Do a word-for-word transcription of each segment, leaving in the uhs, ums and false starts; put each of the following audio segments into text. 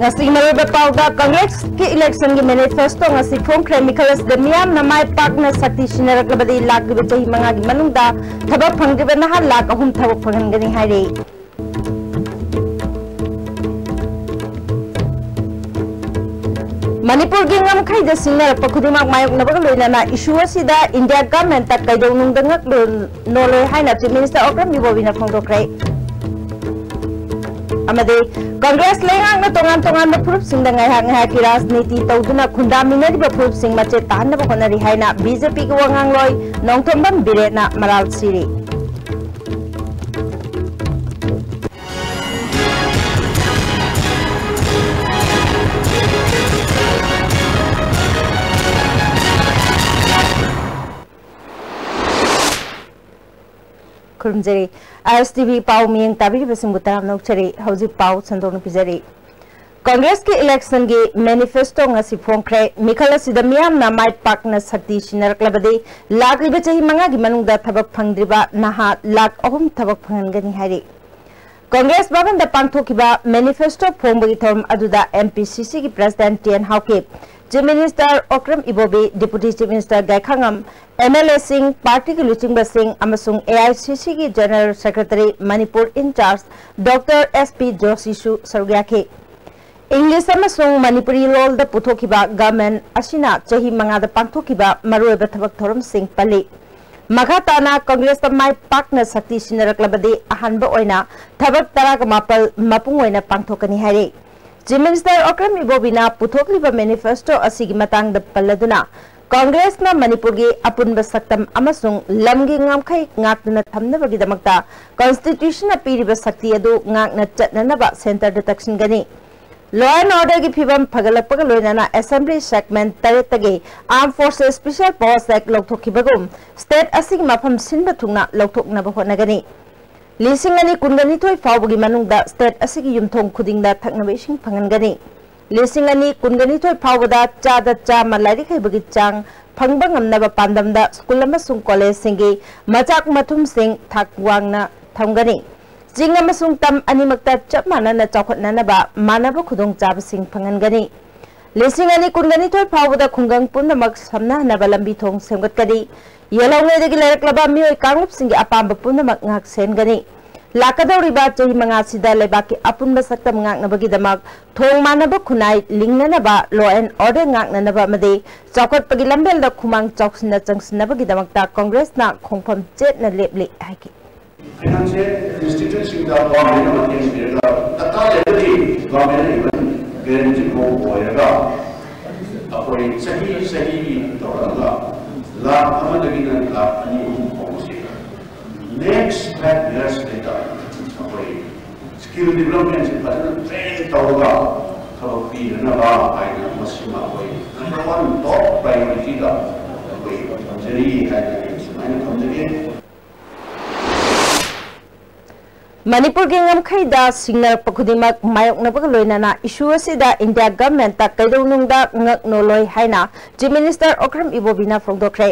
ꯉꯁꯤꯒꯤ ꯃꯔꯨꯑꯣꯏꯕ ꯄꯥꯎꯗ, ꯀꯪꯒ꯭ꯔꯦꯁꯀꯤ ꯏꯂꯦꯛꯁꯟꯒꯤ ꯃꯦꯅꯤꯐꯦꯁꯇꯣ ꯉꯁꯤ ꯐꯣꯡꯈ꯭ꯔꯦ꯫ ꯃꯤꯈꯜ ꯑꯁꯤꯗ ꯃꯤꯌꯥꯝꯅ ꯃꯥꯏ ꯄꯥꯛꯅ ꯁꯛꯇꯤ ꯁꯤꯟꯅꯔꯛꯂꯕꯗꯤ ꯂꯥꯛꯂꯤꯕ ꯆꯍꯤ ꯃꯉꯥꯒꯤ ꯃꯅꯨꯡꯗ ꯊꯕꯛ ꯐꯪꯗ꯭ꯔꯤꯕ ꯅꯍꯥ ꯂꯥꯈ ꯑꯍꯨꯝ ꯊꯕꯛ ꯐꯪꯍꯟꯒꯅꯤ ꯍꯥꯏꯔꯤ꯫ ꯃꯅꯤꯄꯨꯔꯒꯤ ꯉꯝꯈꯩꯗ ꯁꯤꯡꯅꯔꯛꯄ ꯈꯨꯗꯤꯡꯃꯛ ꯃꯥꯌꯣꯛꯅꯕꯒ ꯂꯣꯏꯅꯅ ꯏꯁꯨ ꯑꯁꯤꯗ ꯏꯟꯗꯤꯌꯥ ꯒꯚꯔꯟꯃꯦꯟꯠꯇ ꯀꯩꯗꯧꯅꯨꯡꯗ ꯉꯛꯂꯨ ꯅꯣꯜꯂꯣꯏ ꯍꯥꯏꯅ ꯆꯤꯐ ꯃꯤꯅꯤꯁꯇꯔ ꯑꯣꯀ꯭ꯔꯝ ꯏꯕꯣꯕꯤꯅ ꯐꯣꯡꯗꯣꯛꯈ꯭ꯔꯦ꯫ ꯑꯃꯗꯤ ꯀꯪꯒ꯭ꯔꯦꯁ ꯂꯩꯉꯥꯛꯅ ꯇꯣꯉꯥꯟ ꯇꯣꯉꯥꯟꯕ ꯐꯨꯔꯨꯞꯁꯤꯡꯗ ꯉꯥꯏꯍꯥꯛ ꯉꯥꯏꯍꯥꯛꯀꯤ ꯔꯥꯖꯅꯤꯇꯤ ꯇꯧꯗꯨꯅ ꯈꯨꯟꯗꯥꯃꯤꯟꯅꯔꯤꯕ ꯐꯨꯔꯨꯞꯁꯤꯡ ꯃꯆꯦꯠ ꯇꯥꯍꯟꯅꯕ ꯍꯣꯠꯅꯔꯤ ꯍꯥꯏꯅ ꯕꯤ ꯖꯦ ꯄꯤꯒꯤ ꯋꯥꯉꯥꯡꯂꯣꯏ ꯅꯣꯡꯊꯣꯝꯕꯝ ꯕꯤꯔꯦꯟꯅ ꯃꯔꯥꯜ ꯁꯤꯔꯤ꯫ ꯈꯨꯔꯨꯝꯖꯔꯤ꯫ ꯑꯥꯏ ꯑꯦꯁ ꯇꯤ ꯚꯤ ꯄꯥꯎ ꯃꯤꯠꯌꯦꯡ ꯇꯥꯕꯤꯔꯤꯕꯁꯤꯡꯕꯨ ꯇꯔꯥꯝꯅ ꯑꯣꯛꯆꯔꯤ꯫ ꯍꯧꯖꯤꯛ ꯄꯥꯎ ꯁꯟꯗꯣꯛꯅ ꯄꯤꯖꯔꯤ꯫ ꯀꯪꯒ꯭ꯔꯦꯁꯀꯤ ꯏꯂꯦꯛꯁꯟꯒꯤ ꯃꯦꯅꯤꯐꯦꯁꯇꯣ ꯉꯁꯤ ꯐꯣꯡꯈ꯭ꯔꯦ꯫ ꯃꯤꯈꯜ ꯑꯁꯤꯗ ꯃꯤꯌꯥꯝꯅ ꯃꯥꯏ ꯄꯥꯛꯅ ꯁꯛꯇꯤ ꯁꯤꯟꯅꯔꯛꯂꯕꯗꯤ ꯂꯥꯛꯂꯤꯕ ꯆꯍꯤ ꯃꯉꯥꯒꯤ ꯃꯅꯨꯡꯗ ꯊꯕꯛ ꯐꯪꯗ꯭ꯔꯤꯕ ꯅꯍꯥ ꯂꯥꯈ ꯑꯍꯨꯝ ꯊꯕꯛ ꯐꯪꯍꯟꯒꯅꯤ ꯍꯥꯏꯔꯤ꯫ ꯀꯪꯒ꯭ꯔꯦꯁ ꯚꯕꯟꯗ ꯄꯥꯡꯊꯣꯛꯈꯤꯕ ꯃꯦꯅꯤꯐꯦꯁꯇꯣ ꯐꯣꯡꯕꯒꯤ ꯊꯧꯔꯝ ꯑꯗꯨꯗ ꯑꯦꯝ ꯄꯤ ꯁꯤ ꯁꯤꯒꯤ president T N Haokip, chief minister Okram Ibobi, deputy chief minister Gaikhangam, M L ꯑꯦꯁꯤꯡ, ꯄꯥꯔꯇꯤꯒꯤ ꯂꯨꯆꯤꯡꯕꯁꯤꯡ ꯑꯃꯁꯨꯡ ꯑꯦ ꯑꯥꯏ ꯁꯤ ꯁꯤꯒꯤ general secretary Manipur in charge doctor S P ꯖꯣꯁꯤꯁꯨ ꯁꯔꯨꯛ ꯌꯥꯈꯤ꯫ ꯏꯪꯂꯤꯁ ꯑꯃꯁꯨꯡ ꯃꯅꯤꯄꯨꯔꯤ ꯂꯣꯜꯗ ꯄꯨꯊꯣꯛꯈꯤꯕ ꯒꯚꯔꯟꯃꯦꯟꯠ ꯑꯁꯤꯅ ꯆꯍꯤ ꯃꯉꯥꯗ ꯄꯥꯡꯊꯣꯛꯈꯤꯕ ꯃꯔꯨꯑꯣꯏꯕ ꯊꯕꯛ ꯊꯧꯔꯝꯁꯤꯡ ꯄꯜꯂꯤ꯫ ꯃꯈꯥ ꯇꯥꯅ ꯀꯪꯒ꯭ꯔꯦꯁꯇ ꯃꯥꯏ ꯄꯥꯛꯅ ꯁꯛꯇꯤ ꯁꯤꯟꯅꯔꯛꯂꯕꯗꯤ ꯑꯍꯥꯟꯕ ꯑꯣꯏꯅ ꯊꯕꯛ ꯇꯔꯥꯒ ꯃꯥꯄꯜ ꯃꯄꯨꯡ ꯑꯣꯏꯅ ꯄꯥꯡꯊꯣꯛꯀꯅꯤ ꯍꯥꯏꯔꯤ꯫ ꯆꯤꯐ ꯃꯤꯅꯤꯁꯇꯔ ꯑꯣꯀ꯭ꯔꯝ ꯏꯕꯣꯕꯤꯅ ꯄꯨꯊꯣꯛꯂꯤꯕ ꯃꯦꯅꯤꯐꯦꯁꯇꯣ ꯑꯁꯤꯒꯤ ꯃꯇꯥꯡꯗ ꯄꯜꯂꯗꯨꯅ, ꯀꯪꯒ꯭ꯔꯦꯁꯅ ꯃꯅꯤꯄꯨꯔꯒꯤ ꯑꯄꯨꯟꯕ ꯁꯛꯇꯝ ꯑꯃꯁꯨꯡ ꯂꯝꯒꯤ ꯉꯝꯈꯩ ꯉꯥꯛꯇꯨꯅ ꯊꯝꯅꯕꯒꯤꯗꯃꯛꯇ ꯀꯟꯁꯇꯤꯇ꯭ꯌꯨꯁꯟꯅ ꯄꯤꯔꯤꯕ ꯁꯛꯇꯤ ꯑꯗꯨ ꯉꯥꯛꯅ ꯆꯠꯅꯅꯕ ꯁꯦꯟꯇꯔꯗ ꯇꯛꯁꯤꯟꯒꯅꯤ꯫ Law and orderꯒꯤ ꯐꯤꯕꯝ ꯐꯒꯠꯂꯛꯄꯒ ꯂꯣꯏꯅꯅ ꯑꯦꯁꯦꯝꯕ꯭ꯂꯤ ꯁꯦꯒꯃꯦꯟꯠ ꯇꯔꯦꯠꯇꯒꯤ Armed Forces Special Powers Act ꯂꯧꯊꯣꯛꯈꯤꯕꯒꯨꯝ ꯁ꯭ꯇꯦꯠ ꯑꯁꯤꯒꯤ ꯃꯐꯝ ꯁꯤꯟꯕ ꯊꯨꯡꯅ ꯂꯧꯊꯣꯛꯅꯕ ꯍꯣꯠꯅꯒꯅꯤ꯫ ꯂꯤꯁꯤꯡ ꯑꯅꯤ ꯀꯨꯟꯒ ꯅꯤꯊꯣꯏ ꯐꯥꯎꯕꯒꯤ ꯃꯅꯨꯡꯗ ꯁ꯭ꯇꯦꯠ ꯑꯁꯤꯒꯤ ꯌꯨꯝꯊꯣꯡ ꯈꯨꯗꯤꯡꯗ ꯊꯛꯅꯕ ꯏꯁꯤꯡ ꯐꯪꯍꯟꯒꯅꯤ꯫ ꯂꯤꯁꯤꯡ ꯑꯅꯤ ꯀꯨꯟꯒ ꯅꯤꯊꯣꯏ ꯐꯥꯎꯕꯗ ꯆꯥꯗ ꯆꯥꯝꯃ ꯂꯥꯏꯔꯤꯛ ꯍꯩꯕꯒꯤ ꯆꯥꯡ ꯐꯪꯕ ꯉꯝꯅꯕ ꯄꯥꯟꯗꯝꯗ ꯁ꯭ꯀꯨꯜ ꯑꯃꯁꯨꯡ ꯀꯣꯂꯦꯖꯁꯤꯡꯒꯤ ꯃꯆꯥꯛ ꯃꯊꯨꯝꯁꯤꯡ ꯊꯥꯛ ꯋꯥꯡꯅ ꯊꯝꯒꯅꯤ꯫ ꯆꯤꯡ ꯑꯃꯁꯨꯡ ꯇꯝ ꯑꯅꯤꯃꯛꯇ ꯆꯞ ꯃꯥꯟꯅꯅ ꯆꯥꯎꯈꯠꯅꯅꯕ ꯃꯥꯟꯅꯕ ꯈꯨꯗꯣꯡꯆꯥꯕꯁꯤꯡ ꯐꯪꯍꯟꯒꯅꯤ꯫ ꯂꯤꯁꯤꯡ ꯑꯅꯤ ꯀꯨꯟꯒꯅꯤꯊꯣꯏ ꯐꯥꯎꯕꯗ ꯈꯨꯡꯒꯪ ꯄꯨꯝꯅꯃꯛ ꯁꯝꯅꯍꯟꯅꯕ ꯂꯝꯕꯤ ꯊꯣꯡ ꯁꯦꯝꯒꯠꯀꯅꯤ꯫ ꯌꯦꯜꯍꯧꯉꯩꯗꯒꯤ ꯂꯩꯔꯛꯂꯕ ꯃꯤꯑꯣꯏ ꯀꯥꯡꯂꯨꯞꯁꯤꯡꯒꯤ ꯑꯄꯥꯝꯕ ꯄꯨꯝꯅꯃꯛ ꯉꯥꯛ ꯁꯦꯟꯒꯅꯤ꯫ ꯂꯥꯛꯀꯗꯧꯔꯤꯕ ꯆꯍꯤ ꯃꯉꯥꯁꯤꯗ ꯂꯩꯕꯥꯛꯀꯤ ꯑꯄꯨꯟꯕ ꯁꯛꯇꯝ ꯉꯥꯛꯅꯕꯒꯤꯗꯃꯛ ꯊꯣꯡ ꯃꯥꯟꯅꯕ ꯈꯨꯟꯅꯥꯏ ꯂꯤꯡꯅꯅꯕ, law and order ꯉꯥꯛꯅꯅꯕ ꯑꯃꯗꯤ ꯆꯥꯎꯈꯠꯄꯒꯤ ꯂꯝꯕꯦꯜꯗ ꯈꯨꯃꯥꯡ ꯆꯥꯎꯁꯤꯟꯅ ꯆꯪꯁꯤꯟꯅꯕꯒꯤꯗꯃꯛꯇ ꯀꯪꯒ꯭ꯔꯦꯁꯅ ꯈꯣꯡꯐꯝ ꯆꯦꯠꯅ ꯂꯦꯞꯂꯤ ꯍꯥꯏꯈꯤ꯫ Financial institutionꯁꯤꯡꯗ governmentꯅ ꯃꯇꯦꯡ ꯄꯤꯔꯒ, ꯗꯔꯀꯥꯔ ꯂꯩꯔꯒꯗꯤ governmentꯅ even guarantee ꯐꯥꯎ ꯑꯣꯏꯔꯒ, ꯑꯩꯈꯣꯏ ꯆꯍꯤ ꯆꯍꯤꯒꯤ ꯇꯧꯔꯒ ꯂꯥꯈ ꯑꯃꯗꯒꯤꯅ ꯂꯥꯈ ꯑꯅꯤ ꯑꯍꯨꯝ ꯐꯥꯎꯕꯁꯦ next five yearsꯁꯤꯗ ꯑꯩꯈꯣꯏ skill developmentꯁꯦ ꯐꯖꯅ train ꯇꯧꯔꯒ ꯊꯕꯛ ꯄꯤꯅꯅꯕ ꯍꯥꯏꯅ ꯃꯁꯤꯃ ꯑꯩꯈꯣꯏ number one top priorityꯗ ꯑꯩꯈꯣꯏ ꯊꯝꯖꯔꯤ ꯍꯥꯏꯅ ꯑꯩ ꯁꯨꯃꯥꯏꯅ ꯊꯝꯖꯒꯦ꯫ ꯃꯅꯤꯄꯨꯔꯒꯤ ꯉꯝꯈꯩꯗ ꯁꯤꯡꯅꯔꯛꯄ ꯈꯨꯗꯤꯡꯃꯛ ꯃꯥꯌꯣꯛꯅꯕꯒ ꯂꯣꯏꯅꯅ issue ꯑꯁꯤꯗ India governmentꯇ ꯀꯩꯗꯧꯅꯨꯡꯗ ꯉꯛ ꯅꯣꯜꯂꯣꯏ ꯍꯥꯏꯅ Chief Minister Okram ꯏꯕꯣꯕꯤꯅ ꯐꯣꯡꯗꯣꯛꯈ꯭ꯔꯦ꯫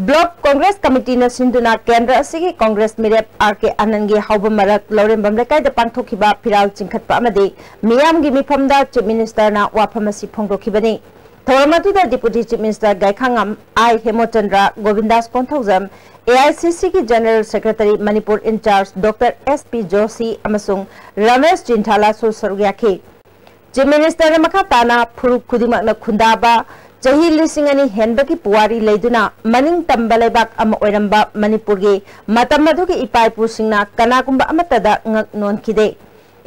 Block Congress Committeeꯅ ꯁꯤꯟꯗꯨꯅ ꯀꯦꯟꯗ꯭ꯔ ꯑꯁꯤꯒꯤ Congress ꯃꯤꯔꯦꯞ ꯑꯥꯔ ꯀꯦ ꯑꯥꯅꯟꯗꯒꯤ ꯍꯧꯕ ꯃꯔꯛ ꯂꯧꯔꯦꯝꯕꯝ ꯂꯩꯀꯥꯏꯗ ꯄꯥꯡꯊꯣꯛꯈꯤꯕ ꯐꯤꯔꯥꯜ ꯆꯤꯡꯈꯠꯄ ꯑꯃꯗꯤ ꯃꯤꯌꯥꯝꯒꯤ ꯃꯤꯐꯝꯗ Chief Ministerꯅ ꯋꯥꯐꯝ ꯑꯁꯤ ꯐꯣꯡꯗꯣꯛꯈꯤꯕꯅꯤ꯫ ꯊꯧꯔꯝ ꯑꯗꯨꯗ Deputy Chief Minister ꯒꯥꯏꯈꯥꯉꯝ I ꯍꯦꯃꯣꯆꯟꯗ꯭ꯔ, ꯒꯣꯕꯤꯟꯗꯥꯁ Konthoujam, AICCꯒꯤ General Secretary Manipur in charge Doctor S P Joshi ꯑꯃꯁꯨꯡ ꯔꯃꯦꯁ ꯆꯤꯟꯊꯥꯂꯥꯁꯨ ꯁꯔꯨꯛ ꯌꯥꯈꯤ꯫ Chief Ministerꯅ ꯃꯈꯥ ꯇꯥꯅ ꯐꯨꯔꯨꯞ ꯈꯨꯗꯤꯡꯃꯛꯅ ꯈꯨꯟꯗꯥꯕ ꯆꯍꯤ ꯂꯤꯁꯤꯡ ꯑꯅꯤ ꯍꯦꯟꯕꯒꯤ ꯄꯨꯋꯥꯔꯤ ꯂꯩꯗꯨꯅ ꯃꯅꯤꯡ ꯇꯝꯕ ꯂꯩꯕꯥꯛ ꯑꯃ ꯑꯣꯏꯔꯝꯕ ꯃꯅꯤꯄꯨꯔꯒꯤ ꯃꯇꯝ ꯑꯗꯨꯒꯤ ꯏꯄꯥ ꯏꯄꯨꯁꯤꯡꯅ ꯀꯅꯥꯒꯨꯝꯕ ꯑꯃꯠꯇꯗ ꯉꯛ ꯅꯣꯟꯈꯤꯗꯦ꯫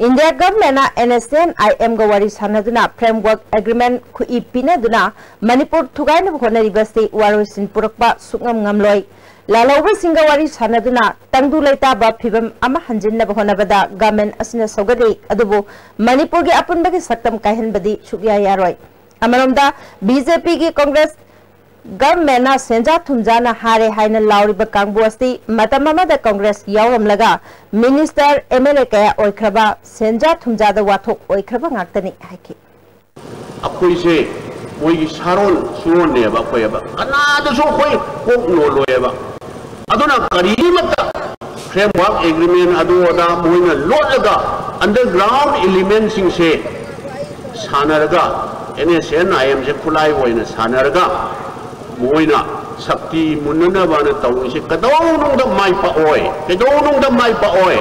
India governmentꯅ NSCN-IMꯒ ꯋꯥꯔꯤ ꯁꯥꯟꯅꯗꯨꯅ framework agreement ꯈꯨꯠꯏ ꯄꯤꯅꯗꯨꯅ ꯃꯅꯤꯄꯨꯔ ꯊꯨꯒꯥꯏꯅꯕ ꯍꯣꯠꯅꯔꯤꯕꯁꯤ ꯋꯥꯔꯣꯏꯁꯤꯟ ꯄꯨꯔꯛꯄ ꯁꯨꯛꯉꯝ ꯉꯝꯂꯣꯏ꯫ ꯂꯥꯜꯍꯧꯕꯁꯤꯡꯒ ꯋꯥꯔꯤ ꯁꯥꯟꯅꯗꯨꯅ ꯇꯪꯗꯨ ꯂꯩꯇꯥꯕ ꯐꯤꯚꯝ ꯑꯃ ꯍꯟꯖꯤꯟꯅꯕ ꯍꯣꯠꯅꯕꯗ government ꯑꯁꯤꯅ ꯁꯧꯒꯠꯂꯤ, ꯑꯗꯨꯕꯨ ꯃꯅꯤꯄꯨꯔꯒꯤ ꯑꯄꯨꯟꯕꯒꯤ ꯁꯛꯇꯝ ꯀꯥꯏꯍꯟꯕꯗꯤ ꯁꯨꯛꯌꯥ ꯌꯥꯔꯣꯏ꯫ ꯑꯃꯔꯣꯝꯗ BJPꯒꯤ Congress governmentꯅ ꯁꯦꯟꯖꯥ ꯊꯨꯝꯖꯥꯅ ꯍꯥꯔꯦ ꯍꯥꯏꯅ ꯂꯥꯎꯔꯤꯕ ꯀꯥꯡꯕꯨ ꯑꯁꯤ ꯃꯇꯝ ꯑꯃꯗ Congress ꯌꯥꯎꯔꯝꯂꯒ minister, MLA ꯀꯌꯥ ꯑꯣꯏꯈ꯭ꯔꯕ ꯁꯦꯟꯖꯥ ꯊꯨꯝꯖꯥꯗ ꯋꯥꯊꯣꯛ ꯑꯣꯏꯈ꯭ꯔꯕ ꯉꯥꯛꯇꯅꯤ ꯍꯥꯏꯈꯤ꯫ ꯑꯩꯈꯣꯏꯁꯦ ꯃꯣꯏꯒꯤ ꯁꯥꯔꯣꯟ ꯁꯨꯔꯣꯟꯅꯦꯕ ꯑꯩꯈꯣꯏ ꯍꯥꯏꯕ꯫ ꯀꯅꯥꯗꯁꯨ ꯑꯩꯈꯣꯏ ꯀꯣꯛ ꯅꯣꯜꯂꯣꯏꯕ꯫ ꯑꯗꯨꯅ ꯀꯔꯤꯃꯠꯇ Framework Agreement ꯑꯗꯨ ꯑꯗꯥ ꯃꯣꯏꯅ ꯂꯣꯠꯂꯒ underground elementꯁꯤꯡꯁꯦ ꯁꯥꯟꯅꯔꯒ, NSCN-IMꯁꯦ ꯈꯨꯠꯂꯥꯏ ꯑꯣꯏꯅ ꯁꯥꯟꯅꯔꯒ ꯃꯣꯏꯅ ꯁꯛꯇꯤ ꯃꯨꯟꯅꯅꯕꯅ ꯇꯧꯔꯤꯁꯦ ꯀꯩꯗꯧꯅꯨꯡꯗ ꯃꯥꯏ ꯄꯥꯛꯑꯣꯏ, ꯀꯩꯗꯧꯅꯨꯡꯗ ꯃꯥꯏ ꯄꯥꯛꯑꯣꯏ꯫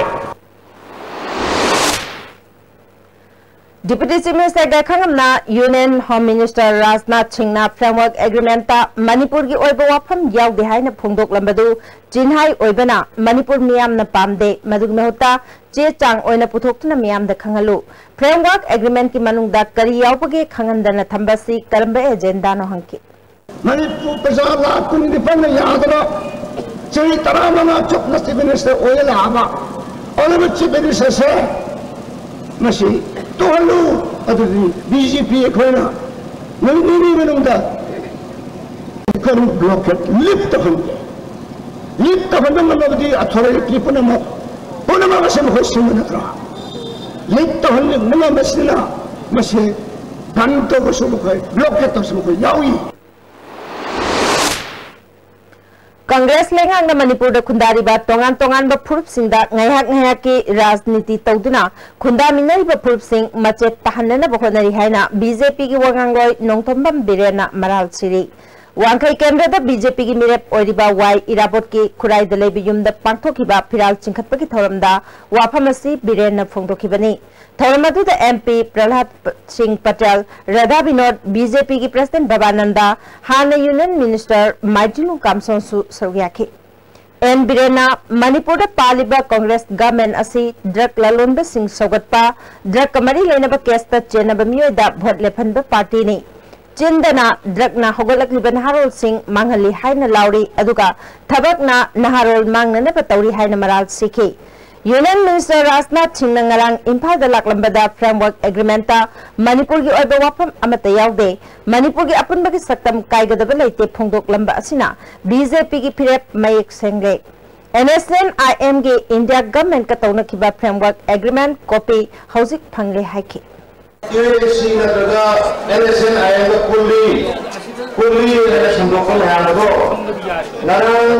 Deputy Chief Minister ꯒꯥꯏꯈꯥꯉꯝꯅ Union Home Minister Rajnath ꯁꯤꯡꯅ Framework Agreement ꯇ ꯃꯅꯤꯄꯨꯔꯒꯤ ꯑꯣꯏꯕ ꯋꯥꯐꯝ ꯌꯥꯎꯗꯦ ꯍꯥꯏꯅ ꯐꯣꯡꯗꯣꯛꯂꯝꯕꯗꯨ ꯆꯤꯟꯍꯥꯏ ꯑꯣꯏꯕꯅ ꯃꯅꯤꯄꯨꯔ ꯃꯤꯌꯥꯝꯅ ꯄꯥꯝꯗꯦ꯫ ꯃꯗꯨꯒꯤ ꯃꯍꯨꯠꯇ ꯆꯦ ꯆꯥꯡ ꯑꯣꯏꯅ ꯄꯨꯊꯣꯛꯇꯨꯅ ꯃꯤꯌꯥꯝꯗ ꯈꯪꯍꯜꯂꯨ꯫ Framework Agreement ꯀꯤ ꯃꯅꯨꯡꯗ ꯀꯔꯤ ꯌꯥꯎꯕꯒꯦ ꯈꯪꯍꯟꯗꯅ ꯊꯝꯕ ꯑꯁꯤ ꯀꯔꯝꯕ agenda ꯅꯣ ꯍꯪꯈꯤ꯫ ꯃꯅꯤꯄꯨꯔ ꯄ꯭ꯔꯖꯥ ꯂꯥꯈ ꯀꯨꯟ ꯅꯤꯄꯥꯟꯅ ꯌꯥꯗꯅ ꯆꯍꯤ ꯇꯔꯥꯃꯉꯥ ꯆꯨꯞꯅ Chief Minister ꯑꯣꯏꯔ ꯂꯥꯛꯑꯕ Honourable Chief Minister ꯁꯦ ꯃꯁꯤ ꯇꯣꯛꯍꯜꯂꯨ꯫ ꯑꯗꯨꯗꯤ BJP ꯑꯩꯈꯣꯏꯅ ꯅꯨꯃꯤꯠ ꯅꯤꯅꯤ ꯃꯅꯨꯡꯗ economic blockade lift ꯇꯧꯍꯟꯒꯦ꯫ Lift ꯇꯧꯍꯟꯕ ꯉꯝꯂꯕꯗꯤ authority ꯄꯨꯝꯅꯃꯛ ꯄꯨꯝꯅꯃꯛ ꯑꯁꯤ ꯃꯈꯣꯏ ꯁꯤꯟꯕ ꯅꯠꯇ꯭ꯔꯥ? Lift ꯇꯧꯍꯟꯕ ꯉꯝꯕꯁꯤꯅ ꯃꯁꯤ ꯕꯟ ꯇꯧꯕꯁꯨ ꯃꯈꯣꯏ, blockade ꯇꯧꯕꯁꯨ ꯃꯈꯣꯏ ꯌꯥꯎꯏ꯫ ꯀꯪꯒ꯭ꯔꯦꯁ ꯂꯩꯉꯥꯛꯅ ꯃꯅꯤꯄꯨꯔꯗ ꯈꯨꯟꯗꯥꯔꯤꯕ ꯇꯣꯉꯥꯟ ꯇꯣꯉꯥꯟꯕ ꯐꯨꯔꯨꯞꯁꯤꯡꯗ ꯉꯥꯏꯍꯥꯛ ꯉꯥꯏꯍꯥꯛꯀꯤ ꯔꯥꯖꯅꯤꯇꯤ ꯇꯧꯗꯨꯅ ꯈꯨꯟꯗꯥꯃꯤꯟꯅꯔꯤꯕ ꯐꯨꯔꯨꯞꯁꯤꯡ ꯃꯆꯦꯠ ꯇꯥꯍꯟꯅꯅꯕ ꯍꯣꯠꯅꯔꯤ ꯍꯥꯏꯅ BJP ꯒꯤ ꯋꯥꯉꯥꯡꯂꯣꯏ ꯅꯣꯡꯊꯣꯝꯕꯝ ꯕꯤꯔꯦꯟꯅ ꯃꯔꯥꯜ ꯁꯤꯔꯤ꯫ ꯋꯥꯡꯈꯩ ꯀꯦꯟꯗ꯭ꯔꯗ BJP ꯒꯤ ꯃꯤꯔꯦꯞ ꯑꯣꯏꯔꯤꯕ ꯋꯥꯏ ꯏꯔꯥꯕꯣꯠꯀꯤ ꯈꯨꯔꯥꯏꯗ ꯂꯩꯕ ꯌꯨꯝꯗ ꯄꯥꯡꯊꯣꯛꯈꯤꯕ ꯐꯤꯔꯥꯜ ꯆꯤꯡꯈꯠꯄꯒꯤ ꯊꯧꯔꯝꯗ ꯋꯥꯐꯝ ꯑꯁꯤ ꯕꯤꯔꯦꯟꯅ ꯐꯣꯡꯗꯣꯛꯈꯤꯕꯅꯤ꯫ ꯊꯧꯔꯝ ꯑꯗꯨꯗ MP ꯄ꯭ꯔꯍꯂꯥꯗ ꯁꯤꯡ ꯄꯇꯦꯜ, ꯔꯥꯙꯥ ꯕꯤꯅꯣꯗ, BJP ꯒꯤ President ꯕꯕꯥꯅꯟꯗ, ꯍꯥꯟꯅ Union Minister ꯃꯥꯏꯗꯤꯂꯨ ꯀꯥꯝꯁꯣꯟꯁꯨ ꯁꯔꯨꯛ ꯌꯥꯈꯤ꯫ ꯑꯦꯟ ꯕꯤꯔꯦꯟꯅ ꯃꯅꯤꯄꯨꯔꯗ ꯄꯥꯜꯂꯤꯕ ꯀꯪꯒ꯭ꯔꯦꯁ government ꯑꯁꯤ drug ꯂꯂꯣꯟꯕꯁꯤꯡ ꯁꯧꯒꯠꯄ, drug ꯀ ꯃꯔꯤ ꯂꯩꯅꯕ case ꯇ ꯆꯦꯟꯅꯕ ꯃꯤꯑꯣꯏꯗ vote ꯂꯦꯞꯍꯟꯕ party ꯅꯤ꯫ ꯆꯤꯟꯗꯅ drug ꯅ ꯍꯧꯒꯠꯂꯛꯂꯤꯕ ꯅꯍꯥꯔꯣꯜꯁꯤꯡ ꯃꯥꯡꯍꯜꯂꯤ ꯍꯥꯏꯅ ꯂꯥꯎꯔꯤ, ꯑꯗꯨꯒ ꯊꯕꯛꯅ ꯅꯍꯥꯔꯣꯜ ꯃꯥꯡꯅꯅꯕ ꯇꯧꯔꯤ ꯍꯥꯏꯅ ꯃꯔꯥꯜ ꯁꯤꯈꯤ꯫ Union Minister ꯔꯥꯖꯅꯥꯊ ꯁꯤꯡꯅ ꯉꯔꯥꯡ ꯏꯝꯐꯥꯜꯗ ꯂꯥꯛꯂꯝꯕꯗ Framework Agreement ꯇ ꯃꯅꯤꯄꯨꯔꯒꯤ ꯑꯣꯏꯕ ꯋꯥꯐꯝ ꯑꯃꯠꯇ ꯌꯥꯎꯗꯦ, ꯃꯅꯤꯄꯨꯔꯒꯤ ꯑꯄꯨꯟꯕꯒꯤ ꯁꯛꯇꯝ ꯀꯥꯏꯒꯗꯕ ꯂꯩꯇꯦ ꯐꯣꯡꯗꯣꯛꯂꯝꯕ ꯑꯁꯤꯅ BJP ꯒꯤ ꯐꯤꯔꯦꯞ ꯃꯌꯦꯛ ꯁꯦꯡꯂꯦ꯫ NSCN-IM ꯒꯤ India government ꯀ ꯇꯧꯅꯈꯤꯕ Framework Agreement copy ꯍꯧꯖꯤꯛ ꯐꯪꯂꯦ ꯍꯥꯏꯈꯤ꯫ UAC ꯅꯠꯇ꯭ꯔꯒ NSCN-IM ꯗ ꯄꯨꯜꯂꯤ, ꯄꯨꯜꯂꯤ ꯍꯥꯏꯅ ꯁꯟꯗꯣꯛꯄ ꯃꯌꯥꯝ ꯑꯗꯣ ꯉꯔꯥꯡ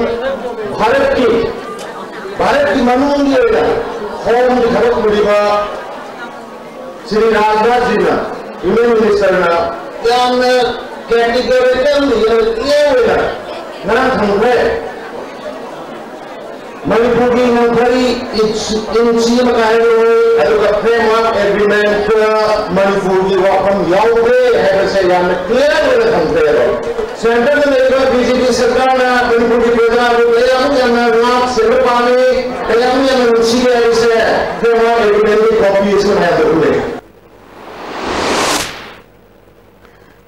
ꯚꯥꯔꯠꯀꯤ ꯚꯥꯔꯠꯀꯤ ꯃꯅꯨꯡꯒꯤ ꯑꯣꯏꯅ ꯍꯣꯝꯒꯤ ꯊꯕꯛ ꯄꯨꯔꯤꯕ ꯁ꯭ꯔꯤ ꯔꯥꯖꯅꯥꯊ ꯁꯤꯡꯅ, ꯌꯨꯅꯤꯌꯟ ꯃꯤꯅꯤꯁꯇꯔꯅ ꯌꯥꯝꯅ ꯀꯦꯇꯤꯒꯣꯔꯤꯀꯦꯜ ꯌꯥꯝꯅ ꯀ꯭ꯂꯤꯌꯥꯔ ꯑꯣꯏꯅ ꯉꯔꯥꯡ ꯊꯝꯈ꯭ꯔꯦ꯫ ꯃꯅꯤꯄꯨꯔꯒꯤ ꯉꯝꯈꯩ ꯏꯟꯆꯤ ꯑꯃ ꯀꯥꯏꯔꯣꯏ, ꯑꯗꯨꯒ ꯐ꯭ꯔꯦꯝꯋꯥꯔꯛ ꯑꯦꯒ꯭ꯔꯤꯃꯦꯟꯇ ꯃꯅꯤꯄꯨꯔꯒꯤ ꯋꯥꯐꯝ ꯌꯥꯎꯗ꯭ꯔꯦ ꯍꯥꯏꯕꯁꯦ ꯌꯥꯝꯅ ꯀ꯭ꯂꯤꯌꯥꯔ ꯑꯣꯏꯅ ꯊꯝꯈ꯭ꯔꯦꯕ꯫ ꯁꯦꯟꯇꯔꯗ ꯂꯩꯔꯤꯕ ꯕꯤ ꯖꯦ ꯄꯤ ꯁꯔꯀꯥꯔꯅ ꯃꯅꯤꯄꯨꯔꯒꯤ ꯄ꯭ꯔꯖꯥꯕꯨ ꯀꯌꯥꯃꯨꯛ ꯌꯥꯝꯅ ꯉꯥꯛ ꯁꯦꯟꯕ ꯄꯥꯝꯃꯤ, ꯀꯌꯥꯃꯨꯛ ꯌꯥꯝꯅ ꯅꯨꯡꯁꯤꯒꯦ ꯍꯥꯏꯕꯁꯦ ꯐ꯭ꯔꯦꯝꯋꯥꯔꯛ ꯑꯦꯒ꯭ꯔꯤꯃꯦꯟꯒꯤ ꯀꯣꯄꯤ ꯑꯁꯤꯅ ꯃꯌꯥꯝꯗ ꯎꯠꯂꯦ꯫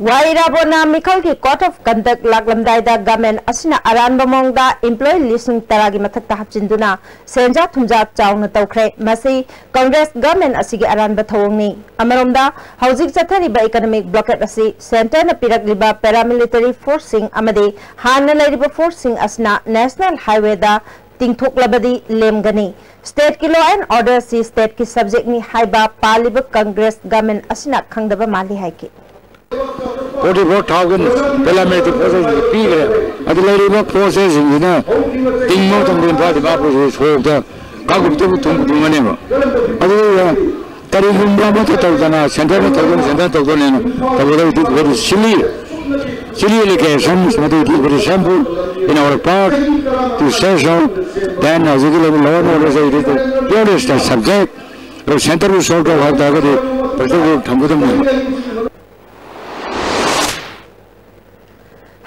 ꯋꯥꯏꯔꯥꯕꯣꯠꯅ ꯃꯤꯈꯜꯒꯤ Code of Conduct ꯂꯥꯛꯂꯝꯗꯥꯏꯗ ꯒꯃꯦꯟ ꯑꯁꯤꯅ ꯑꯔꯥꯟꯕ ꯃꯑꯣꯡꯗ ꯏꯝꯄ꯭ꯂꯣꯌꯤ ꯂꯤꯁꯤꯡ ꯇꯔꯥꯒꯤ ꯃꯊꯛꯇ ꯍꯥꯞꯆꯤꯟꯗꯨꯅ ꯁꯦꯟꯖꯥ ꯊꯨꯝꯖꯥ ꯆꯥꯎꯅ ꯇꯧꯈ꯭ꯔꯦ꯫ ꯃꯁꯤ ꯀꯪꯒ꯭ꯔꯦꯁ ꯒꯃꯦꯟ ꯑꯁꯤꯒꯤ ꯑꯔꯥꯟꯕ ꯊꯧꯑꯣꯡꯅꯤ꯫ ꯑꯃꯔꯣꯝꯗ, ꯍꯧꯖꯤꯛ ꯆꯠꯊꯔꯤꯕ ꯏꯀꯣꯅꯣꯃꯤꯛ ꯕ꯭ꯂꯣꯀꯦꯠ ꯑꯁꯤ ꯁꯦꯟꯇꯔꯅ ꯄꯤꯔꯛꯂꯤꯕ ꯄꯦꯔꯥꯃꯤꯂꯤꯇꯔꯤ ꯐꯣꯔꯁꯁꯤꯡ ꯑꯃꯗꯤ ꯍꯥꯟꯅ ꯂꯩꯔꯤꯕ ꯐꯣꯔꯁꯁꯤꯡ ꯑꯁꯤꯅ ꯅꯦꯁꯅꯦꯜ ꯍꯥꯏꯋꯦꯗ ꯇꯤꯡꯊꯣꯛꯂꯕꯗꯤ ꯂꯦꯝꯒꯅꯤ꯫ ꯁ꯭ꯇꯦꯠꯀꯤ law and order ꯑꯁꯤ ꯁ꯭ꯇꯦꯠꯀꯤ ꯁꯕꯖꯦꯛꯅꯤ ꯍꯥꯏꯕ ꯄꯥꯜꯂꯤꯕ ꯀꯪꯒ꯭ꯔꯦꯁ ꯒꯃꯦꯟ ꯑꯁꯤꯅ ꯈꯪꯗꯕ ꯃꯥꯜꯂꯤ ꯍꯥꯏꯈꯤ꯫ Forty four thousand paramilitary forces ꯄꯤꯈ꯭ꯔꯦ꯫ ꯑꯗꯨ ꯂꯩꯔꯤꯕ forces ꯁꯤꯡꯁꯤꯅ ꯇꯤꯡꯕ ꯃꯇꯝꯗ ꯏꯝꯐꯥꯜ ꯗꯤꯃꯥꯄꯨꯔꯁꯤ ꯁꯣꯔꯣꯛꯇ ꯀꯥꯡꯂꯨꯞꯇꯕꯨ ꯊꯨꯝ ꯊꯨꯝꯒꯅꯦꯕ꯫ ꯑꯗꯨꯒ ꯀꯔꯤꯒꯨꯝꯕ ꯑꯃꯠꯇ ꯇꯧꯗꯅ ꯁꯦꯟꯇꯔꯅ ꯇꯧꯗꯅ centre ꯇꯧꯗꯅꯦꯅ ꯇꯧꯒꯗꯕꯗꯤ very silly, silly allegations, ꯃꯗꯨꯗꯤ very shameful in our part to say so. Then ꯍꯧꯖꯤꯛꯀꯤ ꯂꯩꯕ law and order say it is the purest subject꯫ ꯑꯗꯨ ꯁꯦꯟꯇꯔꯕꯨ ꯁꯣꯜꯕ ꯇꯧ ꯍꯥꯏꯕ ꯇꯥꯔꯒꯗꯤ ꯄ꯭ꯔꯖꯥꯕꯨ ꯊꯝꯒꯗꯕꯅꯤ꯫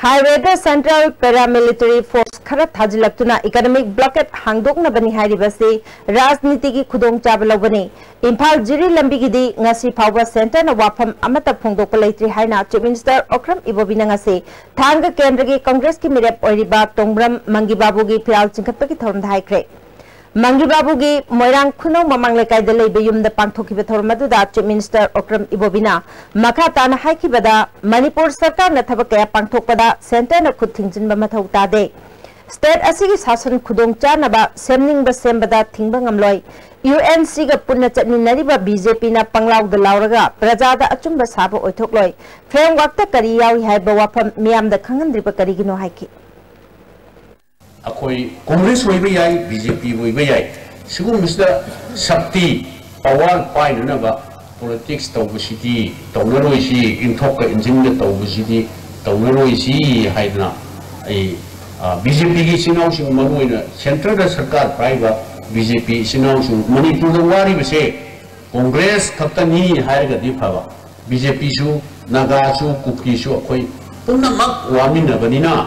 ꯍꯥꯏꯋꯦꯗ ꯁꯦꯟꯇ꯭ꯔꯦꯜ ꯄꯦꯔꯥꯃꯤꯂꯤꯇꯔꯤ ꯐꯣꯔꯁ ꯈꯔ ꯊꯥꯖꯤꯜꯂꯛꯇꯨꯅ ꯏꯀꯣꯅꯣꯃꯤꯛ ꯕ꯭ꯂꯣꯀꯦꯠ ꯍꯥꯡꯗꯣꯛꯅꯕꯅꯤ ꯍꯥꯏꯔꯤꯕꯁꯤ ꯔꯥꯖꯅꯤꯇꯤꯒꯤ ꯈꯨꯗꯣꯡꯆꯥꯕ ꯂꯧꯕꯅꯤ꯫ ꯏꯝꯐꯥꯜ ꯖꯤꯔꯤ ꯂꯝꯕꯤꯒꯤꯗꯤ ꯉꯁꯤ ꯐꯥꯎꯕ ꯁꯦꯟꯇꯔꯅ ꯋꯥꯐꯝ ꯑꯃꯠꯇ ꯐꯣꯡꯗꯣꯛꯄ ꯂꯩꯇ꯭ꯔꯤ ꯍꯥꯏꯅ ꯆꯤꯐ ꯃꯤꯅꯤꯁꯇꯔ ꯑꯣꯀ꯭ꯔꯝ ꯏꯕꯣꯕꯤꯅ ꯉꯁꯤ ꯊꯥꯡꯒ ꯀꯦꯟꯗ꯭ꯔꯒꯤ ꯀꯪꯒ꯭ꯔꯦꯁꯀꯤ ꯃꯤꯔꯦꯞ ꯑꯣꯏꯔꯤꯕ ꯇꯣꯡꯕ꯭ꯔꯝ ꯃꯪꯒꯤꯕꯥꯕꯨꯒꯤ ꯐꯤꯔꯥꯜ ꯆꯤꯡꯈꯠꯄꯒꯤ ꯊꯧꯔꯝꯗ ꯍꯥꯏꯈ꯭ꯔꯦ꯫ ꯃꯪꯒꯤꯕꯥꯕꯨꯒꯤ ꯃꯣꯏꯔꯥꯡ ꯈꯨꯅꯧ ꯃꯃꯥꯡ ꯂꯩꯀꯥꯏꯗ ꯂꯩꯕ ꯌꯨꯝꯗ ꯄꯥꯡꯊꯣꯛꯈꯤꯕ ꯊꯧꯔꯝ ꯑꯗꯨꯗ ꯆꯤꯐ ꯃꯤꯅꯤꯁꯇꯔ ꯑꯣꯀ꯭ꯔꯝ ꯏꯕꯣꯕꯤꯅ ꯃꯈꯥ ꯇꯥꯅ ꯍꯥꯏꯈꯤꯕꯗ, ꯃꯅꯤꯄꯨꯔ ꯁꯔꯀꯥꯔꯅ ꯊꯕꯛ ꯀꯌꯥ ꯄꯥꯡꯊꯣꯛꯄꯗ ꯁꯦꯟꯇꯔꯅ ꯈꯨꯠ ꯊꯤꯡꯖꯤꯟꯕ ꯃꯊꯧ ꯇꯥꯗꯦ꯫ ꯁ꯭ꯇꯦꯠ ꯑꯁꯤꯒꯤ ꯁꯥꯁꯟ ꯈꯨꯗꯣꯡ ꯆꯥꯅꯕ ꯁꯦꯝꯅꯤꯡꯕ ꯁꯦꯝꯕꯗ ꯊꯤꯡꯕ ꯉꯝꯂꯣꯏ꯫ ꯌꯨ ꯑꯦꯟ ꯁꯤꯒ ꯄꯨꯟꯅ ꯆꯠꯃꯤꯟꯅꯔꯤꯕ ꯕꯤ ꯖꯦ ꯄꯤꯅ ꯄꯪꯂꯥꯎꯗ ꯂꯥꯎꯔꯒ ꯄ꯭ꯔꯖꯥꯗ ꯑꯆꯨꯝꯕ ꯁꯥꯕ ꯑꯣꯏꯊꯣꯛꯂꯣꯏ꯫ ꯐ꯭ꯔꯦꯝꯋꯥꯔꯛꯇ ꯀꯔꯤ ꯌꯥꯎꯏ ꯍꯥꯏꯕ ꯋꯥꯐꯝ ꯃꯤꯌꯥꯝꯗ ꯈꯪꯍꯟꯗ꯭ꯔꯤꯕ ꯀꯔꯤꯒꯤꯅꯣ ꯍꯥꯏꯈꯤ꯫ ꯑꯩꯈꯣꯏ ꯀꯣꯡꯒ꯭ꯔꯦꯁ ꯑꯣꯏꯕ ꯌꯥꯏ, ꯕꯤ ꯖꯦ ꯄꯤ ꯑꯣꯏꯕ ꯌꯥꯏ, ꯁꯤꯒꯨꯝꯕꯁꯤꯗ ꯁꯛꯇꯤ, ꯄꯋꯥꯔ ꯄꯥꯏꯅꯅꯕ ꯄꯣꯂꯤꯇꯤꯛꯁ ꯇꯧꯕꯁꯤꯗꯤ ꯇꯧꯅꯔꯣꯏꯁꯤ, ꯏꯟꯊꯣꯛꯀ ꯏꯟꯁꯤꯟꯒ ꯇꯧꯕꯁꯤꯗꯤ ꯇꯧꯅꯔꯣꯏꯁꯤ ꯍꯥꯏꯗꯅ ꯑꯩ ꯕꯤ ꯖꯦ ꯄꯤꯒꯤ ꯏꯆꯤꯟ ꯏꯅꯥꯎꯁꯤꯡ, ꯃꯔꯨꯑꯣꯏꯅ ꯁꯦꯟꯇꯔꯗ ꯁꯔꯀꯥꯔ ꯄꯥꯏꯔꯤꯕ ꯕꯤ ꯖꯦ ꯄꯤ ꯏꯆꯤꯟ ꯏꯅꯥꯎꯁꯤꯡ, ꯃꯅꯤꯄꯨꯔꯗ ꯋꯥꯔꯤꯕꯁꯦ ꯀꯣꯡꯒ꯭ꯔꯦꯁ ꯈꯛꯇꯅꯤ ꯍꯥꯏꯔꯒꯗꯤ ꯐꯕ, ꯕꯤ ꯖꯦ ꯄꯤꯁꯨ, ꯅꯥꯒꯥꯁꯨ, ꯀꯨꯀꯤꯁꯨ ꯑꯩꯈꯣꯏ ꯄꯨꯝꯅꯃꯛ ꯋꯥꯃꯤꯟꯅꯕꯅꯤꯅ꯫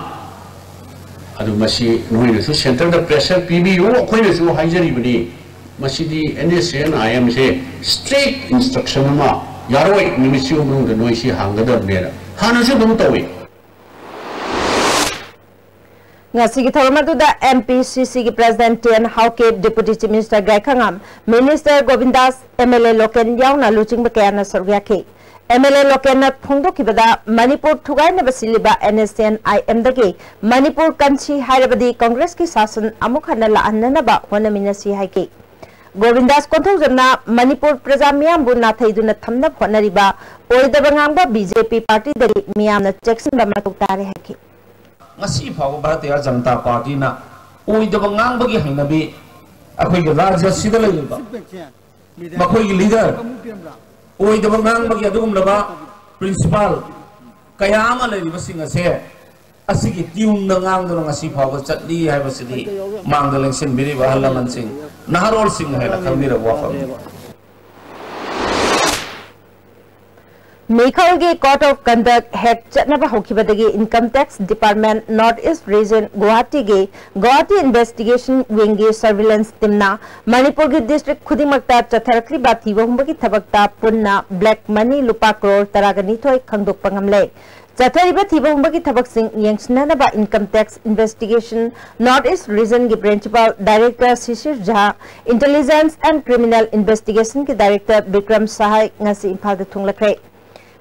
ꯑꯗꯨ ꯃꯁꯤ ꯅꯣꯏꯅꯁꯨ ꯁꯦꯟꯇꯔꯗ ꯄ꯭ꯔꯦꯁꯔ ꯄꯤꯕꯤꯌꯨ, ꯑꯩꯈꯣꯏꯅꯁꯨ ꯍꯥꯏꯖꯔꯤꯕꯅꯤ꯫ ꯃꯁꯤꯗꯤ ꯑꯦꯟ ꯑꯦꯁ ꯑꯦꯟ ꯑꯥꯏ ꯑꯦꯝꯁꯦ ꯁ꯭ꯇ꯭ꯔꯤꯛ ꯏꯟꯁꯇ꯭ꯔꯛꯁꯟ ꯑꯃ, ꯌꯥꯔꯣꯏ, ꯅꯨꯃꯤꯠ ꯁꯤꯒꯤ ꯃꯅꯨꯡꯗ ꯅꯣꯏ ꯁꯤ ꯍꯥꯡꯒꯗꯕꯅꯦꯅ ꯍꯥꯟꯅꯁꯨ ꯑꯗꯨꯝ ꯇꯧꯏ꯫ ꯉꯁꯤꯒꯤ ꯊꯧꯔꯝ ꯑꯗꯨꯗ ꯑꯦꯝ ꯄꯤ ꯁꯤ ꯁꯤꯒꯤ president T N Haokip, deputy chief minister Gaikhangam, minister Gobindas, M L A Loken ꯌꯥꯎꯅ ꯂꯨꯆꯤꯡꯕ ꯀꯌꯥꯅ ꯁꯔꯨꯛ ꯌꯥꯈꯤ꯫ ꯑꯦꯝ ꯑꯦꯜ ꯑꯦ ꯂꯣꯀꯦꯟꯅ ꯐꯣꯡꯗꯣꯛꯈꯤꯕꯗ, ꯃꯅꯤꯄꯨꯔ ꯊꯨꯒꯥꯏꯅꯕ ꯁꯤꯜꯂꯤꯕ ꯑꯦꯟ ꯑꯦꯁ ꯑꯦꯟ ꯑꯥꯏ ꯑꯦꯝꯗꯒꯤ ꯃꯅꯤꯄꯨꯔ ꯀꯟꯁꯤ ꯍꯥꯏꯔꯕꯗꯤ ꯀꯪꯒ꯭ꯔꯦꯁꯀꯤ ꯁꯥꯁꯟ ꯑꯃꯨꯛ ꯍꯟꯅ ꯂꯥꯛꯍꯟꯅꯅꯕ ꯍꯣꯠꯅꯃꯤꯟꯅꯁꯤ ꯍꯥꯏꯈꯤ꯫ ꯒꯣꯕꯤꯟꯗꯥꯁ ꯀꯣꯟꯊꯧꯖꯝꯅ ꯃꯅꯤꯄꯨꯔ ꯄ꯭ꯔꯖꯥ ꯃꯤꯌꯥꯝꯕꯨ ꯅꯥꯊꯩꯗꯨꯅ ꯊꯝꯅꯕ ꯍꯣꯠꯅꯔꯤꯕ ꯑꯣꯏꯗꯕ ꯉꯥꯡꯕ ꯕꯤ ꯖꯦ ꯄꯤ ꯄꯥꯔꯇꯤꯗꯒꯤ ꯃꯤꯌꯥꯝꯅ ꯆꯦꯛꯁꯤꯟꯕ ꯃꯊꯧ ꯇꯥꯔꯦ ꯍꯥꯏꯈꯤ꯫ ꯉꯁꯤ ꯐꯥꯎꯕ ꯚꯥꯔꯇꯤꯌ ꯖꯅꯇꯥ ꯄꯥꯔꯇꯤꯅ ꯑꯣꯏꯗꯕ ꯉꯥꯡꯕꯒꯤ ꯍꯩꯅꯕꯤ ꯑꯩꯈꯣꯏꯒꯤ ꯔꯥꯖ꯭ꯌꯁꯤꯗ ꯂꯩꯔꯤꯕ ꯃꯈꯣꯏꯒꯤ ꯂꯤꯗꯔ ꯑꯣꯏꯗꯕ ꯉꯥꯡꯕꯒꯤ ꯑꯗꯨꯒꯨꯝꯂꯕ ꯄ꯭ꯔꯤꯟꯁꯤꯄꯥꯜ ꯀꯌꯥ ꯑꯃ ꯂꯩꯔꯤꯕꯁꯤꯡ ꯑꯁꯦ ꯑꯁꯤꯒꯤ ꯇ꯭ꯌꯨꯟꯗ ꯉꯥꯡꯗꯨꯅ ꯉꯁꯤ ꯐꯥꯎꯕ ꯆꯠꯂꯤ ꯍꯥꯏꯕꯁꯤꯗꯤ ꯃꯥꯡꯗ ꯂꯦꯡꯁꯤꯟꯕꯤꯔꯤꯕ ꯑꯍꯜ ꯂꯃꯟꯁꯤꯡ, ꯅꯍꯥꯔꯣꯜꯁꯤꯡꯅ ꯍꯦꯟꯅ ꯈꯪꯕꯤꯔꯕ ꯋꯥꯐꯝꯅꯤ꯫ ꯃꯤꯈꯜꯒꯤ Code of Conduct ꯍꯦꯛ ꯆꯠꯅꯕ ꯍꯧꯈꯤꯕꯗꯒꯤ Income Tax Department North East Region ꯒꯨꯋꯥꯍꯥꯇꯤꯒꯤ Guwahati Investigation Wingꯒꯤ surveillance teamꯅ ꯃꯅꯤꯄꯨꯔꯒꯤ district ꯈꯨꯗꯤꯡꯃꯛꯇ ꯆꯠꯊꯔꯛꯂꯤꯕ ꯊꯤꯕ ꯍꯨꯝꯕꯒꯤ ꯊꯕꯛꯇ ꯄꯨꯟꯅ black money ꯂꯨꯄꯥ ꯀ꯭ꯔꯣꯔ ꯇꯔꯥꯒ ꯅꯤꯊꯣꯏ ꯈꯪꯗꯣꯛꯄ ꯉꯝꯂꯦ꯫ ꯆꯠꯊꯔꯤꯕ ꯊꯤꯕ ꯍꯨꯝꯕꯒꯤ ꯊꯕꯛꯁꯤꯡ ꯌꯦꯡꯁꯤꯟꯅꯅꯕ Income Tax Investigation North East Regionꯒꯤ Principal Director ꯁꯤꯁꯤꯔ Jah, Intelligence and Criminal Investigationꯒꯤ Director Bikram ꯁꯍꯥꯏ ꯉꯁꯤ ꯏꯝꯐꯥꯜꯗ ꯊꯨꯡꯂꯈ꯭ꯔꯦ꯫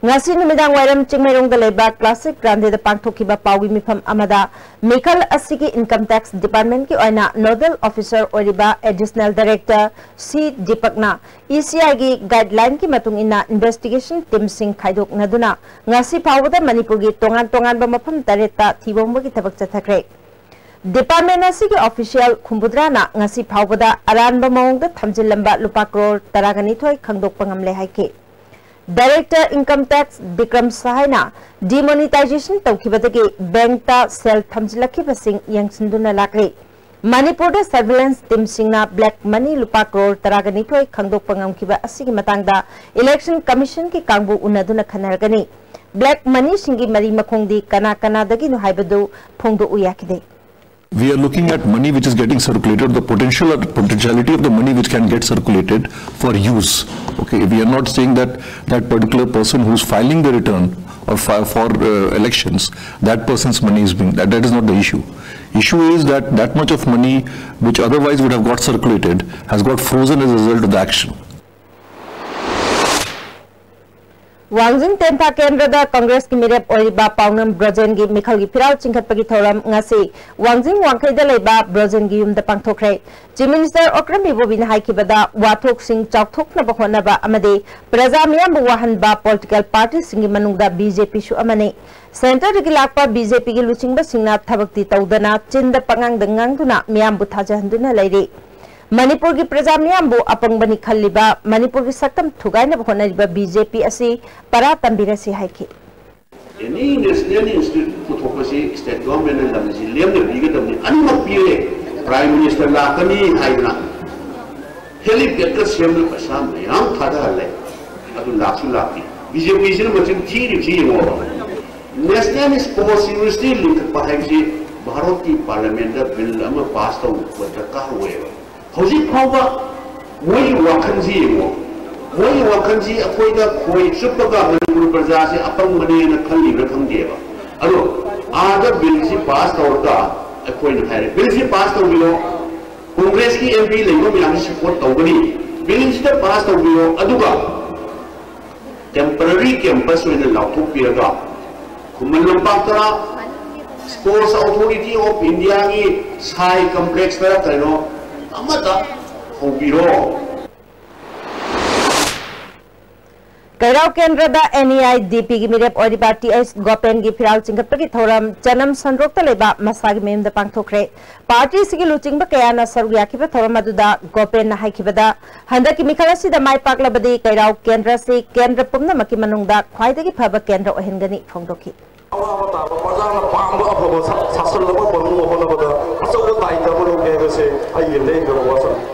ꯉꯁꯤ ꯅꯨꯃꯤꯗꯥꯡ ꯋꯥꯏꯔꯝ ꯆꯤꯡꯃꯩꯔꯣꯡꯗ ꯂꯩꯕ Classic Grandꯗ ꯄꯥꯡꯊꯣꯛꯈꯤꯕ ꯄꯥꯎꯒꯤ ꯃꯤꯐꯝ ꯑꯃꯗ ꯃꯤꯈꯜ ꯑꯁꯤꯒꯤ Income Tax Departmentꯀꯤ ꯑꯣꯏꯅ Nodal Officer ꯑꯣꯏꯔꯤꯕ Additional Director ꯁꯤ ꯗꯤꯄꯛꯅ ꯏ ꯁꯤ ꯑꯥꯏꯒꯤ guidelineꯀꯤ ꯃꯇꯨꯡ ꯏꯟꯅ investigation teamꯁꯤꯡ ꯈꯥꯏꯗꯣꯛꯅꯗꯨꯅ ꯉꯁꯤ ꯐꯥꯎꯕꯗ ꯃꯅꯤꯄꯨꯔꯒꯤ ꯇꯣꯉꯥꯟ ꯇꯣꯉꯥꯟꯕ ꯃꯐꯝ ꯇꯔꯦꯠꯇ ꯊꯤꯕ ꯍꯨꯝꯕꯒꯤ ꯊꯕꯛ ꯆꯠꯊꯈ꯭ꯔꯦ꯫ ꯗꯤꯄꯥꯔꯠꯃꯦꯟ ꯑꯁꯤꯒꯤ ꯑꯣꯐꯤꯁꯤꯌꯦꯜ ꯍꯨꯝꯐꯨꯇꯔꯥꯅ ꯉꯁꯤ ꯐꯥꯎꯕꯗ ꯑꯔꯥꯟꯕ ꯃꯑꯣꯡꯗ ꯊꯝꯖꯤꯜꯂꯝꯕ ꯂꯨꯄꯥ ꯀ꯭ꯔꯣꯔ ꯇꯔꯥꯒ ꯅꯤꯊꯣꯏ ꯈꯪꯗꯣꯛꯄ ꯉꯝꯂꯦ ꯍꯥꯏꯈꯤ꯫ ꯗꯥꯏꯔꯦꯛꯇꯔ ꯏꯟꯀꯝ ꯇꯦꯛꯁ ꯕꯤꯀ꯭ꯔꯝ ꯁꯍꯥꯏꯅ ꯗꯤꯃꯣꯅꯤꯇꯥꯏꯖꯦꯁꯟ ꯇꯧꯈꯤꯕꯗꯒꯤ ꯕꯦꯡꯛꯇ ꯁꯦꯜ ꯊꯝꯖꯤꯜꯂꯛꯈꯤꯕꯁꯤꯡ ꯌꯦꯡꯁꯤꯟꯗꯨꯅ ꯂꯥꯛꯂꯤ꯫ ꯃꯅꯤꯄꯨꯔꯗ ꯁꯔꯚꯤꯂꯦꯟꯁ ꯇꯤꯝꯁꯤꯡꯅ ꯕ꯭ꯂꯦꯛ ꯃꯅꯤ ꯂꯨꯄꯥ ꯀ꯭ꯔꯣꯔ ꯇꯔꯥꯒ ꯅꯤꯊꯣꯏ ꯈꯪꯗꯣꯛꯄ ꯉꯝꯈꯤꯕ ꯑꯁꯤꯒꯤ ꯃꯇꯥꯡꯗ ꯏꯂꯦꯛꯁꯟ ꯀꯃꯤꯁꯟꯒꯤ ꯀꯥꯡꯕꯨ ꯎꯅꯗꯨꯅ ꯈꯟꯅꯔꯒꯅꯤ꯫ ꯕ꯭ꯂꯦꯛ ꯃꯅꯤꯁꯤꯡꯒꯤ ꯃꯔꯤ ꯃꯈꯣꯡꯗꯤ ꯀꯅꯥ ꯀꯅꯥꯗꯒꯤꯅꯣ ꯍꯥꯏꯕꯗꯨ ꯐꯣꯡꯗꯣꯛꯎ ꯌꯥꯈꯤꯗꯦ꯫ We are looking at money which is getting circulated, the potential potentiality of the money which can get circulated for use. Okay, we are not saying that that particular person who's filing the return or fi- for uh, elections, that person's money is being that, that is not the issue. Issue is that that much of money which otherwise would have got circulated has got frozen as a result of the action. ꯋꯥꯡꯖꯤꯡ ꯇꯦꯟꯊꯥ ꯀꯦꯟꯗ꯭ꯔꯗ ꯀꯪꯒ꯭ꯔꯦꯁꯀꯤ ꯃꯤꯔꯦꯞ ꯑꯣꯏꯔꯤꯕ ꯄꯥꯎꯅꯝ ꯕ꯭ꯔꯣꯖꯦꯟꯒꯤ ꯃꯤꯈꯜꯒꯤ ꯐꯤꯔꯥꯜ ꯆꯤꯡꯈꯠꯄꯒꯤ ꯊꯧꯔꯝ ꯉꯁꯤ ꯋꯥꯡꯖꯤꯡ ꯋꯥꯡꯈꯩꯗ ꯂꯩꯕ ꯕ꯭ꯔꯣꯖꯦꯟꯒꯤ ꯌꯨꯝꯗ ꯄꯥꯡꯊꯣꯛꯈ꯭ꯔꯦ꯫ ꯆꯤꯐ ꯃꯤꯅꯤꯁꯇꯔ ꯑꯣꯀ꯭ꯔꯝ ꯏꯕꯣꯕꯤꯅ ꯍꯥꯏꯈꯤꯕꯗ ꯋꯥꯊꯣꯛꯁꯤꯡ ꯆꯥꯎꯊꯣꯛꯅꯕ ꯍꯣꯠꯅꯕ ꯑꯃꯗꯤ ꯄ꯭ꯔꯖꯥ ꯃꯤꯌꯥꯝꯕꯨ ꯋꯥꯍꯟꯕ ꯄꯣꯂꯤꯇꯤꯀꯦꯜ ꯄꯥꯔꯇꯤꯁꯤꯡꯒꯤ ꯃꯅꯨꯡꯗ ꯕꯤ ꯖꯦ ꯄꯤꯁꯨ ꯑꯃꯅꯤ꯫ ꯁꯦꯟꯇꯔꯗꯒꯤ ꯂꯥꯛꯄ ꯕꯤ ꯖꯦ ꯄꯤꯒꯤ ꯂꯨꯆꯤꯡꯕꯁꯤꯡꯅ ꯊꯕꯛꯇꯤ ꯇꯧꯗꯅ ꯆꯤꯟꯗ ꯄꯉꯥꯡꯗ ꯉꯥꯡꯗꯨꯅ ꯃꯤꯌꯥꯝꯕꯨ ꯊꯥꯖꯍꯟꯗꯨꯅ ꯂꯩꯔꯤ꯫ ꯃꯅꯤꯄꯨꯔꯒꯤ ꯄ꯭ꯔꯖꯥ ꯃꯤꯌꯥꯝꯕꯨ ꯑꯄꯪꯕꯅꯤ ꯈꯜꯂꯤꯕ, ꯃꯅꯤꯄꯨꯔꯒꯤ ꯁꯛꯇꯝ ꯊꯨꯒꯥꯏꯅꯕ ꯍꯣꯠꯅꯔꯤꯕ ꯕꯤ ꯖꯦ ꯄꯤ ꯑꯁꯤ ꯄꯔꯥ ꯇꯝꯕꯤꯔꯁꯤ ꯍꯥꯏꯈꯤ꯫ ꯑꯦꯅꯤ ꯅꯦꯁꯅꯦꯜ ꯏꯟꯁꯇꯤꯇ꯭ꯌꯨꯠ ꯄꯨꯊꯣꯛꯄꯁꯤ ꯁ꯭ꯇꯦꯠ ꯒꯚꯔꯟꯃꯦꯟꯠꯅ ꯂꯝꯁꯤ ꯂꯦꯝꯅ ꯄꯤꯒꯗꯕꯅꯤ꯫ ꯑꯅꯤꯃꯛ ꯄꯤꯔꯦ꯫ ꯄ꯭ꯔꯥꯏꯝ ꯃꯤꯅꯤꯁꯇꯔ ꯂꯥꯛꯀꯅꯤ ꯍꯥꯏꯗꯅ ꯍꯦꯂꯤꯄꯦꯗꯀ ꯁꯦꯝꯗꯅ ꯄꯩꯁꯥ ꯃꯌꯥꯝ ꯊꯥꯗꯍꯜꯂꯦ꯫ ꯑꯗꯨ ꯂꯥꯛꯁꯨ ꯂꯥꯛꯇꯦ꯫ ꯕꯤ ꯖꯦ ꯄꯤꯁꯤꯅ ꯃꯆꯤꯟ ꯊꯤꯔꯤꯕꯁꯤ ꯌꯦꯡꯉꯣꯕ꯫ ꯅꯦꯁꯅꯦꯜ ꯁ꯭ꯄꯣꯔꯠꯁ ꯌꯨꯅꯤꯚꯔꯁꯤꯇꯤ ꯂꯤꯡꯈꯠꯄ ꯍꯥꯏꯕꯁꯤ ꯚꯥꯔꯠꯀꯤ ꯄꯥꯔꯂꯤꯌꯥꯃꯦꯟꯠꯇ ꯕꯤꯜ ꯑꯃ ꯄꯥꯁ ꯇꯧꯕ ꯗꯔꯀꯥꯔ ꯑꯣꯏꯌꯦꯕ꯫ ꯍꯧꯖꯤꯛ ꯐꯥꯎꯕ ꯃꯣꯏꯒꯤ ꯋꯥꯈꯜꯁꯤ ꯌꯦꯡꯉꯣ꯫ ꯃꯣꯏꯒꯤ ꯋꯥꯈꯜꯁꯤ ꯑꯩꯈꯣꯏꯗ ꯈꯣꯏ ꯆꯨꯞꯄꯒ ꯃꯅꯤꯄꯨꯔ ꯄ꯭ꯔꯖꯥꯁꯤ ꯑꯄꯪꯕꯅꯦꯅ ꯈꯜꯂꯤꯕ꯭ꯔꯥ ꯈꯪꯗꯦꯕ꯫ ꯑꯗꯣ ꯑꯥꯗ ꯕꯤꯜꯁꯤ ꯄꯥꯁ ꯇꯧꯔꯒ ꯑꯩꯈꯣꯏꯅ ꯍꯥꯏꯔꯦ, ꯕꯤꯜꯁꯤ ꯄꯥꯁ ꯇꯧꯕꯤꯔꯣ, ꯀꯣꯡꯒ꯭ꯔꯦꯁꯀꯤ ꯑꯦꯝ ꯄꯤ ꯂꯩꯕ ꯃꯌꯥꯝꯁꯤ ꯁꯄꯣꯔꯠ ꯇꯧꯒꯅꯤ, ꯕꯤꯜꯁꯤꯗ ꯄꯥꯁ ꯇꯧꯕꯤꯔꯣ, ꯑꯗꯨꯒ ꯇꯦꯝꯄꯔꯔꯤ ꯀꯦꯝꯄꯁ ꯑꯣꯏꯅ ꯂꯥꯎꯊꯣꯛꯄꯤꯔꯒ ꯈꯨꯃꯟ ꯂꯝꯄꯥꯛꯇꯔ, ꯁ꯭ꯄꯣꯔꯠꯁ ꯑꯣꯊꯣꯔꯤꯇꯤ ꯑꯣꯐ ꯏꯟꯗꯤꯌꯥꯒꯤ ꯁꯥꯏ ꯀꯝꯄ꯭ꯂꯦꯛꯁꯇꯔ ꯀꯩꯅꯣ ꯑꯃꯗ ꯍꯧꯕꯤꯔꯣ꯫ ꯀꯩꯔꯥꯎ ꯀꯦꯟꯗ꯭ꯔꯗ NEIDP ꯒꯤ ꯃꯤꯔꯦꯞ ꯑꯣꯏꯔꯤꯕ T H ꯒꯣꯄꯦꯟꯒꯤ ꯐꯤꯔꯥꯜ ꯆꯤꯡꯈꯠꯄꯒꯤ ꯊꯧꯔꯝ ꯆꯅꯝ ꯁꯟꯗ꯭ꯔꯣꯛꯇ ꯂꯩꯕ ꯃꯁꯥꯒꯤ ꯃꯌꯨꯝꯗ ꯄꯥꯡꯊꯣꯛꯈ꯭ꯔꯦ꯫ ꯄꯥꯔꯇꯤꯁꯤꯒꯤ ꯂꯨꯆꯤꯡꯕ ꯀꯌꯥꯅ ꯁꯔꯨꯛ ꯌꯥꯈꯤꯕ ꯊꯧꯔꯝ ꯑꯗꯨꯗ ꯒꯣꯄꯦꯟꯅ ꯍꯥꯏꯈꯤꯕꯗ, ꯍꯟꯗꯛꯀꯤ ꯃꯤꯈꯜ ꯑꯁꯤꯗ ꯃꯥꯏ ꯄꯥꯛꯂꯕꯗꯤ ꯀꯩꯔꯥꯎ ꯀꯦꯟꯗ꯭ꯔ ꯑꯁꯤ ꯀꯦꯟꯗ꯭ꯔ ꯄꯨꯝꯅꯃꯛꯀꯤ ꯃꯅꯨꯡꯗ ꯈ꯭ꯋꯥꯏꯗꯒꯤ ꯐꯕ ꯀꯦꯟꯗ꯭ꯔ ꯑꯣꯏꯍꯟꯒꯅꯤ ꯐꯣꯡꯗꯣꯛꯈꯤ꯫ ꯑꯋꯥꯕ ꯇꯥꯕ ꯄ꯭ꯔꯖꯥꯅ ꯄꯥꯝꯕ ꯑꯐꯕ ꯁꯥ-, ꯁꯥꯁꯟ ꯑꯃ ꯐꯪꯅꯕ ꯍꯣꯠꯅꯕꯗ ꯑꯆꯧꯕ ꯗꯥꯏꯇ ꯑꯃ ꯂꯧꯒꯦ ꯍꯥꯏꯕꯁꯦ ꯑꯩꯒꯤ ꯂꯦꯡꯗꯕ ꯋꯥꯐꯝꯅꯤ꯫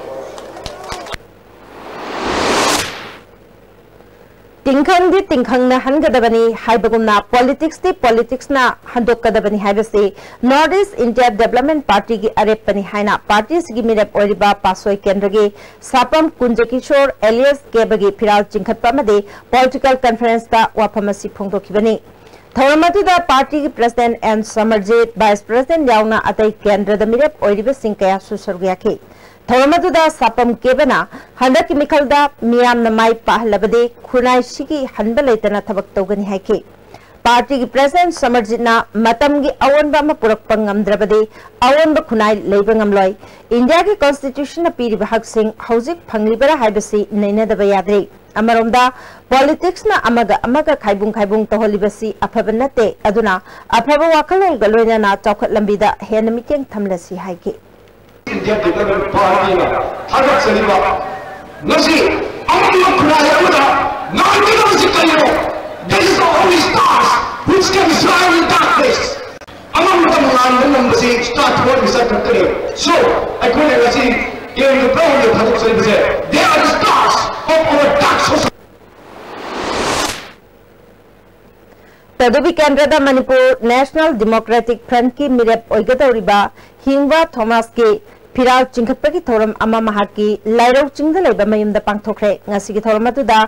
ꯇꯤꯡꯈꯪꯗꯤ ꯇꯤꯡꯈꯪꯅ ꯍꯟꯒꯗꯕꯅꯤ ꯍꯥꯏꯕꯒꯨꯝꯅ politics ꯇꯤ politics ꯅ ꯍꯟꯗꯣꯛꯀꯗꯕꯅꯤ ꯍꯥꯏꯕꯁꯤ North East India Development Party ꯒꯤ ꯑꯔꯦꯞꯄꯅꯤ ꯍꯥꯏꯅ ꯄꯥꯔꯇꯤꯁꯤꯒꯤ ꯃꯤꯔꯦꯞ ꯑꯣꯏꯔꯤꯕ ꯄꯥꯁꯣꯏ ꯀꯦꯟꯗ꯭ꯔꯒꯤ ꯁꯥꯄꯝ ꯀꯨꯟꯖꯀꯤꯁꯣꯔ alias ꯀꯦꯕꯒꯤ ꯐꯤꯔꯥꯜ ꯆꯤꯡꯈꯠꯄ ꯑꯃꯗꯤ political conference ꯇ ꯋꯥꯐꯝ ꯑꯁꯤ ꯐꯣꯡꯗꯣꯛꯈꯤꯕꯅꯤ꯫ ꯊꯧꯔꯝ ꯑꯗꯨꯗ ꯄꯥꯔꯇꯤꯒꯤ president N ꯁꯃꯔꯖꯤꯠ, vice president ꯌꯥꯎꯅ ꯑꯇꯩ ꯀꯦꯟꯗ꯭ꯔꯗ ꯃꯤꯔꯦꯞ ꯑꯣꯏꯔꯤꯕꯁꯤꯡ ꯀꯌꯥꯁꯨ ꯁꯔꯨꯛ ꯌꯥꯈꯤ꯫ ꯊꯧꯔꯝ ꯑꯗꯨꯗ ꯁꯥꯄꯝ ꯀꯦꯕꯅ ꯍꯟꯗꯛꯀꯤ ꯃꯤꯈꯜꯗ ꯃꯤꯌꯥꯝꯅ ꯃꯥꯏ ꯄꯥꯛꯍꯜꯂꯕꯗꯤ ꯈꯨꯟꯅꯥꯏꯁꯤꯒꯤ ꯍꯟꯕ ꯂꯩꯇꯅ ꯊꯕꯛ ꯇꯧꯒꯅꯤ ꯍꯥꯏꯈꯤ꯫ ꯄꯥꯔꯇꯤꯒꯤ president ꯁꯃꯔꯖꯤꯠꯅ ꯃꯇꯝꯒꯤ ꯑꯑꯣꯟꯕ ꯑꯃ ꯄꯨꯔꯛꯄ ꯉꯝꯗ꯭ꯔꯕꯗꯤ ꯑꯑꯣꯟꯕ ꯈꯨꯟꯅꯥꯏ ꯂꯩꯕ ꯉꯝꯂꯣꯏ꯫ ꯏꯟꯗꯤꯌꯥꯒꯤ constitution ꯅ ꯄꯤꯔꯤꯕ ꯍꯛꯁꯤꯡ ꯍꯧꯖꯤꯛ ꯐꯪꯂꯤꯕꯔꯥ ꯍꯥꯏꯕꯁꯤ ꯅꯩꯅꯗꯕ ꯌꯥꯗ꯭ꯔꯤ꯫ ꯑꯃꯔꯣꯝꯗ politics ꯅ ꯑꯃꯒ ꯑꯃꯒ ꯈꯥꯏꯕꯨꯡ ꯈꯥꯏꯕꯨꯡ ꯇꯧꯍꯜꯂꯤꯕꯁꯤ ꯑꯐꯕ ꯅꯠꯇꯦ꯫ ꯑꯗꯨꯅ ꯑꯐꯕ ꯋꯥꯈꯜꯂꯣꯟꯒ ꯂꯣꯏꯅꯅ ꯆꯥꯎꯈꯠ ꯂꯝꯕꯤꯗ ꯍꯦꯟꯅ ꯃꯤꯠꯌꯦꯡ ꯊꯝꯂꯁꯤ ꯍꯥꯏꯈꯤ꯫ India Development Party ꯅ ꯊꯥꯒꯠꯆꯔꯤꯕ ꯉꯁꯤ ꯑꯃꯝꯕ ꯈꯨꯟꯅꯥꯏ ꯑꯃꯗ ꯉꯥꯟꯒꯗꯕꯁꯤ ꯀꯔꯤꯅꯣ? That is the only stars which can shine in darkness. ꯑꯃꯝꯕꯗ ꯉꯥꯟꯕ ꯉꯝꯕꯁꯤ star ꯊꯣꯛꯍꯟꯕ ꯆꯠꯈꯛꯇꯅꯦ꯫ So, ꯑꯩꯈꯣꯏꯅ ꯉꯁꯤ ꯀꯦꯟꯗ꯭ꯔ ꯇꯔꯥꯍꯨꯝꯗꯣꯏ ꯊꯥꯗꯣꯛꯆꯔꯤꯕꯁꯦ, they are the stars of our dark society. ꯇꯗꯨꯕꯤ ꯀꯦꯟꯗ꯭ꯔꯗ ꯃꯅꯤꯄꯨꯔ National Democratic Front ꯀꯤ ꯃꯤꯔꯦꯞ ꯑꯣꯏꯒꯗꯧꯔꯤꯕ ꯍꯤꯡꯕ ꯊꯣꯃꯥꯁꯀꯤ ꯐꯤꯔꯥꯜ ꯆꯤꯡꯈꯠꯄꯒꯤ ꯊꯧꯔꯝ ꯑꯃ ꯃꯍꯥꯛꯀꯤ ꯂꯥꯏꯔꯧ ꯆꯤꯡꯗ ꯂꯩꯕ ꯃꯌꯨꯝꯗ ꯄꯥꯡꯊꯣꯛꯈ꯭ꯔꯦ꯫ ꯉꯁꯤꯒꯤ ꯊꯧꯔꯝ ꯑꯗꯨꯗ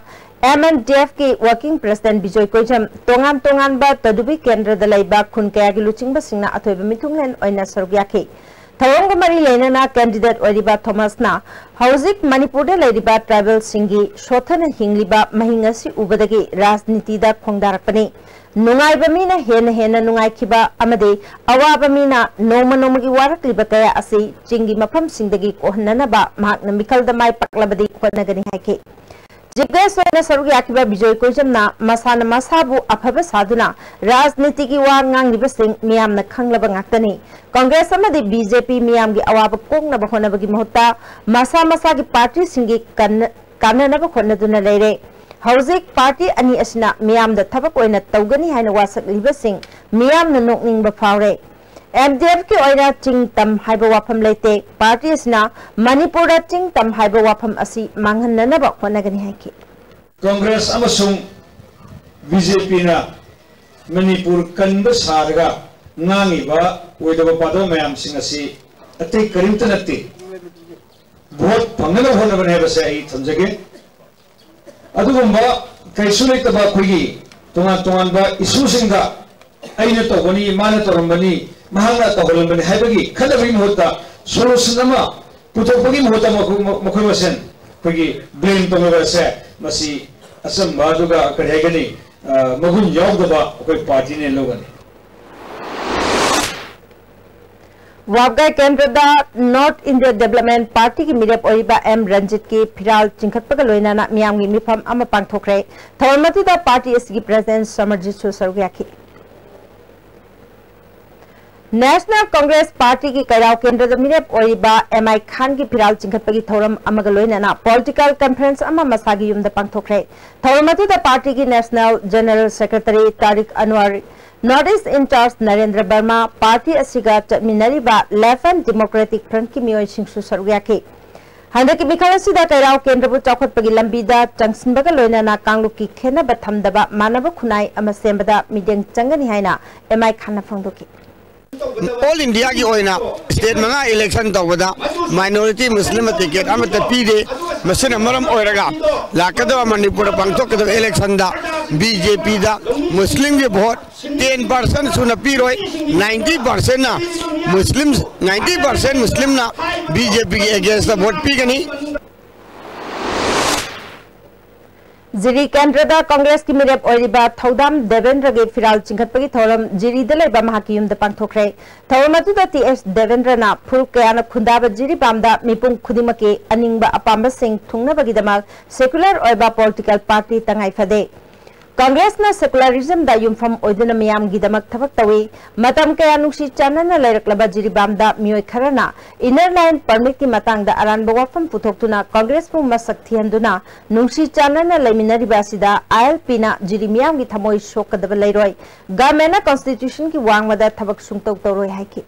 M N D F ꯀꯤ working president ꯕꯤꯖꯣꯏ ꯀꯣꯏꯖꯝ, ꯇꯣꯉꯥꯟ ꯇꯣꯉꯥꯟꯕ ꯇꯗꯨꯕꯤ ꯀꯦꯟꯗ꯭ꯔꯗ ꯂꯩꯕ ꯈꯨꯟ ꯀꯌꯥꯒꯤ ꯂꯨꯆꯤꯡꯕꯁꯤꯡꯅ ꯑꯊꯣꯏꯕ ꯃꯤꯊꯨꯡꯂꯦꯟ ꯑꯣꯏꯅ ꯁꯔꯨꯛ ꯌꯥꯈꯤ꯫ ꯊꯧꯔꯝꯒ ꯃꯔꯤ ꯂꯩꯅꯅ candidate ꯑꯣꯏꯔꯤꯕ ꯊꯣꯃꯥꯁꯅ ꯍꯧꯖꯤꯛ ꯃꯅꯤꯄꯨꯔꯗ ꯂꯩꯔꯤꯕ tribal ꯁꯤꯡꯒꯤ ꯁꯣꯠꯊꯅ ꯍꯤꯡꯂꯤꯕ ꯃꯍꯤꯡ ꯑꯁꯤ ꯎꯕꯗꯒꯤ ꯔꯥꯖꯅꯤꯇꯤꯗ ꯈꯣꯡꯗꯥꯔꯛꯄꯅꯤ꯫ ꯅꯨꯡꯉꯥꯏꯕ ꯃꯤꯅ ꯍꯦꯟꯅ ꯍꯦꯟꯅ ꯅꯨꯡꯉꯥꯏꯈꯤꯕ ꯑꯃꯗꯤ ꯑꯋꯥꯕ ꯃꯤꯅ ꯅꯣꯡꯃ ꯅꯣꯡꯃꯒꯤ ꯋꯥꯔꯛꯂꯤꯕ ꯀꯌꯥ ꯑꯁꯤ ꯆꯤꯡꯒꯤ ꯃꯐꯝꯁꯤꯡꯗꯒꯤ ꯀꯣꯛꯍꯟꯅꯅꯕ ꯃꯍꯥꯛꯅ ꯃꯤꯈꯜꯗ ꯃꯥꯏ ꯄꯥꯛꯂꯕꯗꯤ ꯍꯣꯠꯅꯒꯅꯤ ꯍꯥꯏꯈꯤ꯫ Chief Guest ꯑꯣꯏꯅ ꯁꯔꯨꯛ ꯌꯥꯈꯤꯕ ꯕꯤꯖꯣꯏ ꯀꯣꯏꯖꯝꯅ ꯃꯁꯥꯅ ꯃꯁꯥꯕꯨ ꯑꯐꯕ ꯁꯥꯗꯨꯅ ꯔꯥꯖꯅꯤꯇꯤꯒꯤ ꯋꯥ ꯉꯥꯡꯂꯤꯕꯁꯤꯡ ꯃꯤꯌꯥꯝꯅ ꯈꯪꯂꯕ ꯉꯥꯛꯇꯅꯤ꯫ ꯀꯪꯒ꯭ꯔꯦꯁ ꯑꯃꯗꯤ ꯕꯤ ꯖꯦ ꯄꯤ ꯃꯤꯌꯥꯝꯒꯤ ꯑꯋꯥꯕ ꯀꯣꯛꯅꯕ ꯍꯣꯠꯅꯕꯒꯤ ꯃꯍꯨꯠꯇ ꯃꯁꯥ ꯃꯁꯥꯒꯤ ꯄꯥꯔꯇꯤꯁꯤꯡꯒꯤ ꯀꯟꯅ-, ꯀꯥꯟꯅꯅꯕ ꯍꯣꯠꯅꯗꯨꯅ ꯂꯩꯔꯦ꯫ ꯍꯧꯖꯤꯛ ꯄꯥꯔꯇꯤ ꯑꯅꯤ ꯑꯁꯤꯅ ꯃꯤꯌꯥꯝꯗ ꯊꯕꯛ ꯑꯣꯏꯅ ꯇꯧꯒꯅꯤ ꯍꯥꯏꯅ ꯋꯥꯁꯛꯂꯤꯕꯁꯤꯡ ꯃꯤꯌꯥꯝꯅ ꯅꯣꯛꯅꯤꯡꯕ ꯐꯥꯎꯔꯦ꯫ ꯑꯦꯝ ꯗꯤ ꯑꯦꯐꯀꯤ ꯑꯣꯏꯅ ꯆꯤꯡ ꯇꯝ ꯍꯥꯏꯕ ꯋꯥꯐꯝ ꯂꯩꯇꯦ꯫ ꯄꯥꯔꯇꯤ ꯑꯁꯤꯅ ꯃꯅꯤꯄꯨꯔꯗ ꯆꯤꯡ ꯇꯝ ꯍꯥꯏꯕ ꯋꯥꯐꯝ ꯑꯁꯤ ꯃꯥꯡꯍꯟꯅꯅꯕ ꯍꯣꯠꯅꯒꯅꯤ ꯍꯥꯏꯈꯤ꯫ ꯀꯪꯒ꯭ꯔꯦꯁ ꯑꯃꯁꯨꯡ ꯕꯤ ꯖꯦ ꯄꯤꯅ ꯃꯅꯤꯄꯨꯔ ꯀꯟꯕ ꯁꯥꯔꯒ ꯉꯥꯡꯉꯤꯕ ꯑꯣꯏꯗꯕ ꯄꯥꯗꯕ ꯃꯌꯥꯝꯁꯤꯡ ꯑꯁꯤ ꯑꯇꯩ ꯀꯔꯤꯝꯇ ꯅꯠꯇꯦ, ꯚꯣꯠ ꯐꯪꯅꯕ ꯍꯣꯠꯅꯕꯅꯤ ꯍꯥꯏꯕꯁꯦ ꯑꯩ ꯊꯝꯖꯒꯦ꯫ ꯑꯗꯨꯒꯨꯝꯕ ꯀꯩꯁꯨ ꯂꯩꯇꯕ ꯑꯩꯈꯣꯏꯒꯤ ꯇꯣꯉꯥꯟ ꯇꯣꯉꯥꯟꯕ ꯏꯁꯨꯁꯤꯡꯗ ꯑꯩꯅ ꯇꯧꯕꯅꯤ, ꯃꯥꯅ ꯇꯧꯔꯝꯕꯅꯤ, ꯃꯍꯥꯛꯅ ꯇꯧꯍꯜꯂꯝꯕꯅꯤ ꯍꯥꯏꯕꯒꯤ ꯈꯟꯅꯕꯒꯤ ꯃꯍꯨꯠꯇ solution ꯑꯃ ꯄꯨꯊꯣꯛꯄꯒꯤ ꯃꯍꯨꯠꯇ ꯃꯈꯣꯏ, ꯃꯈꯣꯏ ꯃꯁꯦꯟ ꯑꯩꯈꯣꯏꯒꯤ blame ꯇꯧꯅꯕ ꯑꯁꯦ ꯃꯁꯤ ꯑꯆꯝꯕ ꯑꯗꯨꯒ ꯀꯔꯤ ꯍꯥꯏꯒꯅꯤ, ꯑ, ꯃꯒꯨꯟ ꯌꯥꯎꯗꯕ ꯑꯩꯈꯣꯏ ꯄꯥꯔꯇꯤꯅꯦ ꯂꯧꯒꯅꯤ꯫ ꯋꯥꯕꯒꯥꯏ ꯀꯦꯟꯗ꯭ꯔꯗ North India Development Partyꯒꯤ ꯃꯤꯔꯦꯞ ꯑꯣꯏꯔꯤꯕ ꯑꯦꯝ ꯔꯟꯖꯤꯠꯀꯤ ꯐꯤꯔꯥꯜ ꯆꯤꯡꯈꯠꯄꯒ ꯂꯣꯏꯅꯅ ꯃꯤꯌꯥꯝꯒꯤ ꯃꯤꯐꯝ ꯑꯃ ꯄꯥꯡꯊꯣꯛꯈ꯭ꯔꯦ꯫ ꯊꯧꯔꯝ ꯑꯗꯨꯗ ꯄꯥꯔꯇꯤ ꯑꯁꯤꯒꯤ ꯄ꯭ꯔꯦꯁꯤꯗꯦꯟꯠ ꯁꯃꯔꯖꯤꯠꯁꯨ ꯁꯔꯨꯛ ꯌꯥꯈꯤ꯫ National Congress Partyꯒꯤ ꯀꯩꯔꯥꯎ ꯀꯦꯟꯗ꯭ꯔꯗ ꯃꯤꯔꯦꯞ ꯑꯣꯏꯔꯤꯕ ꯑꯦꯝ ꯑꯥꯏ ꯈꯥꯟꯒꯤ ꯐꯤꯔꯥꯜ ꯆꯤꯡꯈꯠꯄꯒꯤ ꯊꯧꯔꯝ ꯑꯃꯒ ꯂꯣꯏꯅꯅ political conference ꯑꯃ ꯃꯁꯥꯒꯤ ꯌꯨꯝꯗ ꯄꯥꯡꯊꯣꯛꯈ꯭ꯔꯦ꯫ ꯊꯧꯔꯝ ꯑꯗꯨꯗ ꯄꯥꯔꯇꯤꯒꯤ National General Secretary ꯇꯥꯔꯤꯛ ꯑꯟꯋꯥꯔ, North East in-charge ꯅꯔꯦꯟꯗ꯭ꯔ ꯕꯔꯃꯥ, ꯄꯥꯔꯇꯤ ꯑꯁꯤꯒ ꯆꯠꯃꯤꯟꯅꯔꯤꯕ Left and Democratic Frontꯀꯤ ꯃꯤꯑꯣꯏꯁꯤꯡꯁꯨ ꯁꯔꯨꯛ ꯌꯥꯈꯤ꯫ ꯍꯟꯗꯛꯀꯤ ꯃꯤꯈꯜ ꯑꯁꯤꯗ ꯀꯩꯔꯥꯎ ꯀꯦꯟꯗ꯭ꯔꯕꯨ ꯆꯥꯎꯈꯠꯄꯒꯤ ꯂꯝꯕꯤꯗ ꯆꯪꯁꯤꯟꯕꯒ ꯂꯣꯏꯅꯅ ꯀꯥꯡꯂꯨꯞꯀꯤ ꯈꯦꯟꯅꯕ ꯊꯝꯗꯕ ꯃꯥꯟꯅꯕ ꯈꯨꯟꯅꯥꯏ ꯑꯃ ꯁꯦꯝꯕꯗ ꯃꯤꯠꯌꯦꯡ ꯆꯪꯒꯅꯤ ꯍꯥꯏꯅ ꯑꯦꯝ ꯑꯥꯏ ꯈꯥꯟꯅ ꯐꯣꯡꯗꯣꯛꯈꯤ꯫ All Indiaꯒꯤ ꯑꯣꯏꯅ state ꯃꯉꯥ election ꯇꯧꯕꯗ minority Muslim ticket ꯑꯃꯠꯇ ꯄꯤꯗꯦ꯫ ꯃꯁꯤꯅ ꯃꯔꯝ ꯑꯣꯏꯔꯒ ꯂꯥꯛꯀꯗꯕ ꯃꯅꯤꯄꯨꯔꯗ ꯄꯥꯡꯊꯣꯛꯀꯗꯕ electionꯗ ꯕꯤ ꯖꯦ ꯄꯤꯗ Muslimꯒꯤ vote ten percent ꯁꯨꯅ ꯄꯤꯔꯣꯏ, ninety percentꯅ Muslim, ninety percent Muslimꯅ ꯕꯤ ꯖꯦ ꯄꯤꯒꯤ againstꯇ vote ꯄꯤꯒꯅꯤ꯫ ꯖꯤꯔꯤ ꯀꯦꯟꯗ꯭ꯔꯗ ꯀꯪꯒ꯭ꯔꯦꯁꯀꯤ ꯃꯤꯔꯦꯞ ꯑꯣꯏꯔꯤꯕ ꯊꯧꯗꯥꯝ ꯗꯦꯕꯦꯟꯗ꯭ꯔꯒꯤ ꯐꯤꯔꯥꯜ ꯆꯤꯡꯈꯠꯄꯒꯤ ꯊꯧꯔꯝ ꯖꯤꯔꯤꯗ ꯂꯩꯕ ꯃꯍꯥꯛꯀꯤ ꯌꯨꯝꯗ ꯄꯥꯡꯊꯣꯛꯈ꯭ꯔꯦ꯫ ꯊꯧꯔꯝ ꯑꯗꯨꯗ ꯇꯤ ꯑꯦꯁ ꯗꯦꯕꯦꯟꯗ꯭ꯔꯅ ꯐꯨꯔꯨꯞ ꯀꯌꯥꯅ ꯈꯨꯟꯗꯥꯕ ꯖꯤꯔꯤꯕꯥꯝꯗ ꯃꯤꯄꯨꯝ ꯈꯨꯗꯤꯡꯃꯛꯀꯤ ꯑꯅꯤꯡꯕ ꯑꯄꯥꯝꯕꯁꯤꯡ ꯊꯨꯡꯅꯕꯒꯤꯗꯃꯛ secular ꯑꯣꯏꯕ political party ꯇꯉꯥꯏ ꯐꯗꯦ꯫ ꯀꯪꯒ꯭ꯔꯦꯁꯅ secularismꯗ ꯌꯨꯝꯐꯝ ꯑꯣꯏꯗꯨꯅ ꯃꯤꯌꯥꯝꯒꯤꯗꯃꯛ ꯊꯕꯛ ꯇꯧꯏ꯫ ꯃꯇꯝ ꯀꯌꯥ ꯅꯨꯡꯁꯤ ꯆꯥꯟꯅꯅ ꯂꯩꯔꯛꯂꯕ ꯖꯤꯔꯤꯕꯥꯝꯗ ꯃꯤꯑꯣꯏ ꯈꯔꯅ inner line permitꯀꯤ ꯃꯇꯥꯡꯗ ꯑꯔꯥꯟꯕ ꯋꯥꯐꯝ ꯄꯨꯊꯣꯛꯇꯨꯅ ꯀꯪꯒ꯭ꯔꯦꯁꯄꯨ ꯃꯁꯛ ꯊꯤꯍꯟꯗꯨꯅ ꯅꯨꯡꯁꯤ ꯆꯥꯟꯅꯅ ꯂꯩꯃꯤꯟꯅꯔꯤꯕ ꯑꯁꯤꯗ ILPꯅ ꯖꯤꯔꯤ ꯃꯤꯌꯥꯝꯒꯤ ꯊꯃꯣꯏ ꯁꯣꯛꯀꯗꯕ ꯂꯩꯔꯣꯏ꯫ Governmentꯅ constitutionꯒꯤ ꯋꯥꯡꯃꯗ ꯊꯕꯛ ꯁꯨꯡꯇꯧ ꯇꯧꯔꯣꯏ ꯍꯥꯏꯈꯤ꯫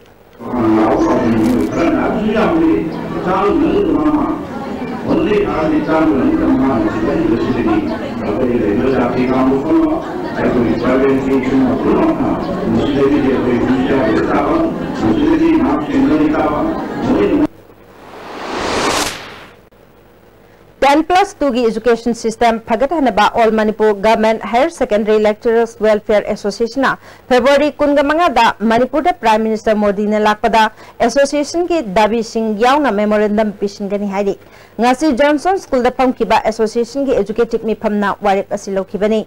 Ten plus twoꯒꯤ education system ꯐꯒꯠꯍꯟꯅꯕ All Manipur Government Higher Secondary Lecturers Welfare Associationꯅ February ꯀꯨꯟꯒ ꯃꯉꯥꯗ ꯃꯅꯤꯄꯨꯔꯗ Prime Minister ꯃꯣꯗꯤꯅ ꯂꯥꯛꯄꯗ associationꯒꯤ ꯗꯥꯕꯤꯁꯤꯡ ꯌꯥꯎꯅ memorandum ꯄꯤꯁꯤꯟꯒꯅꯤ ꯍꯥꯏꯔꯤ꯫ ꯉꯁꯤ Johnson Schoolꯗ ꯐꯝꯈꯤꯕ associationꯒꯤ executive ꯃꯤꯐꯝꯅ ꯋꯥꯔꯦꯞ ꯑꯁꯤ ꯂꯧꯈꯤꯕꯅꯤ꯫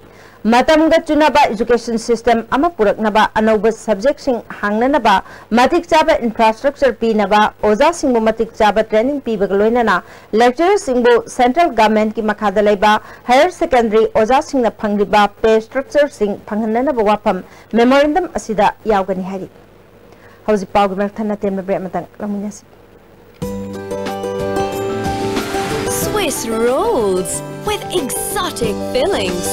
ꯃꯇꯝꯒ ꯆꯨꯅꯕ education system ꯑꯃ ꯄꯨꯔꯛꯅꯕ ꯑꯅꯧꯕ subjectꯁꯤꯡ ꯍꯥꯡꯅꯅꯕ, ꯃꯇꯤꯛ ꯆꯥꯕ infrastructure ꯄꯤꯅꯕ, ꯑꯣꯖꯥꯁꯤꯡꯕꯨ ꯃꯇꯤꯛ ꯆꯥꯕ training ꯄꯤꯕꯒ ꯂꯣꯏꯅꯅ lecturerꯁꯤꯡꯕꯨ central governmentꯀꯤ ꯃꯈꯥꯗ ꯂꯩꯕ higher secondary ꯑꯣꯖꯥꯁꯤꯡꯅ ꯐꯪꯂꯤꯕ pay structureꯁꯤꯡ ꯐꯪꯍꯟꯅꯅꯕ ꯋꯥꯐꯝ memorandum ꯑꯁꯤꯗ ꯌꯥꯎꯒꯅꯤ ꯍꯥꯏꯔꯤ꯫ ꯍꯧꯖꯤꯛ ꯄꯥꯎꯒꯤ ꯃꯔꯛ ꯊꯠꯅ ꯇꯦꯟꯕ break ꯑꯃꯇꯪ ꯂꯧꯃꯤꯟꯅꯁꯤ꯫ Swiss rolls with exotic fillings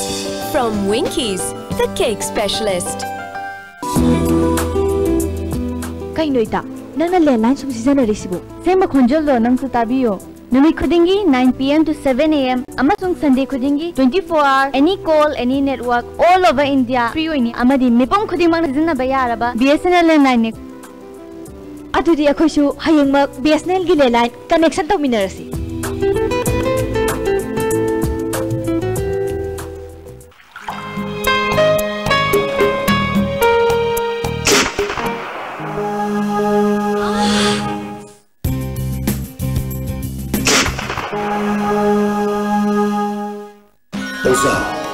from Winkies, the cake specialist. ꯀꯩꯅꯣ ꯏꯇꯥ, ꯅꯪꯅ landline ꯁꯨꯝ ꯁꯤꯖꯤꯟꯅꯔꯤꯁꯤꯕꯨ? ꯁꯦꯡꯕ ꯈꯣꯟꯖꯦꯜꯗꯣ ꯅꯪꯁꯨ ꯇꯥꯕꯤꯌꯣ꯫ ꯅꯨꯃꯤꯠ ꯈꯨꯗꯤꯡꯒꯤ nine P M to seven A M ꯑꯃꯁꯨꯡ Sunday ꯈꯨꯗꯤꯡꯒꯤ twenty four hour any call, any network, all over India free ꯑꯣꯏꯅꯤ ꯑꯃꯗꯤ ꯃꯤꯄꯨꯝ ꯈꯨꯗꯤꯡꯃꯛꯅ ꯁꯤꯖꯤꯟꯅꯕ ꯌꯥꯔꯕ B S N L landlineꯅꯤ꯫ ꯑꯗꯨꯗꯤ ꯑꯩꯈꯣꯏꯁꯨ ꯍꯌꯦꯡꯃꯛ B S N Lꯒꯤ landline connection ꯇꯧꯃꯤꯟꯅꯔꯁꯤ꯫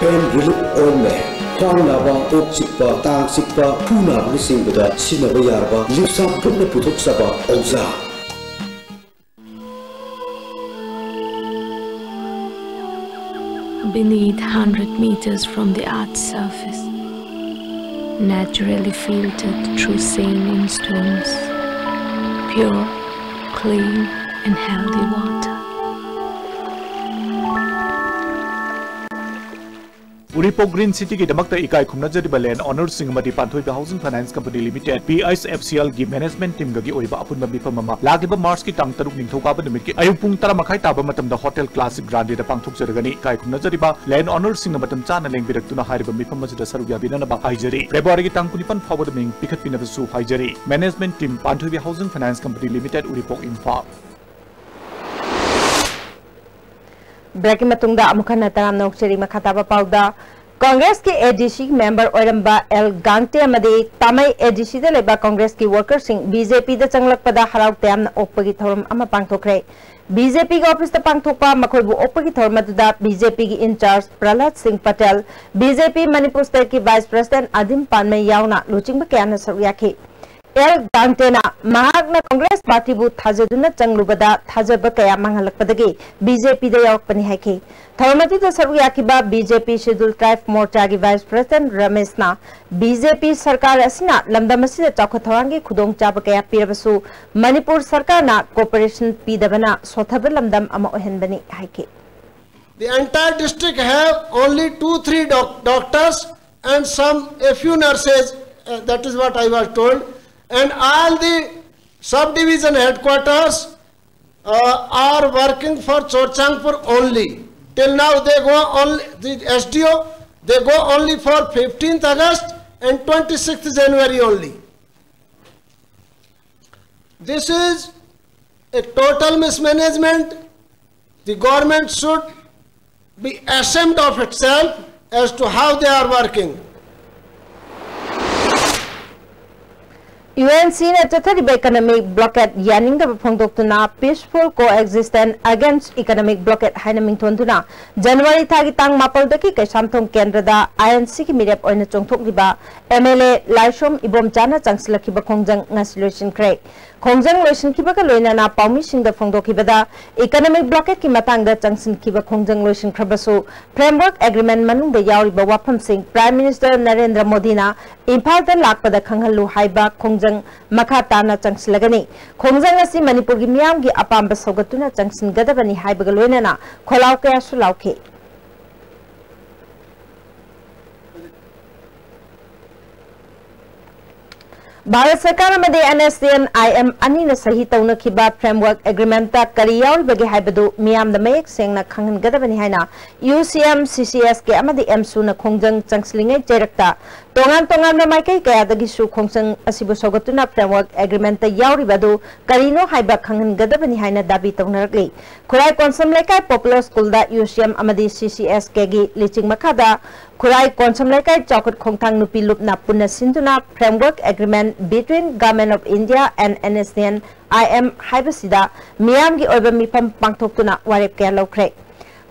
Pain Relief Ointment, ꯈ꯭ꯋꯥꯡ ꯅꯥꯕ, ꯀꯣꯛ ꯆꯤꯛꯄ, ꯇꯥꯡ ꯆꯤꯛꯄ, ꯈꯨ ꯅꯥꯕꯅꯆꯤꯡꯕꯗ ꯁꯤꯖꯤꯟꯅꯕ ꯌꯥꯔꯕ ꯂꯤꯞꯁꯥ ꯒ꯭ꯔꯨꯞꯅ ꯄꯨꯊꯣꯛꯆꯕ ꯑꯣꯖꯥ꯫ Beneath, hundred meters from the earth's surface, naturally filtered through saline streams, pure, clean, and healthy water. Uripok Green Cityꯒꯤꯗꯃꯛꯇ ꯏꯀꯥꯏ ꯈꯨꯝꯅꯖꯔꯤꯕ land ownerꯁꯤꯡ ꯑꯃꯗꯤ ꯄꯥꯟꯊꯣꯏꯕꯤ Housing Finance Company Limited, P H F C Lꯒꯤ management teamꯒꯒꯤ ꯑꯣꯏꯕ ꯑꯄꯨꯟꯕ ꯃꯤꯐꯝ ꯑꯃ ꯂꯥꯛꯂꯤꯕ Marchꯀꯤ ꯇꯥꯡ ꯇꯔꯨꯛ ꯅꯤꯡꯊꯧꯀꯥꯕ ꯅꯨꯃꯤꯠꯀꯤ ꯑꯌꯨꯛ ꯄꯨꯡ ꯇꯔꯥ ꯃꯈꯥꯏ ꯇꯥꯕ ꯃꯇꯝꯗ Hotel Classic Grandeꯗ ꯄꯥꯡꯊꯣꯛꯆꯔꯒꯅꯤ꯫ ꯏꯀꯥꯏ ꯈꯨꯝꯅꯖꯔꯤꯕ land ownerꯁꯤꯡꯅ ꯃꯇꯝ ꯆꯥꯅ ꯂꯦꯡꯕꯤꯔꯛꯇꯨꯅ ꯍꯥꯏꯔꯤꯕ ꯃꯤꯐꯝ ꯑꯁꯤꯗ ꯁꯔꯨꯛ ꯌꯥꯕꯤꯅꯅꯕ ꯍꯥꯏꯖꯔꯤ꯫ Februaryꯒꯤ ꯇꯥꯡ ꯀꯨꯟꯅꯤꯄꯥꯟ ꯐꯥꯎꯕꯗ ꯃꯤꯡ ꯄꯤꯈꯠꯄꯤꯅꯕꯁꯨ ꯍꯥꯏꯖꯔꯤ꯫ Management team, ꯄꯥꯟꯊꯣꯏꯕꯤ Housing Finance Company Limited, ꯎꯔꯤꯄꯣꯛ, ꯏꯝꯐꯥꯜ꯫ Breakꯀꯤ ꯃꯇꯨꯡꯗ ꯑꯃꯨꯛ ꯍꯟꯅ ꯇꯔꯥꯝꯅ ꯑꯣꯛꯆꯔꯤ꯫ ꯃꯈꯥ ꯇꯥꯕ ꯄꯥꯎꯗ, Congressꯀꯤ ADC member ꯑꯣꯏꯔꯝꯕ ꯑꯦꯜ ꯒꯥꯡꯇꯦ ꯑꯃꯗꯤ ꯇꯥꯃꯩ ADCꯗ ꯂꯩꯕ Congressꯀꯤ workerꯁꯤꯡ BJPꯗ ꯆꯪꯂꯛꯄꯗ ꯍꯔꯥꯎ ꯇꯌꯥꯝꯅ ꯑꯣꯛꯄꯒꯤ ꯊꯧꯔꯝ ꯑꯃ ꯄꯥꯡꯊꯣꯛꯈ꯭ꯔꯦ꯫ BJPꯒꯤ officeꯇ ꯄꯥꯡꯊꯣꯛꯄ ꯃꯈꯣꯏꯕꯨ ꯑꯣꯛꯄꯒꯤ ꯊꯧꯔꯝ ꯑꯗꯨꯗ BJPꯒꯤ in-charge ꯄ꯭ꯔꯍꯂꯥꯗ ꯁꯤꯡ Patel, BJP Manipur stateꯀꯤ vice president ꯑꯗꯤꯝ ꯄꯥꯟꯃꯩ ꯌꯥꯎꯅ ꯂꯨꯆꯤꯡꯕ ꯀꯌꯥꯅ ꯁꯔꯨꯛ ꯌꯥꯈꯤ꯫ ꯑꯦꯜ ꯒꯥꯡꯇꯦꯅ ꯃꯍꯥꯛꯅ Congress partyꯕꯨ ꯊꯥꯖꯗꯨꯅ ꯆꯪꯂꯨꯕꯗ ꯊꯥꯖꯕ ꯀꯌꯥ ꯃꯥꯡꯍꯜꯂꯛꯄꯗꯒꯤ BJPꯗ ꯌꯥꯎꯔꯛꯄꯅꯤ ꯍꯥꯏꯈꯤ꯫ ꯊꯧꯔꯝ ꯑꯗꯨꯗ ꯁꯔꯨꯛ ꯌꯥꯈꯤꯕ BJP Scheduled Tribe Morchaꯒꯤ vice president ꯔꯃꯦꯁꯅ BJP ꯁꯔꯀꯥꯔ ꯑꯁꯤꯅ ꯂꯝꯗꯝ ꯑꯁꯤꯗ ꯆꯥꯎꯈꯠ ꯊꯧꯔꯥꯡꯒꯤ ꯈꯨꯗꯣꯡꯆꯥꯕ ꯀꯌꯥ ꯄꯤꯔꯕꯁꯨ ꯃꯅꯤꯄꯨꯔ ꯁꯔꯀꯥꯔꯅ cooperation ꯄꯤꯗꯕꯅ ꯁꯣꯠꯊꯕ ꯂꯝꯗꯝ ꯑꯃ ꯑꯣꯏꯍꯟꯕꯅꯤ ꯍꯥꯏꯈꯤ꯫ The entire district have only two, three doc-, doctors and some, a few nurses, uh, that is what I was told. And all the subdivision headquarters, uh, are working for Churachandpur only. Till now they go only, the S D O, they go only for fifteenth August and twenty-sixth January only. This is a total mismanagement. The government should be ashamed of itself as to how they are working. UNC ꯅ ꯆꯠꯊꯔꯤꯕ economic blockade ꯌꯥꯅꯤꯡꯗꯕ ꯐꯣꯡꯗꯣꯛꯇꯨꯅ Peaceful Coexistence Against Economic Blockade ꯍꯥꯏꯅ ꯃꯤꯡꯊꯣꯟꯗꯨꯅ ꯖꯅꯋꯥꯔꯤ ꯊꯥꯒꯤ ꯇꯥꯡ ꯃꯥꯄꯜꯗꯒꯤ ꯀꯩꯁꯥꯝꯊꯣꯡ ꯀꯦꯟꯗ꯭ꯔꯗ INC ꯒꯤ ꯃꯤꯔꯦꯞ ꯑꯣꯏꯅ ꯆꯣꯡꯊꯣꯛꯂꯤꯕ MLA ꯂꯥꯏꯁ꯭ꯔꯣꯝ ꯏꯕꯣꯝꯆꯥꯅ ꯆꯪꯁꯤꯜꯂꯛꯈꯤꯕ ꯈꯣꯡꯖꯪ ꯉꯁꯤ ꯂꯣꯏꯁꯤꯟꯈ꯭ꯔꯦ꯫ ꯈꯣꯡꯖꯪ ꯂꯣꯏꯁꯤꯟꯈꯤꯕꯒ ꯂꯣꯏꯅꯅ ꯄꯥꯎꯃꯤꯁꯤꯡꯗ ꯐꯣꯡꯗꯣꯛꯈꯤꯕꯗ economic blockade ꯀꯤ ꯃꯇꯥꯡꯗ ꯆꯪꯁꯤꯟꯈꯤꯕ ꯈꯣꯡꯖꯪ ꯂꯣꯏꯁꯤꯟꯈ꯭ꯔꯕꯁꯨ Framework Agreement ꯃꯅꯨꯡꯗ ꯌꯥꯎꯔꯤꯕ ꯋꯥꯐꯝꯁꯤꯡ Prime Minister ꯅꯔꯦꯟꯗ꯭ꯔ ꯃꯣꯗꯤꯅ ꯏꯝꯐꯥꯜꯗ ꯂꯥꯛꯄꯗ ꯈꯪꯍꯜꯂꯨ ꯍꯥꯏꯕ ꯈꯣꯡꯖꯪ ꯃꯈꯥ ꯇꯥꯅ ꯆꯪꯁꯤꯜꯂꯒꯅꯤ꯫ ꯈꯣꯡꯖꯪ ꯑꯁꯤ ꯃꯅꯤꯄꯨꯔꯒꯤ ꯃꯤꯌꯥꯝꯒꯤ ꯑꯄꯥꯝꯕ ꯁꯧꯒꯠꯇꯨꯅ ꯆꯪꯁꯤꯟꯒꯗꯕꯅꯤ ꯍꯥꯏꯕꯒ ꯂꯣꯏꯅꯅ ꯈꯣꯜꯂꯥꯎ ꯀꯌꯥꯁꯨ ꯂꯥꯎꯈꯤ꯫ ꯚꯥꯔꯠ ꯁꯔꯀꯥꯔ ꯑꯃꯗꯤ NSCN IM ꯑꯅꯤꯅ ꯁꯍꯤ ꯇꯧꯅꯈꯤꯕ Framework Agreement ꯀꯔꯤ ꯌꯥꯎꯔꯤꯕꯒꯦ ꯍꯥꯏꯕꯗꯨ ꯃꯤꯌꯥꯝꯗ ꯃꯌꯦꯛ ꯁꯦꯡꯅ ꯈꯪꯍꯟꯒꯗꯕꯅꯤ ꯍꯥꯏꯅ UCM, CCSK ꯑꯃꯗꯤ AMSU ꯅ ꯈꯣꯡꯖꯪ ꯆꯪꯁꯤꯜꯂꯤꯉꯩ ꯆꯩꯔꯛꯇ ꯇꯣꯉꯥꯟ ꯇꯣꯉꯥꯟꯕ ꯃꯥꯏꯀꯩ ꯀꯌꯥꯗꯒꯤꯁꯨ ꯈꯣꯡꯖꯪ ꯑꯁꯤꯕꯨ ꯁꯧꯒꯠꯇꯨꯅ Framework Agreement ꯇ ꯌꯥꯎꯔꯤꯕ ꯑꯗꯨ ꯀꯔꯤꯅꯣ ꯍꯥꯏꯕ ꯈꯪꯍꯟꯒꯗꯕꯅꯤ ꯍꯥꯏꯅ ꯗꯥꯕꯤ ꯇꯧꯅꯔꯛꯂꯤ꯫ ꯈꯨꯔꯥꯏ ꯀꯣꯟꯁꯝ ꯂꯩꯀꯥꯏ Popular School ꯗ UCM ꯑꯃꯗꯤ CCSK ꯒꯤ ꯂꯤꯆꯤꯡ ꯃꯈꯥꯗ ꯈꯨꯔꯥꯏ ꯀꯣꯟꯁꯝ ꯂꯩꯀꯥꯏ ꯆꯥꯎꯈꯠ ꯈꯣꯡꯊꯥꯡ ꯅꯨꯄꯤ ꯂꯨꯞꯅ ꯄꯨꯟꯅ ꯁꯤꯟꯗꯨꯅ Framework Agreement between Government of India and NSCN IM ꯍꯥꯏꯕꯁꯤꯗ ꯃꯤꯌꯥꯝꯒꯤ ꯑꯣꯏꯕ ꯃꯤꯐꯝ ꯄꯥꯡꯊꯣꯛꯇꯨꯅ ꯋꯥꯔꯦꯞ ꯀꯌꯥ ꯂꯧꯈ꯭ꯔꯦ꯫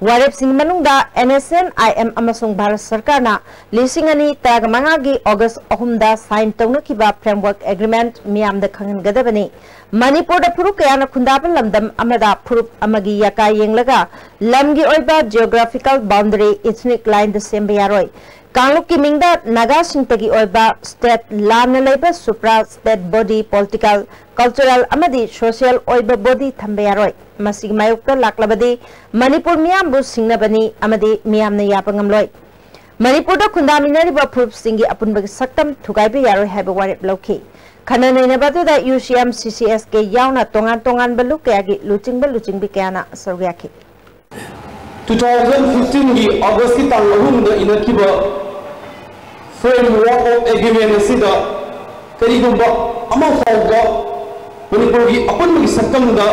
ꯋꯥꯔꯦꯞꯁꯤꯡꯒꯤ ꯃꯅꯨꯡꯗ NSCN IM ꯑꯃꯁꯨꯡ ꯚꯥꯔꯠ ꯁꯔꯀꯥꯔꯅ ꯂꯤꯁꯤꯡ ꯑꯅꯤ ꯇꯔꯥꯃꯉꯥꯒꯤ August ꯑꯍꯨꯝꯗ sign ꯇꯧꯅꯈꯤꯕ Framework Agreement ꯃꯤꯌꯥꯝꯗ ꯈꯪꯍꯟꯒꯗꯕꯅꯤ꯫ ꯃꯅꯤꯄꯨꯔꯗ ꯐꯨꯔꯨꯞ ꯀꯌꯥꯅ ꯈꯨꯟꯗꯥꯕ ꯂꯝꯗꯝ ꯑꯃꯗ ꯐꯨꯔꯨꯞ ꯑꯃꯒꯤ ꯌꯥꯀꯥ ꯌꯦꯡꯂꯒ ꯂꯝꯒꯤ ꯑꯣꯏꯕ geographical boundary ethnic line ꯗ ꯁꯦꯝꯕ ꯌꯥꯔꯣꯏ꯫ ꯀꯥꯡꯂꯨꯞꯀꯤ ꯃꯤꯡꯗ ꯅꯥꯒꯥꯁꯤꯡꯇꯒꯤ ꯑꯣꯏꯕ state ꯂꯥꯟꯅ ꯂꯩꯕ supra state body, political, cultural ꯑꯃꯗꯤ social ꯑꯣꯏꯕ body ꯊꯝꯕ ꯌꯥꯔꯣꯏ꯫ ꯃꯁꯤꯒꯤ ꯃꯥꯌꯣꯛꯇ ꯂꯥꯛꯂꯕꯗꯤ ꯃꯅꯤꯄꯨꯔ ꯃꯤꯌꯥꯝꯕꯨ ꯁꯤꯡꯅꯕꯅꯤ ꯑꯃꯗꯤ ꯃꯤꯌꯥꯝꯅ ꯌꯥꯕ ꯉꯝꯂꯣꯏ꯫ ꯃꯅꯤꯄꯨꯔꯗ ꯈꯨꯟꯗꯥꯃꯤꯟꯅꯔꯤꯕ ꯐꯨꯔꯨꯞꯁꯤꯡꯒꯤ ꯑꯄꯨꯟꯕꯒꯤ ꯁꯛꯇꯝ ꯊꯨꯒꯥꯏꯕ ꯌꯥꯔꯣꯏ ꯍꯥꯏꯕ ꯋꯥꯔꯦꯞ ꯂꯧꯈꯤ꯫ ꯈꯟꯅ ꯅꯩꯅꯕ ꯑꯗꯨꯗ UCM, CCSK ꯌꯥꯎꯅ ꯇꯣꯉꯥꯟ ꯇꯣꯉꯥꯟꯕ ꯂꯨꯞ ꯀꯌꯥꯒꯤ ꯂꯨꯆꯤꯡꯕ ꯂꯨꯆꯤꯡꯕꯤ ꯀꯌꯥꯅ ꯁꯔꯨꯛ ꯌꯥꯈꯤ꯫ Two thousand fifteen ꯒꯤ August ꯀꯤ ꯇꯥꯡ ꯑꯍꯨꯝꯗ ꯏꯅꯈꯤꯕ Framework of Agreement ꯑꯁꯤꯗ ꯀꯔꯤꯒꯨꯝꯕ ꯑꯃ ꯐꯥꯎꯕ ꯃꯅꯤꯄꯨꯔꯒꯤ ꯑꯄꯨꯟꯕꯒꯤ ꯁꯛꯇꯝꯗ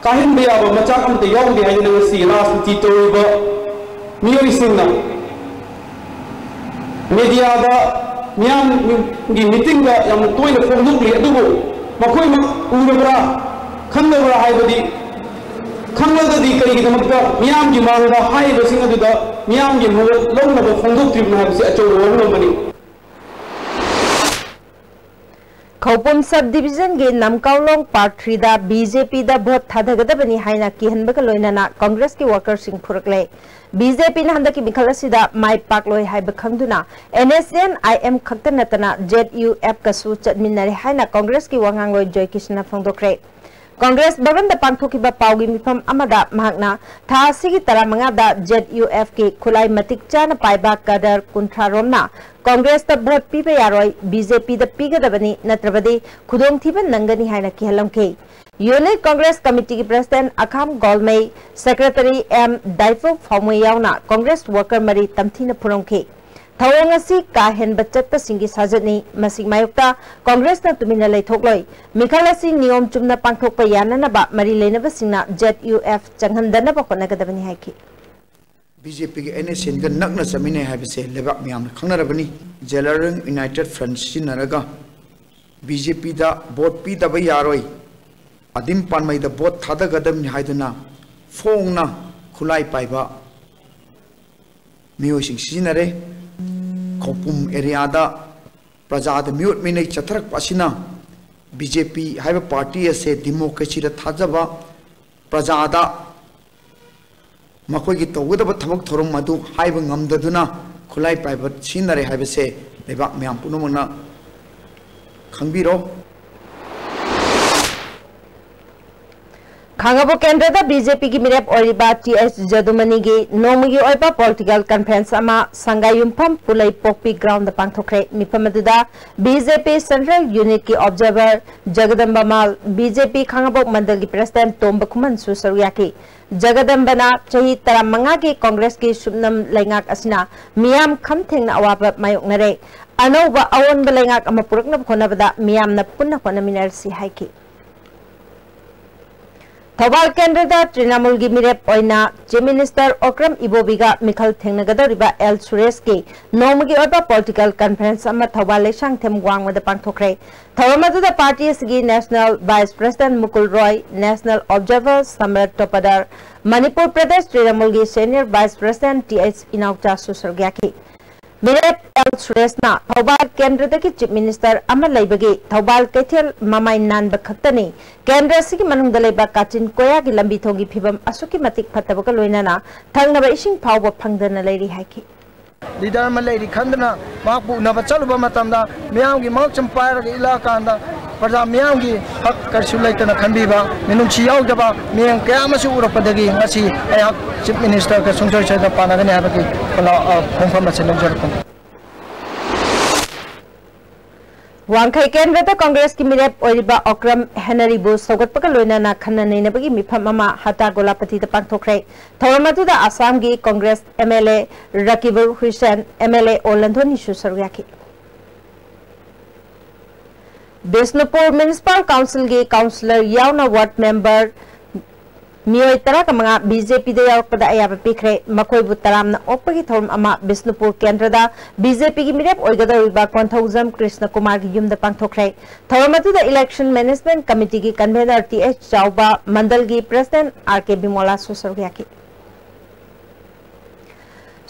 ꯀꯥꯏꯍꯟꯕ ꯌꯥꯕ ꯃꯆꯥꯛ ꯑꯃꯠꯇ ꯌꯥꯎꯗꯦ ꯍꯥꯏꯗꯅ ꯉꯁꯤ ꯔꯥꯖꯅꯤꯇꯤ ꯇꯧꯔꯤꯕ ꯃꯤꯑꯣꯏꯁꯤꯡꯅ media ꯗ ꯃꯤꯌꯥꯝꯒꯤ ꯃꯤꯇꯤꯡꯗ ꯌꯥꯝꯅ ꯇꯣꯏꯅ ꯐꯣꯡꯗꯣꯛꯂꯤ, ꯑꯗꯨꯕꯨ ꯃꯈꯣꯏꯃꯛ ꯎꯔꯕ꯭ꯔꯥ, ꯈꯪꯗꯕ꯭ꯔꯥ ꯍꯥꯏꯕꯗꯤ, ꯈꯪꯂꯒꯗꯤ ꯀꯔꯤꯒꯤꯗꯃꯛꯇ ꯃꯤꯌꯥꯝꯒꯤ ꯃꯥꯡꯗ ꯍꯥꯏꯔꯤꯕꯁꯤꯡ ꯑꯗꯨꯗ ꯃꯤꯌꯥꯝꯒꯤ ꯃꯣꯠ ꯂꯧꯅꯕ ꯐꯣꯡꯗꯣꯛꯇ꯭ꯔꯤꯕꯅꯣ ꯍꯥꯏꯕꯁꯤ ꯑꯆꯧꯕ ꯋꯥꯐꯝ ꯑꯃꯅꯤ꯫ ꯈꯧꯄꯨꯝ sub division ꯒꯤ ꯅꯝꯀꯥꯎꯂꯣꯡ part three ꯗ B J P ꯗ vote ꯊꯥꯗꯒꯗꯕꯅꯤ ꯍꯥꯏꯅ ꯀꯤꯍꯟꯕꯒ ꯂꯣꯏꯅꯅ Congress ꯀꯤ worker ꯁꯤꯡ ꯐꯨꯔꯛꯂꯦ꯫ B J P ꯅ ꯍꯟꯗꯛꯀꯤ ꯃꯤꯈꯜ ꯑꯁꯤꯗ ꯃꯥꯏ ꯄꯥꯛꯂꯣꯏ ꯍꯥꯏꯕ ꯈꯪꯗꯨꯅ N S N I M ꯈꯛꯇ ꯅꯠꯇꯅ Z U F ꯀꯁꯨ ꯆꯠꯃꯤꯟꯅꯔꯦ ꯍꯥꯏꯅ Congress ꯀꯤ ꯋꯥ ꯉꯥꯡꯂꯣꯏ ꯖꯣꯏ ꯀ꯭ꯔꯤꯁꯅ ꯐꯣꯡꯗꯣꯛꯈ꯭ꯔꯦ꯫ Congress ꯚꯕꯟꯗ ꯄꯥꯡꯊꯣꯛꯈꯤꯕ ꯄꯥꯎꯒꯤ ꯃꯤꯐꯝ ꯑꯃꯗ ꯃꯍꯥꯛꯅ ꯊꯥ ꯑꯁꯤꯒꯤ ꯇꯔꯥꯃꯉꯥꯗ Z U F ꯀꯤ ꯈꯨꯠꯂꯥꯏ ꯃꯇꯤꯛ ꯆꯥꯅ ꯄꯥꯏꯕ cadre ꯀꯨꯟꯊ꯭ꯔꯥ ꯔꯣꯝꯅ Congress ꯇ vote ꯄꯤꯕ ꯌꯥꯔꯣꯏ, B J P ꯗ ꯄꯤꯒꯗꯕꯅꯤ, ꯅꯠꯇ꯭ꯔꯕꯗꯤ ꯈꯨꯗꯣꯡꯊꯤꯕ ꯅꯪꯒꯅꯤ ꯍꯥꯏꯅ ꯀꯤꯍꯜꯂꯝꯈꯤ꯫ Unit Congress Committee ꯒꯤ President ꯑꯈꯥꯝ ꯒꯣꯜꯃꯩ, Secretary M ꯗꯥꯏꯐꯨ ꯐꯥꯎꯃꯩ ꯌꯥꯎꯅ Congress worker ꯃꯔꯤ ꯇꯝꯊꯤꯅ ꯐꯨꯔꯝꯈꯤ꯫ ꯊꯧꯑꯣꯡ ꯑꯁꯤ ꯀꯥ ꯍꯦꯟꯕ ꯆꯠꯄꯁꯤꯡꯒꯤ ꯁꯥꯖꯠꯅꯤ, ꯃꯁꯤꯒꯤ ꯃꯥꯌꯣꯛꯇ Congress ꯅ ꯇꯨꯃꯤꯟꯅ ꯂꯩꯊꯣꯛꯂꯣꯏ꯫ ꯃꯤꯈꯜ ꯑꯁꯤ ꯅꯤꯌꯣꯝ ꯆꯨꯝꯅ ꯄꯥꯡꯊꯣꯛꯄ ꯌꯥꯅꯅꯕ ꯃꯔꯤ ꯂꯩꯅꯕꯁꯤꯡꯅ Z U F ꯆꯪꯍꯟꯗꯅꯕ ꯍꯣꯠꯅꯒꯗꯕꯅꯤ ꯍꯥꯏꯈꯤ꯫ B J P ꯒ N S N ꯒ ꯅꯛꯅ ꯆꯠꯃꯤꯟꯅꯩ ꯍꯥꯏꯕꯁꯦ ꯂꯩꯕꯥꯛ ꯃꯤꯌꯥꯝꯅ ꯈꯪꯅꯔꯕꯅꯤ꯫ Zeliangrong United Front ꯁꯤꯖꯤꯟꯅꯔꯒ B J P ꯗ vote ꯄꯤꯗꯕ ꯌꯥꯔꯣꯏ, ꯑꯗꯤꯝ ꯄꯥꯟꯃꯩꯗ vote ꯊꯥꯗꯒꯗꯕꯅꯤ ꯍꯥꯏꯗꯨꯅ ꯐꯣꯡꯅ ꯈꯨꯠꯂꯥꯏ ꯄꯥꯏꯕ ꯃꯤꯑꯣꯏꯁꯤꯡ ꯁꯤꯖꯤꯟꯅꯔꯦ꯫ ꯈꯧꯄꯨꯝ area ꯗ ꯄ꯭ꯔꯖꯥꯗ ꯃꯤꯑꯣꯠ ꯃꯤꯅꯩ ꯆꯠꯊꯔꯛꯄ ꯑꯁꯤꯅ B J P ꯍꯥꯏꯕ party ꯑꯁꯦ democracy ꯗ ꯊꯥꯖꯕ, ꯄ꯭ꯔꯖꯥꯗ ꯃꯈꯣꯏꯒꯤ ꯇꯧꯒꯗꯕ ꯊꯕꯛ ꯊꯧꯔꯝ ꯑꯗꯨ ꯍꯥꯏꯕ ꯉꯝꯗꯗꯨꯅ ꯈꯨꯠꯂꯥꯏ ꯄꯥꯏꯕ ꯁꯤꯖꯤꯟꯅꯔꯦ ꯍꯥꯏꯕꯁꯦ ꯂꯩꯕꯥꯛ ꯃꯌꯥꯝ ꯄꯨꯝꯅꯃꯛꯅ ꯈꯪꯕꯤꯔꯣ꯫ ꯈꯥꯡꯉꯕꯣꯛ ꯀꯦꯟꯗ꯭ꯔꯗ B J P ꯒꯤ ꯃꯤꯔꯦꯞ ꯑꯣꯏꯔꯤꯕ T H ꯖꯗꯨꯃꯅꯤꯒꯤ ꯅꯣꯡꯃꯒꯤ ꯑꯣꯏꯕ political conference ꯑꯃ ꯁꯪꯒꯥꯏꯌꯨꯝꯐꯝ ꯄꯨꯂꯩ ꯄꯣꯛꯄꯤ ground ꯗ ꯄꯥꯡꯊꯣꯛꯈ꯭ꯔꯦ꯫ ꯃꯤꯐꯝ ꯑꯗꯨꯗ B J P Central Unit ꯀꯤ observer ꯖꯒꯗꯝꯕ ꯃꯥꯜ, B J P ꯈꯥꯡꯉꯕꯣꯛ ꯃꯟꯗꯜꯒꯤ President ꯇꯣꯝꯕ ꯈꯨꯃꯟꯁꯨ ꯁꯔꯨꯛ ꯌꯥꯈꯤ꯫ ꯖꯒꯗꯝꯕꯅ ꯆꯍꯤ ꯇꯔꯥꯃꯉꯥꯒꯤ Congress ꯀꯤ ꯁꯨꯞꯅꯝ ꯂꯩꯉꯥꯛ ꯑꯁꯤꯅ ꯃꯤꯌꯥꯝ ꯈꯝ ꯊꯦꯡꯅ ꯑꯋꯥꯕ ꯃꯥꯌꯣꯛꯅꯔꯦ꯫ ꯑꯅꯧꯕ ꯑꯑꯣꯟꯕ ꯂꯩꯉꯥꯛ ꯑꯃ ꯄꯨꯔꯛꯅꯕ ꯍꯣꯠꯅꯕꯗ ꯃꯤꯌꯥꯝꯅ ꯄꯨꯟꯅ ꯍꯣꯠꯅꯃꯤꯟꯅꯔꯁꯤ ꯍꯥꯏꯈꯤ꯫ ꯊꯧꯕꯥꯜ ꯀꯦꯟꯗ꯭ꯔꯗ ꯇ꯭ꯔꯤꯅꯥꯃꯨꯜꯒꯤ ꯃꯤꯔꯦꯞ ꯑꯣꯏꯅ ꯆꯤꯐ ꯃꯤꯅꯤꯁꯇꯔ ꯑꯣꯀ꯭ꯔꯝ ꯏꯕꯣꯕꯤꯒ ꯃꯤꯈꯜ ꯊꯦꯡꯅꯒꯗꯧꯔꯤꯕ ꯑꯦꯜ ꯁꯨꯔꯦꯁꯀꯤ ꯅꯣꯡꯃꯒꯤ ꯑꯣꯏꯕ ꯄꯣꯂꯤꯇꯤꯀꯦꯜ ꯀꯟꯐꯔꯦꯟꯁ ꯑꯃ ꯊꯧꯕꯥꯜ ꯂꯩꯁꯥꯡꯊꯦꯝ ꯋꯥꯡꯃꯗ ꯄꯥꯡꯊꯣꯛꯈ꯭ꯔꯦ꯫ ꯊꯧꯔꯝ ꯑꯗꯨꯗ ꯄꯥꯔꯇꯤ ꯑꯁꯤꯒꯤ national vice president Mukul Roy, national observer Samrat Topdar, Manipur Pradesh ꯇ꯭ꯔꯤꯅꯥꯃꯨꯜꯒꯤ senior vice president T H ꯏꯅꯥꯎꯆꯥꯁꯨ ꯁꯔꯨꯛ ꯌꯥꯈꯤ꯫ ꯃꯤꯔꯦꯞ ꯑꯦꯜ ꯁꯨꯔꯦꯁꯅ ꯊꯧꯕꯥꯜ ꯀꯦꯟꯗ꯭ꯔꯗꯒꯤ ꯆꯤꯐ ꯃꯤꯅꯤꯁꯇꯔ ꯑꯃ ꯂꯩꯕꯒꯤ ꯊꯧꯕꯥꯜ ꯀꯩꯊꯦꯜ ꯃꯃꯥꯏ ꯅꯥꯟꯕ ꯈꯛꯇꯅꯤ꯫ ꯀꯦꯟꯗ꯭ꯔ ꯑꯁꯤꯒꯤ ꯃꯅꯨꯡꯗ ꯂꯩꯕ ꯀꯥꯆꯤꯟ ꯀꯣꯌꯥꯒꯤ ꯂꯝꯕꯤ ꯊꯣꯡꯒꯤ ꯐꯤꯕꯝ ꯑꯁꯨꯛꯀꯤ ꯃꯇꯤꯛ ꯐꯠꯇꯕꯒ ꯂꯣꯏꯅꯅ ꯊꯛꯅꯕ ꯏꯁꯤꯡ ꯐꯥꯎꯕ ꯐꯪꯗꯅ ꯂꯩꯔꯤ ꯍꯥꯏꯈꯤ꯫ ꯂꯤꯗꯔ ꯑꯃ ꯂꯩꯔꯤ ꯈꯟꯗꯅ ꯃꯍꯥꯛꯄꯨ ꯎꯅꯕ ꯆꯠꯂꯨꯕ ꯃꯇꯝꯗ ꯃꯤꯌꯥꯝꯒꯤ ꯃꯍꯨꯠ ꯁꯨꯝ ꯄꯥꯏꯔꯒ ꯏꯜꯂꯛꯑꯀꯥꯟꯗ ꯄ꯭ꯔꯖꯥ ꯃꯤꯌꯥꯝꯒꯤ ꯍꯛ ꯀꯔꯤꯁꯨ ꯂꯩꯇꯅ ꯈꯟꯕꯤꯕ, ꯃꯤꯅꯨꯡꯁꯤ ꯌꯥꯎꯗꯕ ꯃꯤꯠꯌꯦꯡ ꯀꯌꯥ ꯑꯃꯁꯨ ꯎꯔꯛꯄꯗꯒꯤ ꯉꯁꯤ ꯑꯩꯍꯥꯛ ꯆꯤꯐ ꯃꯤꯅꯤꯁꯇꯔꯒ ꯁꯨꯡꯁꯣꯏ ꯁꯣꯏꯗꯅ ꯄꯥꯟꯅꯒꯅꯤ ꯍꯥꯏꯕꯒꯤ ꯈꯣꯡꯐꯝ ꯑꯁꯤ ꯂꯧꯖꯔꯛꯄꯅꯤ꯫ ꯋꯥꯡꯈꯩ ꯀꯦꯟꯗ꯭ꯔꯗ ꯀꯪꯒ꯭ꯔꯦꯁꯀꯤ ꯃꯤꯔꯦꯞ ꯑꯣꯏꯔꯤꯕ ꯑꯣꯀ꯭ꯔꯝ ꯍꯦꯅꯔꯤꯕꯨ ꯁꯧꯒꯠꯄꯒ ꯂꯣꯏꯅꯅ ꯈꯟꯅ ꯅꯩꯅꯕꯒꯤ ꯃꯤꯐꯝ ꯑꯃ ꯍꯇꯥ ꯒꯣꯂꯥꯄꯇꯤꯗ ꯄꯥꯡꯊꯣꯛꯈ꯭ꯔꯦ꯫ ꯊꯧꯔꯝ ꯑꯗꯨꯗ ꯑꯁꯥꯝꯒꯤ Congress M L A Rakibul Hussain, M L A O Lanthon ꯅꯤꯁꯨ ꯁꯔꯨꯛ ꯌꯥꯈꯤ꯫ ꯕꯤꯁꯅꯨꯄꯨꯔ ꯃ꯭ꯌꯨꯅꯤꯁꯤꯄꯥꯜ ꯀꯥꯎꯟꯁꯤꯜꯒꯤ ꯀꯥꯎꯟꯁꯤꯂꯔ ꯌꯥꯎꯅ ꯋꯥꯔꯗ ꯃꯦꯝꯕꯔ ꯃꯤꯑꯣꯏ ꯇꯔꯥꯒ ꯃꯉꯥ ꯕꯤ ꯖꯦ ꯄꯤꯗ ꯌꯥꯎꯔꯛꯄꯗ ꯑꯌꯥꯕ ꯄꯤꯈ꯭ꯔꯦ꯫ ꯃꯈꯣꯏꯕꯨ ꯇꯔꯥꯝꯅ ꯑꯣꯛꯄꯒꯤ ꯊꯧꯔꯝ ꯑꯃ ꯕꯤꯁꯅꯨꯄꯨꯔ ꯀꯦꯟꯗ꯭ꯔꯗ ꯕꯤ ꯖꯦ ꯄꯤꯒꯤ ꯃꯤꯔꯦꯞ ꯑꯣꯏꯒꯗꯧꯔꯤꯕ ꯀꯣꯟꯊꯧꯖꯝ ꯀ꯭ꯔꯤꯁꯅ ꯀꯨꯃꯥꯔꯒꯤ ꯌꯨꯝꯗ ꯄꯥꯡꯊꯣꯛꯈ꯭ꯔꯦ꯫ ꯊꯧꯔꯝ ꯑꯗꯨꯗ ꯏꯂꯦꯛꯁꯟ ꯃꯦꯅꯦꯖꯃꯦꯟꯠ ꯀꯃꯤꯇꯤꯒꯤ ꯀꯟꯚꯦꯅꯔ ꯇꯤ ꯑꯩꯆ ꯆꯥꯎꯕ, ꯃꯟꯗꯜꯒꯤ ꯄ꯭ꯔꯦꯁꯤꯗꯦꯟꯠ ꯑꯥꯔ ꯀꯦ ꯕꯤꯃꯣꯂꯥꯁꯨ ꯁꯔꯨꯛ ꯌꯥꯈꯤ꯫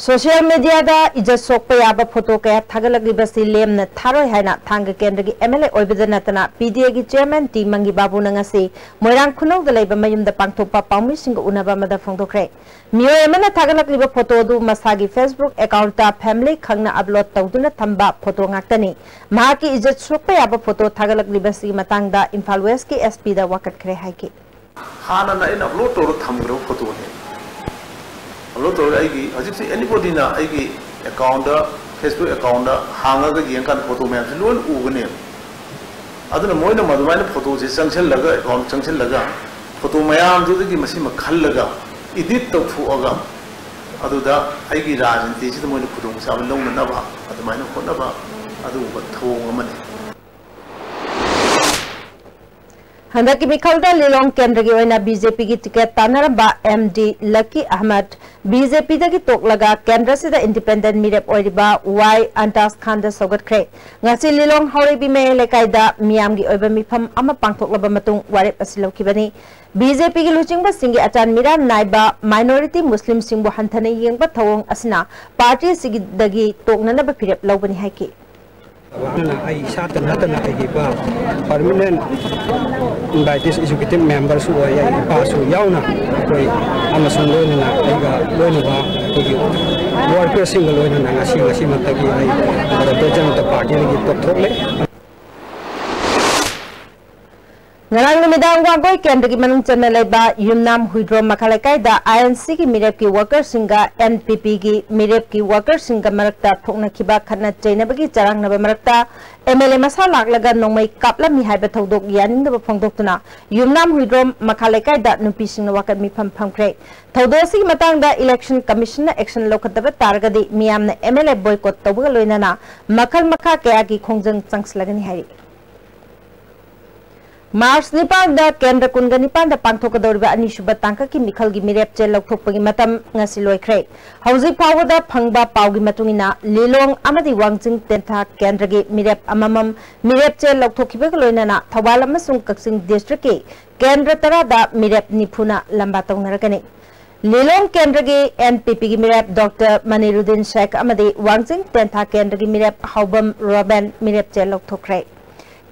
ꯁꯣꯁꯤꯌꯦꯜ ꯃꯤꯗꯤꯌꯥꯗ ꯏꯖꯠ ꯁꯣꯛꯄ ꯌꯥꯕ ꯐꯣꯇꯣ ꯀꯌꯥ ꯊꯥꯒꯠꯂꯛꯂꯤꯕꯁꯤ ꯂꯦꯝꯅ ꯊꯥꯔꯣꯏ ꯍꯥꯏꯅ ꯊꯥꯡꯒ ꯀꯦꯟꯗ꯭ꯔꯒꯤ ꯑꯦꯝ ꯑꯦꯜ ꯑꯦ ꯑꯣꯏꯕꯗ ꯅꯠꯇꯅ ꯄꯤ ꯗꯤ ꯑꯦꯒꯤ ꯆꯦꯌꯔꯃꯦꯟ ꯇꯤ ꯃꯪꯒꯤ ꯕꯥꯕꯨꯅ ꯉꯁꯤ ꯃꯣꯏꯔꯥꯡ ꯈꯨꯅꯧꯗ ꯂꯩꯕ ꯃꯌꯨꯝꯗ ꯄꯥꯡꯊꯣꯛꯄ ꯄꯥꯎꯃꯤꯁꯤꯡꯒ ꯎꯅꯕ ꯑꯃꯗ ꯐꯣꯡꯗꯣꯛꯈ꯭ꯔꯦ꯫ ꯃꯤꯑꯣꯏ ꯑꯃꯅ ꯊꯥꯒꯠꯂꯛꯂꯤꯕ ꯐꯣꯇꯣ ꯑꯗꯨ ꯃꯁꯥꯒꯤ ꯐꯦꯁꯕꯨꯛ ꯑꯦꯀꯥꯎꯟꯠꯇ ꯐꯦꯃꯤꯂꯤ ꯈꯪꯅ ꯑꯞꯂꯣꯗ ꯇꯧꯗꯨꯅ ꯊꯝꯕ ꯐꯣꯇꯣ ꯉꯥꯛꯇꯅꯤ꯫ ꯃꯍꯥꯛꯀꯤ ꯏꯖꯠ ꯁꯣꯛꯄ ꯌꯥꯕ ꯐꯣꯇꯣ ꯊꯥꯒꯠꯂꯛꯂꯤꯕꯁꯤꯒꯤ ꯃꯇꯥꯡꯗ ꯏꯝꯐꯥꯜ ꯋꯦꯁ꯭ꯠꯀꯤ ꯑꯦꯁ ꯄꯤꯗ ꯋꯥꯀꯠꯈ꯭ꯔꯦ ꯍꯥꯏꯈꯤ꯫ ꯍꯥꯟꯅꯅ ꯑꯩꯅ ꯑꯞꯂꯣꯗ ꯇꯧꯔ ꯊꯝꯈ꯭ꯔꯕ ꯐꯣꯇꯣꯅꯦ꯫ ꯑꯞꯂꯣꯗ ꯇꯧꯔꯒ ꯑꯩꯒꯤ ꯍꯧꯖꯤꯛꯁꯦ ꯑꯦꯅꯤꯕꯣꯗꯤꯅ ꯑꯩꯒꯤ ꯑꯦꯀꯥꯎꯟꯗ, ꯐꯦꯁꯕꯨꯛ ꯑꯦꯀꯥꯎꯟꯗ ꯍꯥꯡꯉꯒ ꯌꯦꯡꯀꯥꯟꯗ ꯐꯣꯇꯣ ꯃꯌꯥꯝꯁꯦ ꯂꯣꯏꯅ ꯎꯒꯅꯦꯕ꯫ ꯑꯗꯨꯅ ꯃꯣꯏꯅ ꯃꯗꯨꯃꯥꯏꯅ ꯐꯣꯇꯣꯁꯦ ꯆꯪꯁꯤꯜꯂꯒ, ꯑꯦꯀꯥꯎꯟ ꯆꯪꯁꯤꯜꯂꯒ, ꯐꯣꯇꯣ ꯃꯌꯥꯝꯗꯨꯗꯒꯤ ꯃꯁꯤꯃ ꯈꯜꯂꯒ, ꯏꯗꯤꯠ ꯇꯧꯊꯣꯛꯑꯒ, ꯑꯗꯨꯗ ꯑꯩꯒꯤ ꯔꯥꯖꯅꯤꯇꯤꯁꯤꯗ ꯃꯣꯏꯅ ꯈꯨꯗꯣꯡꯆꯥꯕ ꯂꯧꯅꯅꯕ ꯑꯗꯨꯃꯥꯏꯅ ꯍꯣꯠꯅꯕ, ꯑꯗꯨꯒꯨꯝꯕ ꯊꯧꯑꯣꯡ ꯑꯃꯅꯤ꯫ ꯍꯟꯗꯛꯀꯤ ꯃꯤꯈꯜꯗ ꯂꯤꯂꯣꯡ ꯀꯦꯟꯗ꯭ꯔꯒꯤ ꯑꯣꯏꯅ ꯕꯤ ꯖꯦ ꯄꯤꯒꯤ ꯇꯤꯀꯦꯠ ꯇꯥꯟꯅꯔꯝꯕ M D Laki Ahmad B J ꯄꯤꯗꯒꯤ ꯇꯣꯛꯂꯒ ꯀꯦꯟꯗ꯭ꯔꯁꯤꯗ ꯏꯟꯗꯤꯄꯦꯟꯗꯦꯟꯠ ꯃꯤꯔꯦꯞ ꯑꯣꯏꯔꯤꯕ ꯋꯥꯏ ꯑꯟꯇꯥꯁ ꯈꯥꯟꯗ ꯁꯧꯒꯠꯈ꯭ꯔꯦ꯫ ꯉꯁꯤ ꯂꯤꯂꯣꯡ ꯍꯥꯎꯔꯩꯕꯤ ꯃꯌꯥꯏ ꯂꯩꯀꯥꯏꯗ ꯃꯤꯌꯥꯝꯒꯤ ꯑꯣꯏꯕ ꯃꯤꯐꯝ ꯑꯃ ꯄꯥꯡꯊꯣꯛꯂꯕ ꯃꯇꯨꯡ ꯋꯥꯔꯦꯞ ꯑꯁꯤ ꯂꯧꯈꯤꯕꯅꯤ꯫ ꯕꯤ ꯖꯦ ꯄꯤꯒꯤ ꯂꯨꯆꯤꯡꯕꯁꯤꯡꯒꯤ ꯑꯆꯥꯟ ꯃꯤꯔꯥꯟ ꯅꯥꯏꯕ ꯃꯥꯏꯅꯣꯔꯤꯇꯤ ꯃꯨꯁꯂꯤꯝꯁꯤꯡꯕꯨ ꯍꯟꯊꯅ ꯌꯦꯡꯕ ꯊꯧꯑꯣꯡ ꯑꯁꯤꯅ ꯄꯥꯔꯇꯤ ꯑꯁꯤꯗꯒꯤ ꯇꯣꯛꯅꯅꯕ ꯐꯤꯔꯦꯞ ꯂꯧꯕꯅꯤ ꯍꯥꯏꯈꯤ꯫ ꯑꯗꯨꯅ ꯑꯩ ꯏꯁꯥꯇ ꯅꯠꯇꯅ ꯑꯩꯒꯤ ꯄꯥ-, ꯄꯔꯃꯤꯅꯦꯟ ꯏꯟꯚꯥꯏꯇꯤꯁ ꯑꯦꯛꯖꯤꯀ꯭ꯌꯨꯇꯤꯚ ꯃꯦꯝꯕꯔꯁꯨ ꯑꯣꯏ, ꯑꯩ ꯏꯄꯥꯁꯨ ꯌꯥꯎꯅ ꯑꯩꯈꯣꯏ ꯑꯃꯁꯨꯡ ꯂꯣꯏꯅꯅ ꯑꯩꯒ ꯂꯣꯏꯅꯕ ꯑꯩꯈꯣꯏꯒꯤ ꯋꯥꯔꯀꯔꯁꯤꯡꯒ ꯂꯣꯏꯅꯅ ꯉꯁꯤ, ꯉꯁꯤꯃꯛꯇꯒꯤ ꯑꯩ ꯚꯥꯔꯇꯤꯌ ꯖꯅꯇꯥ ꯄꯥꯔꯇꯤꯗꯒꯤ ꯇꯣꯛꯊꯣꯛꯂꯦ꯫ ꯉꯔꯥꯡ ꯅꯨꯃꯤꯗꯥꯡ ꯋꯥꯡꯒꯣꯏ ꯀꯦꯟꯗ꯭ꯔꯒꯤ ꯃꯅꯨꯡ ꯆꯟꯅ ꯂꯩꯕ ꯌꯨꯝꯅꯥꯝ ꯍꯨꯏꯗ꯭ꯔꯣꯝ ꯃꯈꯥ ꯂꯩꯀꯥꯏꯗ ꯑꯥꯏ ꯑꯦꯟ ꯁꯤꯒꯤ ꯃꯤꯔꯦꯞꯀꯤ ꯋꯥꯔꯀꯔꯁꯤꯡꯒ ꯑꯦꯟ ꯄꯤ ꯄꯤꯒꯤ ꯃꯤꯔꯦꯞꯀꯤ ꯋꯥꯔꯀꯔꯁꯤꯡꯒ ꯃꯔꯛꯇ ꯊꯣꯛꯅꯈꯤꯕ ꯈꯠꯅ ꯆꯩꯅꯕꯒꯤ ꯆꯔꯥꯡꯅꯕ ꯃꯔꯛꯇ ꯑꯦꯝ ꯑꯦꯜ ꯑꯦ ꯃꯁꯥ ꯂꯥꯛꯂꯒ ꯅꯣꯡꯃꯩ ꯀꯥꯞꯂꯝꯃꯤ ꯍꯥꯏꯕ ꯊꯧꯗꯣꯛ ꯌꯥꯅꯤꯡꯗꯕ ꯐꯣꯡꯗꯣꯛꯇꯨꯅ ꯌꯨꯝꯅꯥꯝ ꯍꯨꯏꯗ꯭ꯔꯣꯝ ꯃꯈꯥ ꯂꯩꯀꯥꯏꯗ ꯅꯨꯄꯤꯁꯤꯡꯅ ꯋꯥꯀꯠ ꯃꯤꯐꯝ ꯐꯝꯈ꯭ꯔꯦ꯫ ꯊꯧꯗꯣꯛ ꯑꯁꯤꯒꯤ ꯃꯇꯥꯡꯗ ꯏꯂꯦꯛꯁꯟ ꯀꯃꯤꯁꯟꯅ ꯑꯦꯛꯁꯟ ꯂꯧꯈꯠꯇꯕ ꯇꯥꯔꯒꯗꯤ ꯃꯤꯌꯥꯝꯅ ꯑꯦꯝ ꯑꯦꯜ ꯑꯦ ꯕꯣꯏꯀꯣꯠ ꯇꯧꯕꯒ ꯂꯣꯏꯅꯅ ꯃꯈꯜ ꯃꯈꯥ ꯀꯌꯥꯒꯤ ꯈꯣꯡꯖꯪ ꯆꯪꯁꯤꯜꯂꯒꯅꯤ ꯍꯥꯏꯔꯤ꯫ ꯃꯥꯔꯆ ꯅꯤꯄꯥꯟꯗ ꯀꯦꯟꯗ꯭ꯔ ꯀꯨꯟꯒ ꯅꯤꯄꯥꯟꯗ ꯄꯥꯡꯊꯣꯛꯀꯗꯧꯔꯤꯕ ꯑꯅꯤꯁꯨꯕ ꯇꯥꯡꯀꯛꯀꯤ ꯃꯤꯈꯜꯒꯤ ꯃꯤꯔꯦꯞ ꯆꯦ ꯂꯧꯊꯣꯛꯄꯒꯤ ꯃꯇꯝ ꯉꯁꯤ ꯂꯣꯏꯈ꯭ꯔꯦ꯫ ꯍꯧꯖꯤꯛ ꯐꯥꯎꯕꯗ ꯐꯪꯕ ꯄꯥꯎꯒꯤ ꯃꯇꯨꯡ ꯏꯟꯅ, ꯂꯤꯂꯣꯡ ꯑꯃꯗꯤ ꯋꯥꯡꯖꯤꯡ ꯇꯦꯟꯊꯥ ꯀꯦꯟꯗ꯭ꯔꯒꯤ ꯃꯤꯔꯦꯞ ꯑꯃꯃꯝ ꯃꯤꯔꯦꯞ ꯆꯦ ꯂꯧꯊꯣꯛꯈꯤꯕꯒ ꯂꯣꯏꯅꯅ ꯊꯧꯕꯥꯜ ꯑꯃꯁꯨꯡ ꯀꯛꯆꯤꯡ ꯗꯤꯁꯇ꯭ꯔꯤꯛꯀꯤ ꯀꯦꯟꯗ꯭ꯔ ꯇꯔꯥꯗ ꯃꯤꯔꯦꯞ ꯅꯤꯐꯨꯅ ꯂꯝꯕꯥ ꯇꯧꯅꯔꯒꯅꯤ꯫ ꯂꯤꯂꯣꯡ ꯀꯦꯟꯗ꯭ꯔꯒꯤ ꯑꯦꯟ ꯄꯤ ꯄꯤꯒꯤ ꯃꯤꯔꯦꯞ ꯗꯣꯛꯇꯔ ꯃꯅꯤꯔꯨꯗꯤꯟ ꯁꯦꯈ ꯑꯃꯗꯤ ꯋꯥꯡꯖꯤꯡ ꯇꯦꯟꯊꯥ ꯀꯦꯟꯗ꯭ꯔꯒꯤ ꯃꯤꯔꯦꯞ ꯍꯥꯎꯕꯝ ꯔꯣꯕꯦꯟ ꯃꯤꯔꯦꯞ ꯆꯦ ꯂꯧꯊꯣꯛꯈ꯭ꯔꯦ꯫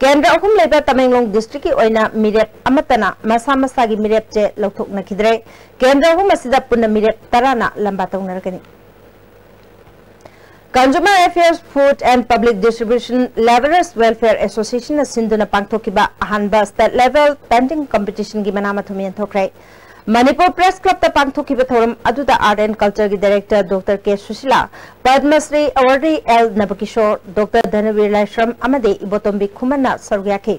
ꯀꯦꯟꯗ꯭ꯔ ꯑꯍꯨꯝ ꯂꯩꯕ ꯇꯃꯦꯡꯂꯣꯡ ꯗꯤꯁꯇ꯭ꯔꯤꯛꯀꯤ ꯑꯣꯏꯅ ꯃꯤꯔꯦꯞ ꯑꯃꯠꯇꯅ ꯃꯁꯥ ꯃꯁꯥꯒꯤ ꯃꯤꯔꯦꯞ ꯆꯦ ꯂꯧꯊꯣꯛꯅꯈꯤꯗ꯭ꯔꯦ꯫ ꯀꯦꯟꯗ꯭ꯔ ꯑꯍꯨꯝ ꯑꯁꯤꯗ ꯄꯨꯟꯅ ꯃꯤꯔꯦꯞ ꯇꯔꯥꯅ ꯂꯝꯕꯥ ꯇꯧꯅꯔꯒꯅꯤ꯫ Consumer Affairs, Food and Public Distribution Labourers Welfare Association ꯅ ꯁꯤꯟꯗꯨꯅ ꯄꯥꯡꯊꯣꯛꯈꯤꯕ ꯑꯍꯥꯟꯕ state level painting competition ꯒꯤ ꯃꯅꯥ ꯃꯊꯨꯝ ꯌꯦꯟꯊꯣꯛꯈ꯭ꯔꯦ꯫ ꯃꯅꯤꯄꯨꯔ ꯄ꯭ꯔꯦꯁ ꯀ꯭ꯂꯕꯇ ꯄꯥꯡꯊꯣꯛꯈꯤꯕ ꯊꯧꯔꯝ ꯑꯗꯨꯗ Art and Culture ꯒꯤ director ꯗꯣꯛꯇꯔ ꯀꯦ Sushila, Padma Shri awardee L ꯅꯕꯀꯤꯁꯣꯔ, doctor ꯙꯅꯕꯤꯔ ꯂꯥꯏꯁ꯭ꯔꯝ ꯑꯃꯗꯤ ꯏꯕꯣꯇꯣꯝꯕꯤ ꯈꯨꯃꯟꯅ ꯁꯔꯨꯛ ꯌꯥꯈꯤ꯫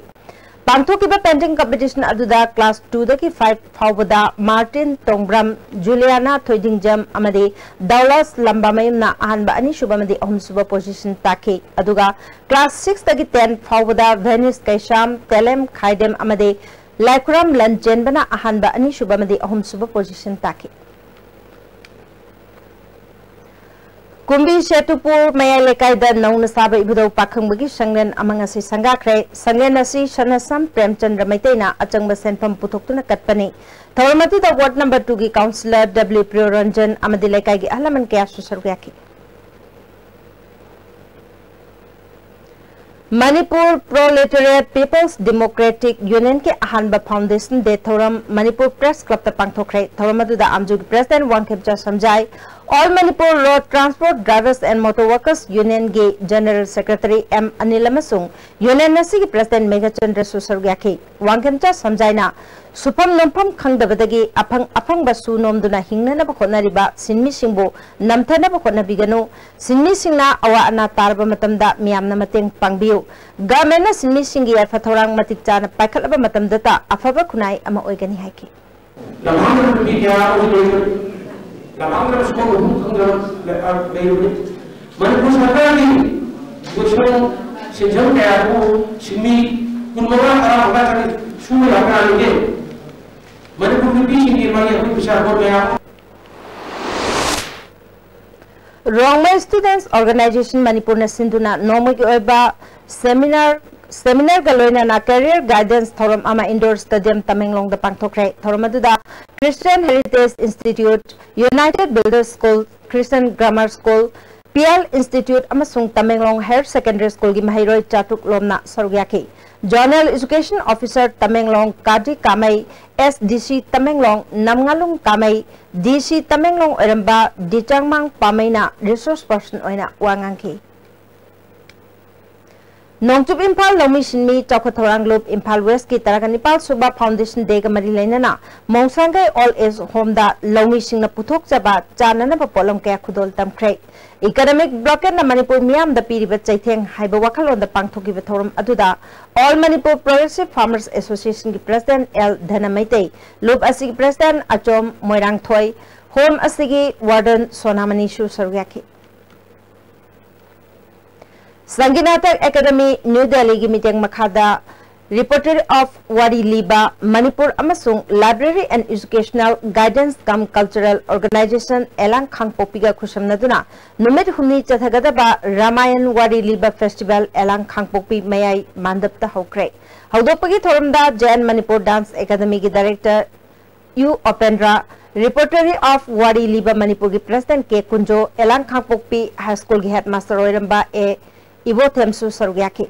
ꯄꯥꯡꯊꯣꯛꯈꯤꯕ painting competition ꯑꯗꯨꯗ class two ꯗꯒꯤ five ꯐꯥꯎꯕꯗ ꯃꯥꯔꯇꯤꯟ ꯇꯣꯡꯕ꯭ꯔꯝ, ꯖꯨꯂꯤꯌꯥꯅꯥ ꯊꯣꯏꯗꯤꯡꯖꯝ ꯑꯃꯗꯤ ꯗꯧꯂꯁ ꯂꯝꯕꯥꯃꯌꯨꯝꯅ ꯑꯍꯥꯟꯕ, ꯑꯅꯤꯁꯨꯕ ꯑꯃꯗꯤ ꯑꯍꯨꯝꯁꯨꯕ position ꯇꯥꯈꯤ꯫ ꯑꯗꯨꯒ class six ꯇꯒꯤ ten ꯐꯥꯎꯕꯗ ꯚꯦꯅꯤꯁ ꯀꯩꯁꯥꯝ, ꯇꯦꯂꯦꯝ ꯈꯥꯏꯗꯦꯝ ꯑꯃꯗꯤ ꯂꯥꯏꯈꯨꯔꯥꯝ ꯂꯟꯆꯦꯟꯕꯅ ꯑꯍꯥꯟꯕ, ꯑꯅꯤꯁꯨꯕ ꯑꯃꯗꯤ ꯑꯍꯨꯝꯁꯨꯕ position ꯇꯥꯈꯤ꯫ ꯀꯨꯝꯕꯤ ꯁꯦꯇꯨꯄꯨꯔ ꯃꯌꯥꯏ ꯂꯩꯀꯥꯏꯗ ꯅꯧꯅ ꯁꯥꯕ ꯏꯕꯨꯙꯧ ꯄꯥꯈꯪꯕꯒꯤ ꯁꯪꯂꯦꯟ ꯑꯃ ꯉꯁꯤ ꯁꯪꯒꯥꯈ꯭ꯔꯦ꯫ ꯁꯪꯂꯦꯟ ꯑꯁꯤ ꯁꯅꯥꯁꯝ ꯄ꯭ꯔꯦꯝꯆꯟꯗ꯭ꯔ ꯃꯩꯇꯩꯅ ꯑꯆꯪꯕ ꯁꯦꯟꯐꯝ ꯄꯨꯊꯣꯛꯇꯨꯅ ꯀꯠꯄꯅꯤ꯫ ꯊꯧꯔꯝ ꯑꯗꯨꯗ ward number two ꯒꯤ councillor W ꯄ꯭ꯔꯤꯌꯣꯔꯟꯖꯟ ꯑꯃꯗꯤ ꯂꯩꯀꯥꯏꯒꯤ ꯑꯍꯜ ꯂꯃꯟ ꯀꯌꯥꯁꯨ ꯁꯔꯨꯛ ꯌꯥꯈꯤ꯫ Manipur Proletariat People's Democratic Union ꯀꯤ ꯑꯍꯥꯟꯕ Foundation Day ꯊꯧꯔꯝ ꯃꯅꯤꯄꯨꯔ Press Club ꯇ ꯄꯥꯡꯊꯣꯛꯈ꯭ꯔꯦ꯫ ꯊꯧꯔꯝ ꯑꯗꯨꯗ ꯑꯥꯝꯖꯨꯒꯤ President Wangkhemcha ꯁꯝꯖꯥꯏ, All Manipur Road Transport Drivers and Motor Workers Union ꯒꯤ General Secretary M ꯑꯅꯤꯜ ꯑꯃꯁꯨꯡ Union ꯑꯁꯤꯒꯤ President ꯃꯦꯘꯆꯟꯗ꯭ꯔꯁꯨ ꯁꯔꯨꯛ ꯌꯥꯈꯤ꯫ ꯋꯥꯡꯈꯦꯝꯆꯥ ꯁꯝꯖꯥꯏꯅ ꯁꯨꯐꯝ ꯅꯣꯝꯐꯝ ꯈꯪꯗꯕꯗꯒꯤ ꯑꯐꯪ ꯑꯐꯪꯕ ꯁꯨ ꯅꯣꯝꯗꯨꯅ ꯍꯤꯡꯅꯅꯕ ꯍꯣꯠꯅꯔꯤꯕ ꯁꯤꯟꯃꯤꯁꯤꯡꯕꯨ ꯅꯝꯊꯅꯕ ꯍꯣꯠꯅꯕꯤꯒꯅꯨ꯫ ꯁꯤꯟꯃꯤꯁꯤꯡꯅ ꯑꯋꯥ ꯑꯅꯥ ꯇꯥꯔꯕ ꯃꯇꯝꯗ ꯃꯤꯌꯥꯝꯅ ꯃꯇꯦꯡ ꯄꯥꯡꯕꯤꯌꯨ꯫ Government ꯅ ꯁꯤꯟꯃꯤꯁꯤꯡꯒꯤ ꯌꯥꯏꯐ ꯊꯧꯔꯥꯡ ꯃꯇꯤꯛ ꯆꯥꯅ ꯄꯥꯏꯈꯠꯂꯕ ꯃꯇꯝꯗꯇ ꯑꯐꯕ ꯈꯨꯟꯅꯥꯏ ꯑꯃ ꯑꯣꯏꯒꯅꯤ ꯍꯥꯏꯈꯤ꯫ ꯂꯝꯍꯥꯡꯗ ꯅꯨꯄꯤ ꯀꯌꯥ ꯑꯃꯁꯨ ꯂꯩꯕꯅꯤ꯫ ꯂꯝꯍꯥꯡꯗ ꯁꯨꯐꯝ ꯅꯣꯝꯐꯝ ꯈꯪꯗꯕ ꯂꯩ-, ꯑ, ꯂꯩꯔꯕꯅꯤ꯫ ꯃꯅꯤꯄꯨꯔ ꯁꯔꯀꯥꯔꯒꯤ ꯂꯣꯏꯁꯪ ꯁꯦꯟꯖꯪ ꯀꯌꯥꯕꯨ ꯁꯤꯟꯃꯤ ꯀꯨꯟꯃꯉꯥ, ꯇꯔꯥꯃꯉꯥ ꯆꯪꯉꯤ ꯁꯨꯕ ꯌꯥꯕ ꯌꯥꯔꯤꯒꯦ? ꯃꯅꯤꯄꯨꯔ ꯅꯨꯄꯤꯁꯤꯡꯒꯤ ꯃꯥꯒꯤ ꯑꯩꯈꯣꯏ ꯄꯩꯁꯥ ꯍꯣꯠ ꯃꯌꯥꯝ꯫ ꯔꯣꯡꯃꯩ Students Organisation ꯃꯅꯤꯄꯨꯔꯅ ꯁꯤꯟꯗꯨꯅ ꯅꯣꯡꯃꯒꯤ ꯑꯣꯏꯕ seminar, seminar ꯒ ꯂꯣꯏꯅꯅ career guidance ꯊꯧꯔꯝ ꯑꯃ Indoor Stadium ꯇꯃꯦꯡꯂꯣꯡꯗ ꯄꯥꯡꯊꯣꯛꯈ꯭ꯔꯦ꯫ ꯊꯧꯔꯝ ꯑꯗꯨꯗ Christian Heritage Institute, United Builders School, Christian Grammar School, P L Institute ꯑꯃꯁꯨꯡ ꯇꯃꯦꯡꯂꯣꯡ Higher Secondary School ꯒꯤ ꯃꯍꯩꯔꯣꯏ ꯆꯥꯇ꯭ꯔꯨꯛ ꯂꯣꯝꯅ ꯁꯔꯨꯛ ꯌꯥꯈꯤ꯫ Zonal Education Officer ꯇꯃꯦꯡꯂꯣꯡ ꯀꯥꯗꯤ ꯀꯥꯃꯩ, S D C Tamenglong ꯅꯝꯉꯥꯂꯨꯡ ꯀꯥꯃꯩ, D C Tamenglong ꯑꯣꯏꯔꯝꯕ ꯗꯤ ꯆꯥꯡꯃꯥꯡ ꯄꯥꯃꯩꯅ resource person ꯑꯣꯏꯅ ꯋꯥ ꯉꯥꯡꯈꯤ꯫ ꯅꯣꯡꯆꯨꯞ ꯏꯝꯐꯥꯜ ꯂꯧꯃꯤ ꯁꯤꯟꯃꯤ ꯆꯥꯎꯈꯠ ꯊꯧꯔꯥꯡ ꯂꯨꯞ ꯏꯝꯐꯥꯜ ꯋꯦꯁꯀꯤ ꯇꯔꯥꯒ ꯅꯤꯄꯥꯜ ꯁꯨꯕ Foundation Dayꯒ ꯃꯔꯤ ꯂꯩꯅꯅ ꯃꯣꯡꯁꯥꯡꯒꯩ Old Age Homeꯗ ꯂꯧꯃꯤꯁꯤꯡꯅ ꯄꯨꯊꯣꯛꯆꯕ ꯆꯥꯅꯅꯕ ꯄꯣꯠꯂꯝ ꯀꯌꯥ ꯈꯨꯗꯣꯜ ꯇꯝꯈ꯭ꯔꯦ꯫ Economic Blockadeꯅ ꯃꯅꯤꯄꯨꯔ ꯃꯤꯌꯥꯝꯗ ꯄꯤꯔꯤꯕ ꯆꯩꯊꯦꯡ ꯍꯥꯏꯕ ꯋꯥꯈꯜꯂꯣꯟꯗ ꯄꯥꯡꯊꯣꯛꯈꯤꯕ ꯊꯧꯔꯝ ꯑꯗꯨꯗ All Manipur Progressive Farmers Associationꯒꯤ President L ꯙꯅꯃꯩꯇꯩ, ꯂꯨꯞ ꯑꯁꯤꯒꯤ President ꯑꯆꯣꯝ ꯃꯣꯏꯔꯥꯡꯊꯣꯏ, Home ꯑꯁꯤꯒꯤ Warden ꯁꯣꯅꯥꯃꯅꯤꯁꯨ ꯁꯔꯨꯛ ꯌꯥꯈꯤ꯫ ꯁꯪꯒꯤꯅꯥꯇꯛ Academy, New Delhiꯒꯤ ꯃꯤꯠꯌꯦꯡ ꯃꯈꯥꯗ Repertory of ꯋꯥꯔꯤ ꯂꯤꯕ ꯃꯅꯤꯄꯨꯔ ꯑꯃꯁꯨꯡ Library and Educational Guidance cum Cultural Organization ꯑꯦꯂꯥꯡ ꯈꯥꯡꯄꯣꯛꯄꯤꯒ ꯈꯨꯠꯁꯝꯅꯗꯨꯅ ꯅꯨꯃꯤꯠ ꯍꯨꯝꯅꯤ ꯆꯠꯊꯒꯗꯕ ꯔꯥꯃꯥꯌꯟ ꯋꯥꯔꯤ ꯂꯤꯕ Festival ꯑꯦꯂꯥꯡ ꯈꯥꯡꯄꯣꯛꯄꯤ ꯃꯌꯥꯏ ꯃꯥꯟꯗꯞꯇ ꯍꯧꯈ꯭ꯔꯦ꯫ ꯍꯧꯗꯣꯛꯄꯒꯤ ꯊꯧꯔꯝꯗ Jain Manipur Dance Academyꯒꯤ Director U Opendro, Repertory of ꯋꯥꯔꯤ ꯂꯤꯕ ꯃꯅꯤꯄꯨꯔꯒꯤ President ꯀꯦ ꯀꯨꯟꯖꯣ, ꯑꯦꯂꯥꯡ ꯈꯥꯡꯄꯣꯛꯄꯤ High Schoolꯒꯤ Headmaster ꯑꯣꯏꯔꯝꯕ ꯑꯦ ꯏꯕꯣꯊꯦꯝꯁꯨ ꯁꯔꯨꯛ ꯌꯥꯈꯤ꯫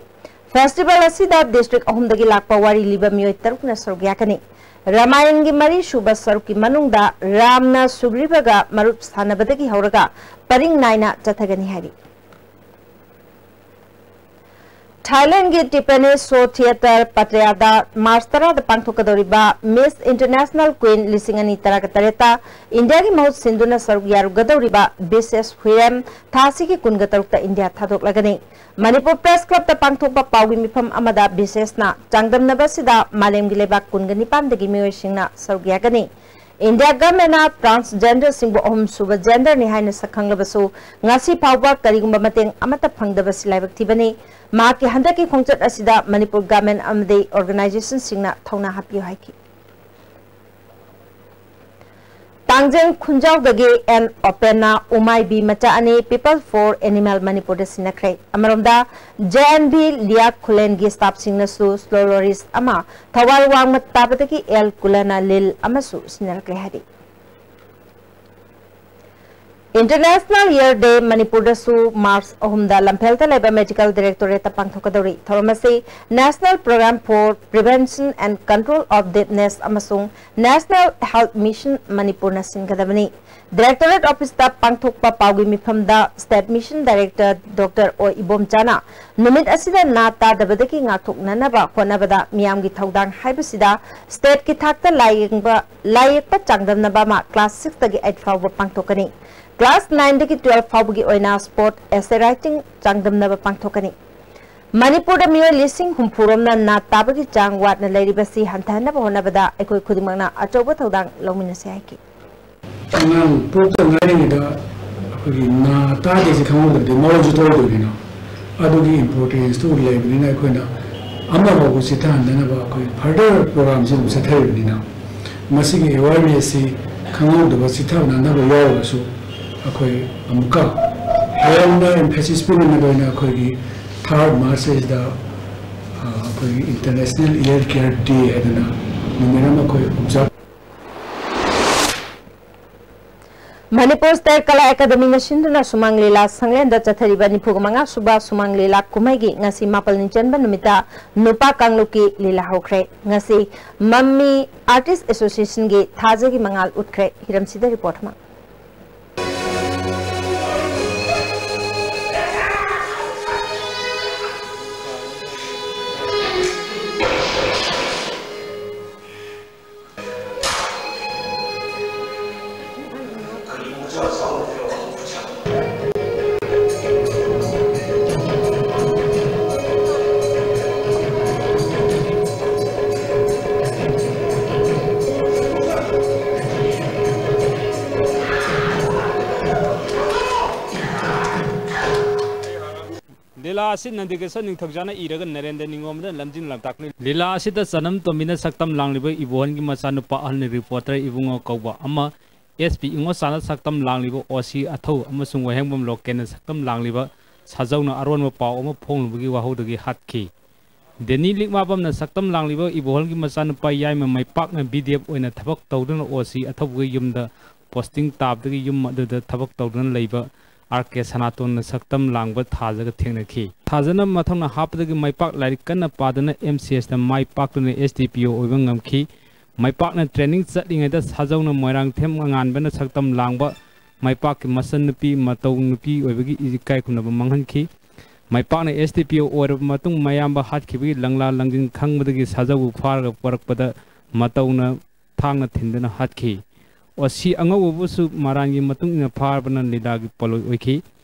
Festival ꯑꯁꯤꯗ district ꯑꯍꯨꯝꯗꯒꯤ ꯂꯥꯛꯄ ꯋꯥꯔꯤ ꯂꯤꯕ ꯃꯤꯑꯣꯏ ꯇꯔꯨꯛꯅ ꯁꯔꯨꯛ ꯌꯥꯒꯅꯤ꯫ ꯔꯥꯃꯥꯌꯟꯒꯤ ꯃꯔꯤ ꯁꯨꯕ ꯁꯔꯨꯛꯀꯤ ꯃꯅꯨꯡꯗ ꯔꯥꯝꯅ ꯁꯨꯒ꯭ꯔꯤꯕꯒ ꯃꯔꯨꯞ ꯁꯥꯟꯅꯕꯗꯒꯤ ꯍꯧꯔꯒ ꯄꯔꯤꯡ ꯅꯥꯏꯅ ꯆꯠꯊꯒꯅꯤ ꯍꯥꯏꯔꯤ꯫ ꯊꯥꯏꯂꯦꯟꯒꯤ ꯇꯤꯄꯦꯅꯤꯁ ꯁꯣ ꯊꯤꯌꯦꯇꯔ ꯄꯇꯌꯥꯗ ꯃꯥꯔꯆ ꯇꯔꯥꯗ ꯄꯥꯡꯊꯣꯛꯀꯗꯧꯔꯤꯕ Miss International Queen ꯂꯤꯁꯤꯡ ꯑꯅꯤ ꯇꯔꯥꯒ ꯇꯔꯦꯠꯇ ꯏꯟꯗꯤꯌꯥꯒꯤ ꯃꯍꯨꯠ ꯁꯤꯟꯗꯨꯅ ꯁꯔꯨꯛ ꯌꯥꯔꯨꯒꯗꯧꯔꯤꯕ ꯕꯤꯁꯦꯁ ꯍꯨꯏꯔꯦꯝ ꯊꯥ ꯑꯁꯤꯒꯤ ꯀꯨꯟꯒ ꯇꯔꯨꯛꯇ ꯏꯟꯗꯤꯌꯥ ꯊꯥꯗꯣꯛꯂꯒꯅꯤ꯫ ꯃꯅꯤꯄꯨꯔ Press Clubꯇ ꯄꯥꯡꯊꯣꯛꯄ ꯄꯥꯎꯒꯤ ꯃꯤꯐꯝ ꯑꯃꯗ ꯕꯤꯁꯦꯁꯅ ꯆꯥꯡꯗꯝꯅꯕ ꯑꯁꯤꯗ ꯃꯥꯂꯦꯝꯒꯤ ꯂꯩꯕꯥꯛ ꯀꯨꯟꯒ ꯅꯤꯄꯥꯟꯗꯒꯤ ꯃꯤꯑꯣꯏꯁꯤꯡꯅ ꯁꯔꯨꯛ ꯌꯥꯒꯅꯤ꯫ ꯏꯟꯗꯤꯌꯥ ꯒꯚꯔꯟꯃꯦꯟꯠꯅ transgenderꯁꯤꯡꯕꯨ ꯑꯍꯨꯝꯁꯨꯕ genderꯅꯤ ꯍꯥꯏꯅ ꯁꯛꯈꯪꯂꯕꯁꯨ ꯉꯁꯤ ꯐꯥꯎꯕ ꯀꯔꯤꯒꯨꯝꯕ ꯃꯇꯦꯡ ꯑꯃꯠꯇ ꯐꯪꯗꯕꯁꯤ ꯂꯥꯏꯕꯛ ꯊꯤꯕꯅꯤ꯫ ꯃꯍꯥꯛꯀꯤ ꯍꯟꯗꯛꯀꯤ ꯈꯣꯡꯆꯠ ꯑꯁꯤꯗ ꯃꯅꯤꯄꯨꯔ ꯒꯚꯔꯟꯃꯦꯟꯠ ꯑꯃꯗꯤ organizationꯁꯤꯡꯅ ꯊꯧꯅꯥ ꯍꯥꯞꯄꯤꯌꯨ ꯍꯥꯏꯈꯤ꯫ ꯇꯥꯡꯖꯦꯡ ꯈꯨꯟꯖꯥꯎꯗꯒꯤ ꯑꯦꯟ ꯑꯣꯄꯦꯟꯅ ꯎꯃꯥꯏꯕꯤ ꯃꯆꯥ ꯑꯅꯤ People for Animal ꯃꯅꯤꯄꯨꯔꯗ ꯁꯤꯟꯅꯈ꯭ꯔꯦ꯫ ꯑꯃꯔꯣꯝꯗ, JNV ꯂꯤꯌꯥ ꯈꯨꯂꯦꯟꯒꯤ staffꯁꯤꯡꯅꯁꯨ slow loris ꯑꯃ ꯊꯧꯕꯥꯜ ꯋꯥꯡꯃ ꯇꯥꯕꯗꯒꯤ ꯑꯦꯜ ꯀꯨꯂꯅ ꯂꯤꯜ ꯑꯃꯁꯨ ꯁꯤꯟꯅꯔꯛꯂꯦ ꯍꯥꯏꯔꯤ꯫ International Year Day ꯃꯅꯤꯄꯨꯔꯗꯁꯨ ꯃꯥꯔꯆ ꯑꯍꯨꯝꯗ ꯂꯝꯐꯦꯜꯗ ꯂꯩꯕ Medical Directorateꯇ ꯄꯥꯡꯊꯣꯛꯀꯗꯧꯔꯤ꯫ ꯊꯧꯔꯝ ꯑꯁꯤ National Program for Prevention and Control of Deafness ꯑꯃꯁꯨꯡ National Health Mission ꯃꯅꯤꯄꯨꯔꯅ ꯁꯤꯟꯒꯗꯕꯅꯤ꯫ Directorate Officeꯇ ꯄꯥꯡꯊꯣꯛꯄ ꯄꯥꯎꯒꯤ ꯃꯤꯐꯝꯗ State Mission Director Doctor ꯑꯣ ꯏꯕꯣꯝꯆꯥꯅ ꯅꯨꯃꯤꯠ ꯑꯁꯤꯗ ꯅꯥ ꯇꯥꯗꯕꯗꯒꯤ ꯉꯥꯛꯊꯣꯛꯅꯅꯕ ꯍꯣꯠꯅꯕꯗ ꯃꯤꯌꯥꯝꯒꯤ ꯊꯧꯗꯥꯡ ꯍꯥꯏꯕꯁꯤꯗ stateꯀꯤ ꯊꯥꯛꯇ ꯂꯥꯏꯌꯦꯡꯕ, ꯂꯥꯏꯌꯦꯛꯄ ꯆꯥꯡꯗꯝꯅꯕ ꯑꯃ class sixꯇꯒꯤ eight ꯐꯥꯎꯕ ꯄꯥꯡꯊꯣꯛꯀꯅꯤ꯫ Class nineꯗꯒꯤ twelve ꯐꯥꯎꯕꯒꯤ ꯑꯣꯏꯅ sport essay writing ꯆꯥꯡꯗꯝꯅꯕ ꯄꯥꯡꯊꯣꯛꯀꯅꯤ꯫ ꯃꯅꯤꯄꯨꯔꯗ ꯃꯤꯑꯣꯏ ꯂꯤꯁꯤꯡ ꯍꯨꯝꯐꯨ ꯔꯣꯝꯅ ꯅꯥ ꯇꯥꯕꯒꯤ ꯆꯥꯡ ꯋꯥꯠꯅ ꯂꯩꯔꯤꯕꯁꯤ ꯍꯟꯊꯍꯟꯅꯕ ꯍꯣꯠꯅꯕꯗ ꯑꯩꯈꯣꯏ ꯈꯨꯗꯤꯡꯃꯛꯅ ꯑꯆꯧꯕ ꯊꯧꯗꯥꯡ ꯂꯧꯃꯤꯟꯅꯁꯤ ꯍꯥꯏꯈꯤ꯫ ꯑꯉꯥꯡ ꯄꯣꯛꯇ ꯉꯥꯏꯔꯤꯉꯩꯗ ꯑꯩꯈꯣꯏꯒꯤ ꯅꯥ ꯇꯥꯗꯦꯁꯦ ꯈꯪꯍꯧꯗ꯭ꯔꯗꯤ ꯃꯔꯣꯟꯁꯨ ꯊꯣꯛꯑꯣꯏꯗꯣꯏꯅꯤꯅ, ꯑꯗꯨꯒꯤ importanceꯇꯨ ꯂꯩꯕꯅꯤꯅ ꯑꯩꯈꯣꯏꯅ ꯑꯃ ꯐꯥꯎꯕ ꯆꯤꯠꯊꯍꯟꯗꯅꯕ ꯑꯩꯈꯣꯏ further programꯁꯦ ꯑꯗꯨꯝ ꯆꯠꯊꯔꯤꯕꯅꯤꯅ, ꯃꯁꯤꯒꯤ awarenessꯁꯤ ꯈꯪꯍꯧꯗꯕ ꯆꯤꯠꯊꯅꯅꯕ ꯌꯥꯎꯔꯒꯁꯨ ꯑꯩꯈꯣꯏ ꯑꯃꯨꯛꯀ ꯍꯦꯟꯅ emphasis ꯄꯤꯅꯅꯕ ꯑꯣꯏꯅ ꯑꯩꯈꯣꯏꯒꯤ third Marchꯁꯤꯗ, ꯑ, ꯑꯩꯈꯣꯏꯒꯤ International Ear Care Day ꯍꯥꯏꯗꯅ ꯅꯨꯃꯤꯠ ꯑꯃ ꯑꯩꯈꯣꯏ observe ꯃꯅꯤꯄꯨꯔ State Kala Academyꯅ ꯁꯤꯟꯗꯨꯅ ꯁꯨꯃꯥꯡ ꯂꯤꯂꯥ ꯁꯪꯂꯦꯟꯗ ꯆꯠꯊꯔꯤꯕ ꯅꯤꯐꯨ ꯃꯉꯥ ꯁꯨꯕ ꯁꯨꯃꯥꯡ ꯂꯤꯂꯥ ꯀꯨꯝꯍꯩꯒꯤ ꯉꯁꯤ ꯃꯥꯄꯜꯅꯤ ꯆꯟꯕ ꯅꯨꯃꯤꯠꯇ ꯅꯨꯄꯥ ꯀꯥꯡꯂꯨꯞꯀꯤ ꯂꯤꯂꯥ ꯍꯧꯈ꯭ꯔꯦ꯫ ꯉꯁꯤ ꯃꯝꯃꯤ Artist Associationꯒꯤ ꯊꯥꯖꯒꯤ ꯃꯉꯥꯜ ꯎꯠꯈ꯭ꯔꯦ꯫ ꯍꯤꯔꯝꯁꯤꯗ report ꯑꯃ꯫ ꯂꯤꯂꯥ ꯑꯁꯤ ꯅꯟꯗꯤꯀ꯭ꯔꯤꯁꯅ ꯅꯤꯡꯊꯧꯖꯥꯅ ꯏꯔꯒ ꯅꯔꯦꯟꯗ꯭ꯔ ꯅꯤꯉꯣꯝꯕꯅ ꯂꯝꯖꯤꯡ ꯂꯝꯇꯥꯛꯄꯅꯤ꯫ ꯂꯤꯂꯥ ꯑꯁꯤꯗ ꯆꯅꯝ ꯇꯣꯝꯕꯤꯅ ꯁꯛꯇꯝ ꯂꯥꯡꯂꯤꯕ ꯏꯕꯣꯍꯜꯒꯤ ꯃꯆꯥꯅꯨꯄꯥ ꯑꯍꯜꯅꯤ reporter ꯏꯕꯨꯡꯉꯣ ꯀꯧꯕ ꯑꯃ, S P ꯏꯉꯣꯆꯥꯅ ꯁꯛꯇꯝ ꯂꯥꯡꯂꯤꯕ O C ꯑꯊꯧ ꯑꯃꯁꯨꯡ ꯋꯥꯍꯦꯡꯕꯝ ꯂꯣꯀꯦꯟꯅ ꯁꯛꯇꯝ ꯂꯥꯡꯂꯤꯕ ꯁꯥꯖꯧꯅ ꯑꯔꯣꯟꯕ ꯄꯥꯎ ꯑꯃ ꯐꯣꯡꯂꯨꯕꯒꯤ ꯋꯥꯍꯧꯗꯒꯤ ꯍꯥꯠꯈꯤ꯫ ꯗꯦꯅꯤ ꯂꯤꯛꯃꯥꯕꯝꯅ ꯁꯛꯇꯝ ꯂꯥꯡꯂꯤꯕ ꯏꯕꯣꯍꯜꯒꯤ ꯃꯆꯥꯅꯨꯄꯥ ꯌꯥꯏꯃ ꯃꯥꯏꯄꯥꯛꯅ B D F ꯑꯣꯏꯅ ꯊꯕꯛ ꯇꯧꯗꯨꯅ O C ꯑꯊꯧꯕꯒꯤ ꯌꯨꯝꯗ posting ꯇꯥꯕꯗꯒꯤ ꯌꯨꯝ ꯑꯗꯨꯗ ꯊꯕꯛ ꯇꯧꯗꯨꯅ ꯂꯩꯕ R K ꯁꯅꯥꯇꯣꯟꯅ ꯁꯛꯇꯝ ꯂꯥꯡꯕ ꯊꯥꯖꯒ ꯊꯦꯡꯅꯈꯤ꯫ ꯊꯥꯖꯅ ꯃꯊꯧꯅꯥ ꯍꯥꯞꯄꯗꯒꯤ ꯃꯥꯏꯄꯥꯛ ꯂꯥꯏꯔꯤꯛ ꯀꯟꯅ ꯄꯥꯗꯨꯅ M C Sꯇ ꯃꯥꯏ ꯄꯥꯛꯇꯨꯅ S D P O ꯑꯣꯏꯕ ꯉꯝꯈꯤ꯫ ꯃꯥꯏꯄꯥꯛꯅ training ꯆꯠꯂꯤꯉꯩꯗ ꯁꯥꯖꯧꯅ ꯃꯣꯏꯔꯥꯡꯊꯦꯝ ꯑꯉꯥꯟꯕꯅ ꯁꯛꯇꯝ ꯂꯥꯡꯕ ꯃꯥꯏꯄꯥꯛꯀꯤ ꯃꯆꯟꯅꯨꯄꯤ ꯃꯇꯧ ꯅꯨꯄꯤ ꯑꯣꯏꯕꯒꯤ ꯏꯀꯥꯏ ꯈꯨꯝꯅꯕ ꯃꯥꯡꯍꯟꯈꯤ꯫ ꯃꯥꯏꯄꯥꯛꯅ S D P O ꯑꯣꯏꯔꯕ ꯃꯇꯨꯡ ꯃꯌꯥꯝꯕ ꯍꯥꯠꯈꯤꯕꯒꯤ ꯂꯪꯂꯥ ꯂꯪꯖꯤꯟ ꯈꯪꯕꯗꯒꯤ ꯁꯥꯖꯧꯕꯨ ꯐꯥꯔꯒ ꯄꯨꯔꯛꯄꯗ ꯃꯇꯧꯅ ꯊꯥꯡꯅ ꯊꯤꯟꯗꯨꯅ ꯍꯥꯠꯈꯤ꯫ ꯑꯣꯁꯤ ꯑꯉꯧꯕꯕꯨꯁꯨ ꯃꯔꯥꯟꯒꯤ ꯃꯇꯨꯡ ꯏꯟꯅ ꯐꯥꯔꯕꯅ ꯂꯤꯂꯥꯒꯤ ꯄꯣꯠꯂꯣꯏ ꯑꯣꯏꯈꯤ꯫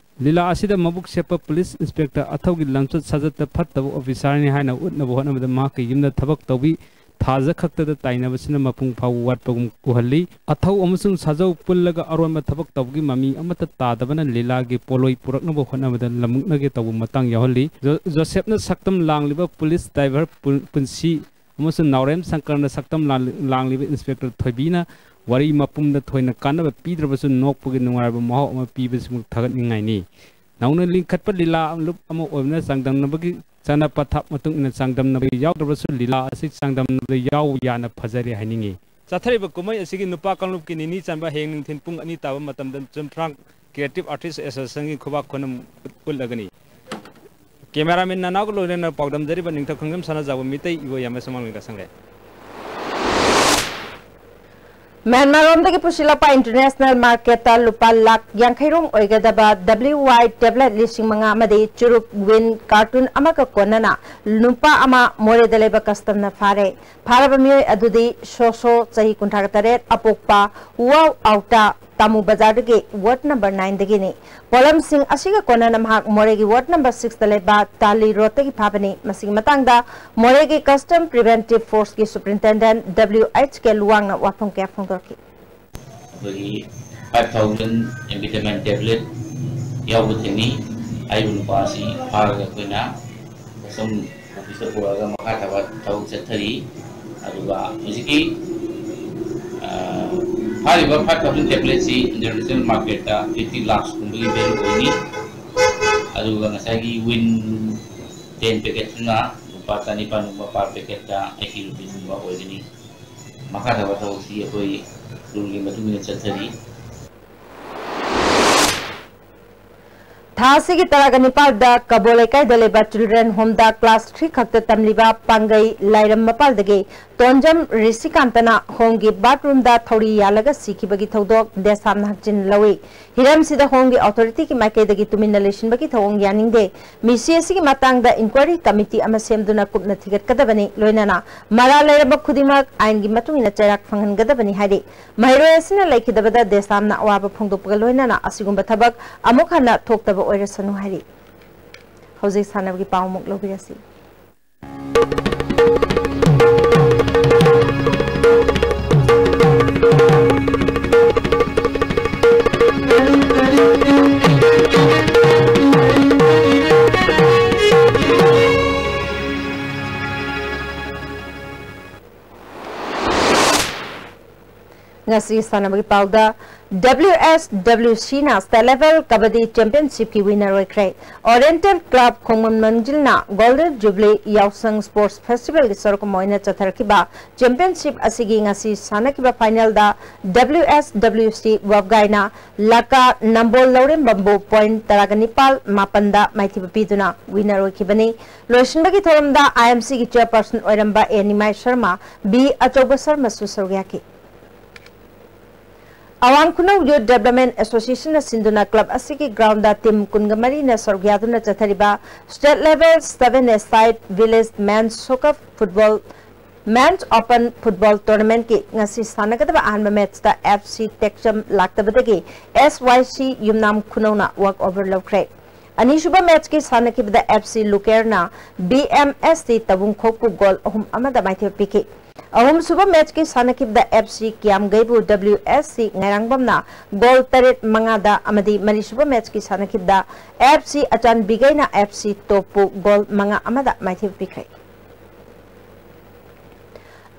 ꯂꯤꯂꯥ ꯑꯁꯤꯗ ꯃꯕꯨꯛ ꯁꯦꯞꯄ ꯄꯨꯂꯤꯁ ꯏꯟꯁꯄꯦꯛꯇꯔ ꯑꯊꯧꯒꯤ ꯂꯝꯆꯠ ꯁꯥꯖꯠꯇ ꯐꯠꯇꯕ ꯑꯣꯐꯤꯁꯥꯔꯅꯤ ꯍꯥꯏꯅ ꯎꯠꯅꯕ ꯍꯣꯠꯅꯕꯗ ꯃꯍꯥꯛꯀꯤ ꯌꯨꯝꯗ ꯊꯕꯛ ꯇꯧꯕꯤ ꯊꯥꯖ ꯈꯛꯇꯗ ꯇꯥꯏꯅꯕꯁꯤꯅ ꯃꯄꯨꯡ ꯐꯥꯕ ꯋꯥꯠꯄꯒꯨꯝ ꯎꯍꯜꯂꯤ꯫ ꯑꯊꯧ ꯑꯃꯁꯨꯡ ꯁꯥꯖꯧ ꯄꯨꯜꯂꯒ ꯑꯔꯣꯟꯕ ꯊꯕꯛ ꯇꯧꯕꯒꯤ ꯃꯃꯤ ꯑꯃꯠꯇ ꯇꯥꯗꯕꯅ ꯂꯤꯂꯥꯒꯤ ꯄꯣꯠꯂꯣꯏ ꯄꯨꯔꯛꯅꯕ ꯍꯣꯠꯅꯕꯗ ꯂꯝꯃꯨꯛꯅꯒꯦ ꯇꯧꯕ ꯃꯇꯥꯡ ꯌꯥꯎꯍꯜꯂꯤ꯫ ꯖꯣ-, ꯖꯣꯁꯦꯞꯅ ꯁꯛꯇꯝ ꯂꯥꯡꯂꯤꯕ ꯄꯨꯂꯤꯁ ꯗ꯭ꯔꯥꯏꯚꯔ ꯄꯨ-, ꯄꯨꯟꯁꯤ ꯑꯃꯁꯨꯡ ꯅꯥꯎꯔꯦꯝ ꯁꯪꯀꯔꯅ ꯁꯛꯇꯝ ꯂꯥꯡ-, ꯂꯥꯡꯂꯤꯕ ꯏꯟꯁꯄꯦꯛꯇꯔ ꯊꯣꯏꯕꯤꯅ ꯋꯥꯔꯤ ꯃꯄꯨꯝꯗ ꯊꯣꯏꯅ ꯀꯥꯟꯅꯕ ꯄꯤꯗ꯭ꯔꯕꯁꯨ ꯅꯣꯛꯄꯒꯤ ꯅꯨꯡꯉꯥꯏꯕ ꯃꯍꯥꯎ ꯑꯃ ꯄꯤꯕꯁꯤꯃꯛ ꯊꯥꯒꯠꯅꯤꯡꯉꯥꯏꯅꯤ꯫ ꯅꯧꯅ ꯂꯤꯡꯈꯠꯄ ꯂꯤꯂꯥ ꯂꯨꯞ ꯑꯃ ꯑꯣꯏꯕꯅ ꯆꯥꯡꯗꯝꯅꯕꯒꯤ ꯆꯠꯅ ꯄꯊꯥꯞ ꯃꯇꯨꯡ ꯏꯟꯅ ꯆꯥꯡꯗꯝꯅꯕ ꯌꯥꯎꯗ꯭ꯔꯕꯁꯨ ꯂꯤꯂꯥ ꯑꯁꯤ ꯆꯥꯡꯗꯝꯅꯕꯗ ꯌꯥꯎ ꯌꯥꯅ ꯐꯖꯔꯦ ꯍꯥꯏꯅꯤꯡꯏ꯫ ꯆꯠꯊꯔꯤꯕ ꯀꯨꯝꯍꯩ ꯑꯁꯤꯒꯤ ꯅꯨꯄꯥ ꯀꯥꯡꯂꯨꯞꯀꯤ ꯅꯤꯅꯤ ꯆꯟꯕ ꯍꯌꯦꯡ ꯅꯨꯡꯊꯤꯜ ꯄꯨꯡ ꯑꯅꯤ ꯇꯥꯕ ꯃꯇꯝꯗ ꯆꯨꯝꯐ꯭ꯔꯥꯡ Creative Artist Associationꯒꯤ ꯈꯨꯕꯥꯛ ꯈꯨꯅꯝ ꯎꯠꯂꯒꯅꯤ꯫ Cameraman ꯅꯅꯥꯎꯒ ꯂꯣꯏꯅꯅ ꯄꯥꯎꯗꯝꯖꯔꯤꯕ ꯅꯤꯡꯊꯧ ꯈꯣꯡꯖꯝ ꯁꯅꯥꯖꯥꯎꯕ ꯃꯤꯇꯩ ꯏꯕꯣ ꯌꯥꯝꯕ ꯁꯨꯃꯥꯡꯂꯦꯟ ꯀꯁꯪꯂꯦ꯫ ꯃ꯭ꯌꯥꯟꯃꯥꯔꯔꯣꯝꯗꯒꯤ ꯄꯨꯁꯤꯜꯂꯛꯄ international marketꯇ ꯂꯨꯄꯥ ꯂꯥꯈ ꯌꯥꯡꯈꯩ ꯔꯣꯝ ꯑꯣꯏꯒꯗꯕ W Y tablet ꯂꯤꯁꯤꯡ ꯃꯉꯥ ꯑꯃꯗꯤ ꯆꯨꯔꯨꯞ ꯋꯤꯟ carton ꯑꯃꯒ ꯀꯣꯟꯅꯅ ꯅꯨꯄꯥ ꯑꯃ ꯃꯣꯔꯦꯗ ꯂꯩꯕ customerꯅ ꯐꯥꯔꯦ꯫ ꯐꯥꯔꯕ ꯃꯤꯑꯣꯏ ꯑꯗꯨꯗꯤ ꯁꯣꯁꯣ, ꯆꯍꯤ ꯀꯨꯟꯊ꯭ꯔꯥ ꯇꯔꯦꯠ, ꯑꯄꯣꯛꯄ ꯋꯥꯎ ꯑꯥꯎꯇꯥ, ꯇꯥꯃꯨ ꯕꯖꯥꯔꯗꯒꯤ ward number nineꯗꯒꯤꯅꯤ꯫ ꯄꯣꯠꯂꯝꯁꯤꯡ ꯑꯁꯤꯒ ꯀꯣꯟꯅꯅ ꯃꯍꯥꯛ ꯃꯣꯔꯦꯒꯤ ward number sixꯇ ꯂꯩꯕ ꯇꯥꯂꯤ ꯔꯣꯗꯇꯒꯤ ꯐꯥꯕꯅꯤ꯫ ꯃꯁꯤꯒꯤ ꯃꯇꯥꯡꯗ ꯃꯣꯔꯦꯒꯤ Custom Preventive Forceꯀꯤ Superintendent W H K ꯂꯨꯋꯥꯡꯅ ꯋꯥꯐꯝ ꯀꯌꯥ ꯐꯣꯡꯗꯣꯔꯛꯈꯤ꯫ ꯑꯩꯈꯣꯏꯒꯤ five thousand amphetamine tablet ꯌꯥꯎꯕ ꯊꯦꯡꯅꯩ꯫ ꯍꯥꯏꯔꯤꯕ ꯅꯨꯄꯥ ꯑꯁꯤ ꯐꯥꯔꯒ ꯑꯩꯈꯣꯏꯅ custom officeꯇ ꯄꯨꯔꯛꯑꯒ ꯃꯈꯥ ꯇꯥꯕ ꯊꯕꯛ ꯆꯠꯊꯔꯤ꯫ ꯑꯗꯨꯒ ꯍꯧꯖꯤꯛꯀꯤ, ꯑ, ꯐꯥꯔꯤꯕ five thousand tabletꯁꯤ international marketꯇ fifty lakhs ꯀꯨꯝꯕꯒꯤ value ꯑꯣꯏꯅꯤ꯫ ꯑꯗꯨꯒ ꯉꯁꯥꯏꯒꯤ win ten packetꯁꯤꯅ ꯂꯨꯄꯥ ꯆꯅꯤꯄꯥꯟꯒꯨꯝꯕ per packetꯇ eighty rupeesꯀꯨꯝꯕ ꯑꯣꯏꯒꯅꯤ꯫ ꯃꯈꯥ ꯇꯥꯕ ꯊꯕꯛꯁꯤ ꯑꯩꯈꯣꯏ ꯔꯨꯜꯒꯤ ꯃꯇꯨꯡ ꯏꯟꯅ ꯆꯠꯊꯔꯤ꯫ ꯊꯥ ꯑꯁꯤꯒꯤ ꯇꯔꯥꯒ ꯅꯤꯄꯥꯜꯗ ꯀꯕꯣ ꯂꯩꯀꯥꯏꯗ ꯂꯩꯕ Children Homeꯗ class three ꯈꯛꯇ ꯇꯝꯂꯤꯕ ꯄꯥꯡꯒꯩ ꯂꯥꯏꯔꯝ ꯃꯄꯥꯜꯗꯒꯤ ꯇꯣꯟꯖꯝ ꯔꯤꯁꯤꯀꯥꯟꯇꯅ homeꯒꯤ bathroomꯗ ꯊꯧꯔꯤ ꯌꯥꯜꯂꯒ ꯁꯤꯈꯤꯕꯒꯤ ꯊꯧꯗꯣꯛ ꯗꯦꯁꯥꯝꯅ ꯍꯛꯆꯤꯟ ꯂꯧꯏ꯫ ꯍꯤꯔꯝꯁꯤꯗ homeꯒꯤ authorityꯒꯤ ꯃꯥꯏꯀꯩꯗꯒꯤ ꯇꯨꯃꯤꯟꯅ ꯂꯩꯁꯤꯟꯕꯒꯤ ꯊꯧꯑꯣꯡ ꯌꯥꯅꯤꯡꯗꯦ꯫ ꯃꯤꯁꯤ ꯑꯁꯤꯒꯤ ꯃꯇꯥꯡꯗ inquiry committee ꯑꯃ ꯁꯦꯝꯗꯨꯅ ꯀꯨꯞꯅ ꯊꯤꯒꯠꯀꯗꯕꯅꯤ, ꯂꯣꯏꯅꯅ ꯃꯔꯥꯜ ꯂꯩꯔꯕ ꯈꯨꯗꯤꯡꯃꯛ ꯑꯥꯏꯟꯒꯤ ꯃꯇꯨꯡ ꯏꯟꯅ ꯆꯩꯔꯥꯛ ꯐꯪꯍꯟꯒꯗꯕꯅꯤ ꯍꯥꯏꯔꯤ꯫ ꯃꯍꯩꯔꯣꯏ ꯑꯁꯤꯅ ꯂꯩꯈꯤꯗꯕꯗ ꯗꯦꯁꯥꯝꯅ ꯑꯋꯥꯕ ꯐꯣꯡꯗꯣꯛꯄꯒ ꯂꯣꯏꯅꯅ ꯑꯁꯤꯒꯨꯝꯕ ꯊꯕꯛ ꯑꯃꯨꯛ ꯍꯟꯅ ꯊꯣꯛꯇꯕ ꯑꯣꯏꯔꯁꯅꯨ ꯍꯥꯏꯔꯤ꯫ ꯍꯧꯖꯤꯛ ꯁꯥꯟꯅꯕꯒꯤ ꯄꯥꯎ ꯑꯃꯨꯛ ꯂꯧꯕꯤꯔꯁꯤ꯫ ꯉꯁꯤ ꯁꯥꯟꯅꯕꯒꯤ ꯄꯥꯎꯗ, WSWCꯅ state level ꯀꯕꯗꯤ championshipꯀꯤ winner ꯑꯣꯏꯈ꯭ꯔꯦ꯫ Oriental Club ꯈꯣꯡꯃꯟ ꯃꯟꯖꯤꯜꯅ Golden Jubilee ꯌꯥꯎꯁꯪ Sports Festivalꯒꯤ ꯁꯔꯨꯛ ꯑꯃ ꯑꯣꯏꯅ ꯆꯠꯊꯔꯛꯈꯤꯕ championship ꯑꯁꯤꯒꯤ ꯉꯁꯤ ꯁꯥꯟꯅꯈꯤꯕ finalꯗ WSWC ꯋꯥꯕꯒꯥꯏꯅ ꯂꯀꯥ ꯅꯝꯕꯣꯜ ꯂꯧꯔꯦꯝꯕꯝꯕꯨ point ꯇꯔꯥꯒ ꯅꯤꯄꯥꯜ ꯃꯥꯄꯟꯗ ꯃꯥꯏꯊꯤꯕ ꯄꯤꯗꯨꯅ winner ꯑꯣꯏꯈꯤꯕꯅꯤ꯫ ꯂꯣꯏꯁꯤꯟꯕꯒꯤ ꯊꯧꯔꯝꯗ IMCꯒꯤ chairperson ꯑꯣꯏꯔꯝꯕ A ꯅꯤꯃꯥꯏ ꯁꯔꯃ, B ꯑꯆꯧꯕ ꯁꯔꯃꯁꯨ ꯁꯔꯨꯛ ꯌꯥꯈꯤ꯫ ꯑꯋꯥꯡ ꯈꯨꯅꯧ Youth Development Associationꯅ ꯁꯤꯟꯗꯨꯅ club ꯑꯁꯤꯒꯤ groundꯗ team ꯀꯨꯟꯒ ꯃꯔꯤꯅ ꯁꯔꯨꯛ ꯌꯥꯗꯨꯅ ꯆꯠꯊꯔꯤꯕ state level seven-a-side village men's soccer football, men's open football tournamentꯀꯤ ꯉꯁꯤ ꯁꯥꯟꯅꯒꯗꯕ ꯑꯍꯥꯟꯕ matchꯇ FC ꯇꯦꯛꯆꯝ ꯂꯥꯛꯇꯕꯗꯒꯤ SYC ꯌꯨꯝꯅꯥꯝ ꯈꯨꯅꯧꯅ walk over ꯂꯧꯈ꯭ꯔꯦ꯫ ꯑꯅꯤꯁꯨꯕ matchꯀꯤ ꯁꯥꯟꯅꯈꯤꯕꯗ FC ꯂꯨꯀꯦꯔꯅ BMST ꯇꯕꯨꯡꯈꯣꯛꯄꯨ goal ꯑꯍꯨꯝ ꯑꯃꯗ ꯃꯥꯏꯊꯤꯕ ꯄꯤꯈꯤ꯫ ꯑꯍꯨꯝꯁꯨꯕ matchꯀꯤ ꯁꯥꯟꯅꯈꯤꯕꯗ FC ꯀꯤꯌꯥꯝꯒꯩꯕꯨ WSC ꯉꯥꯏꯔꯥꯡꯕꯝꯅ goal ꯇꯔꯦꯠ ꯃꯉꯥꯗ ꯑꯃꯗꯤ ꯃꯔꯤꯁꯨꯕ matchꯀꯤ ꯁꯥꯟꯅꯈꯤꯕꯗ FC ꯑꯆꯥꯟꯕꯤꯒꯩꯅ FC ꯇꯣꯞꯄꯨ goal ꯃꯉꯥ ꯑꯃꯗ ꯃꯥꯏꯊꯤꯕ ꯄꯤꯈ꯭ꯔꯦ꯫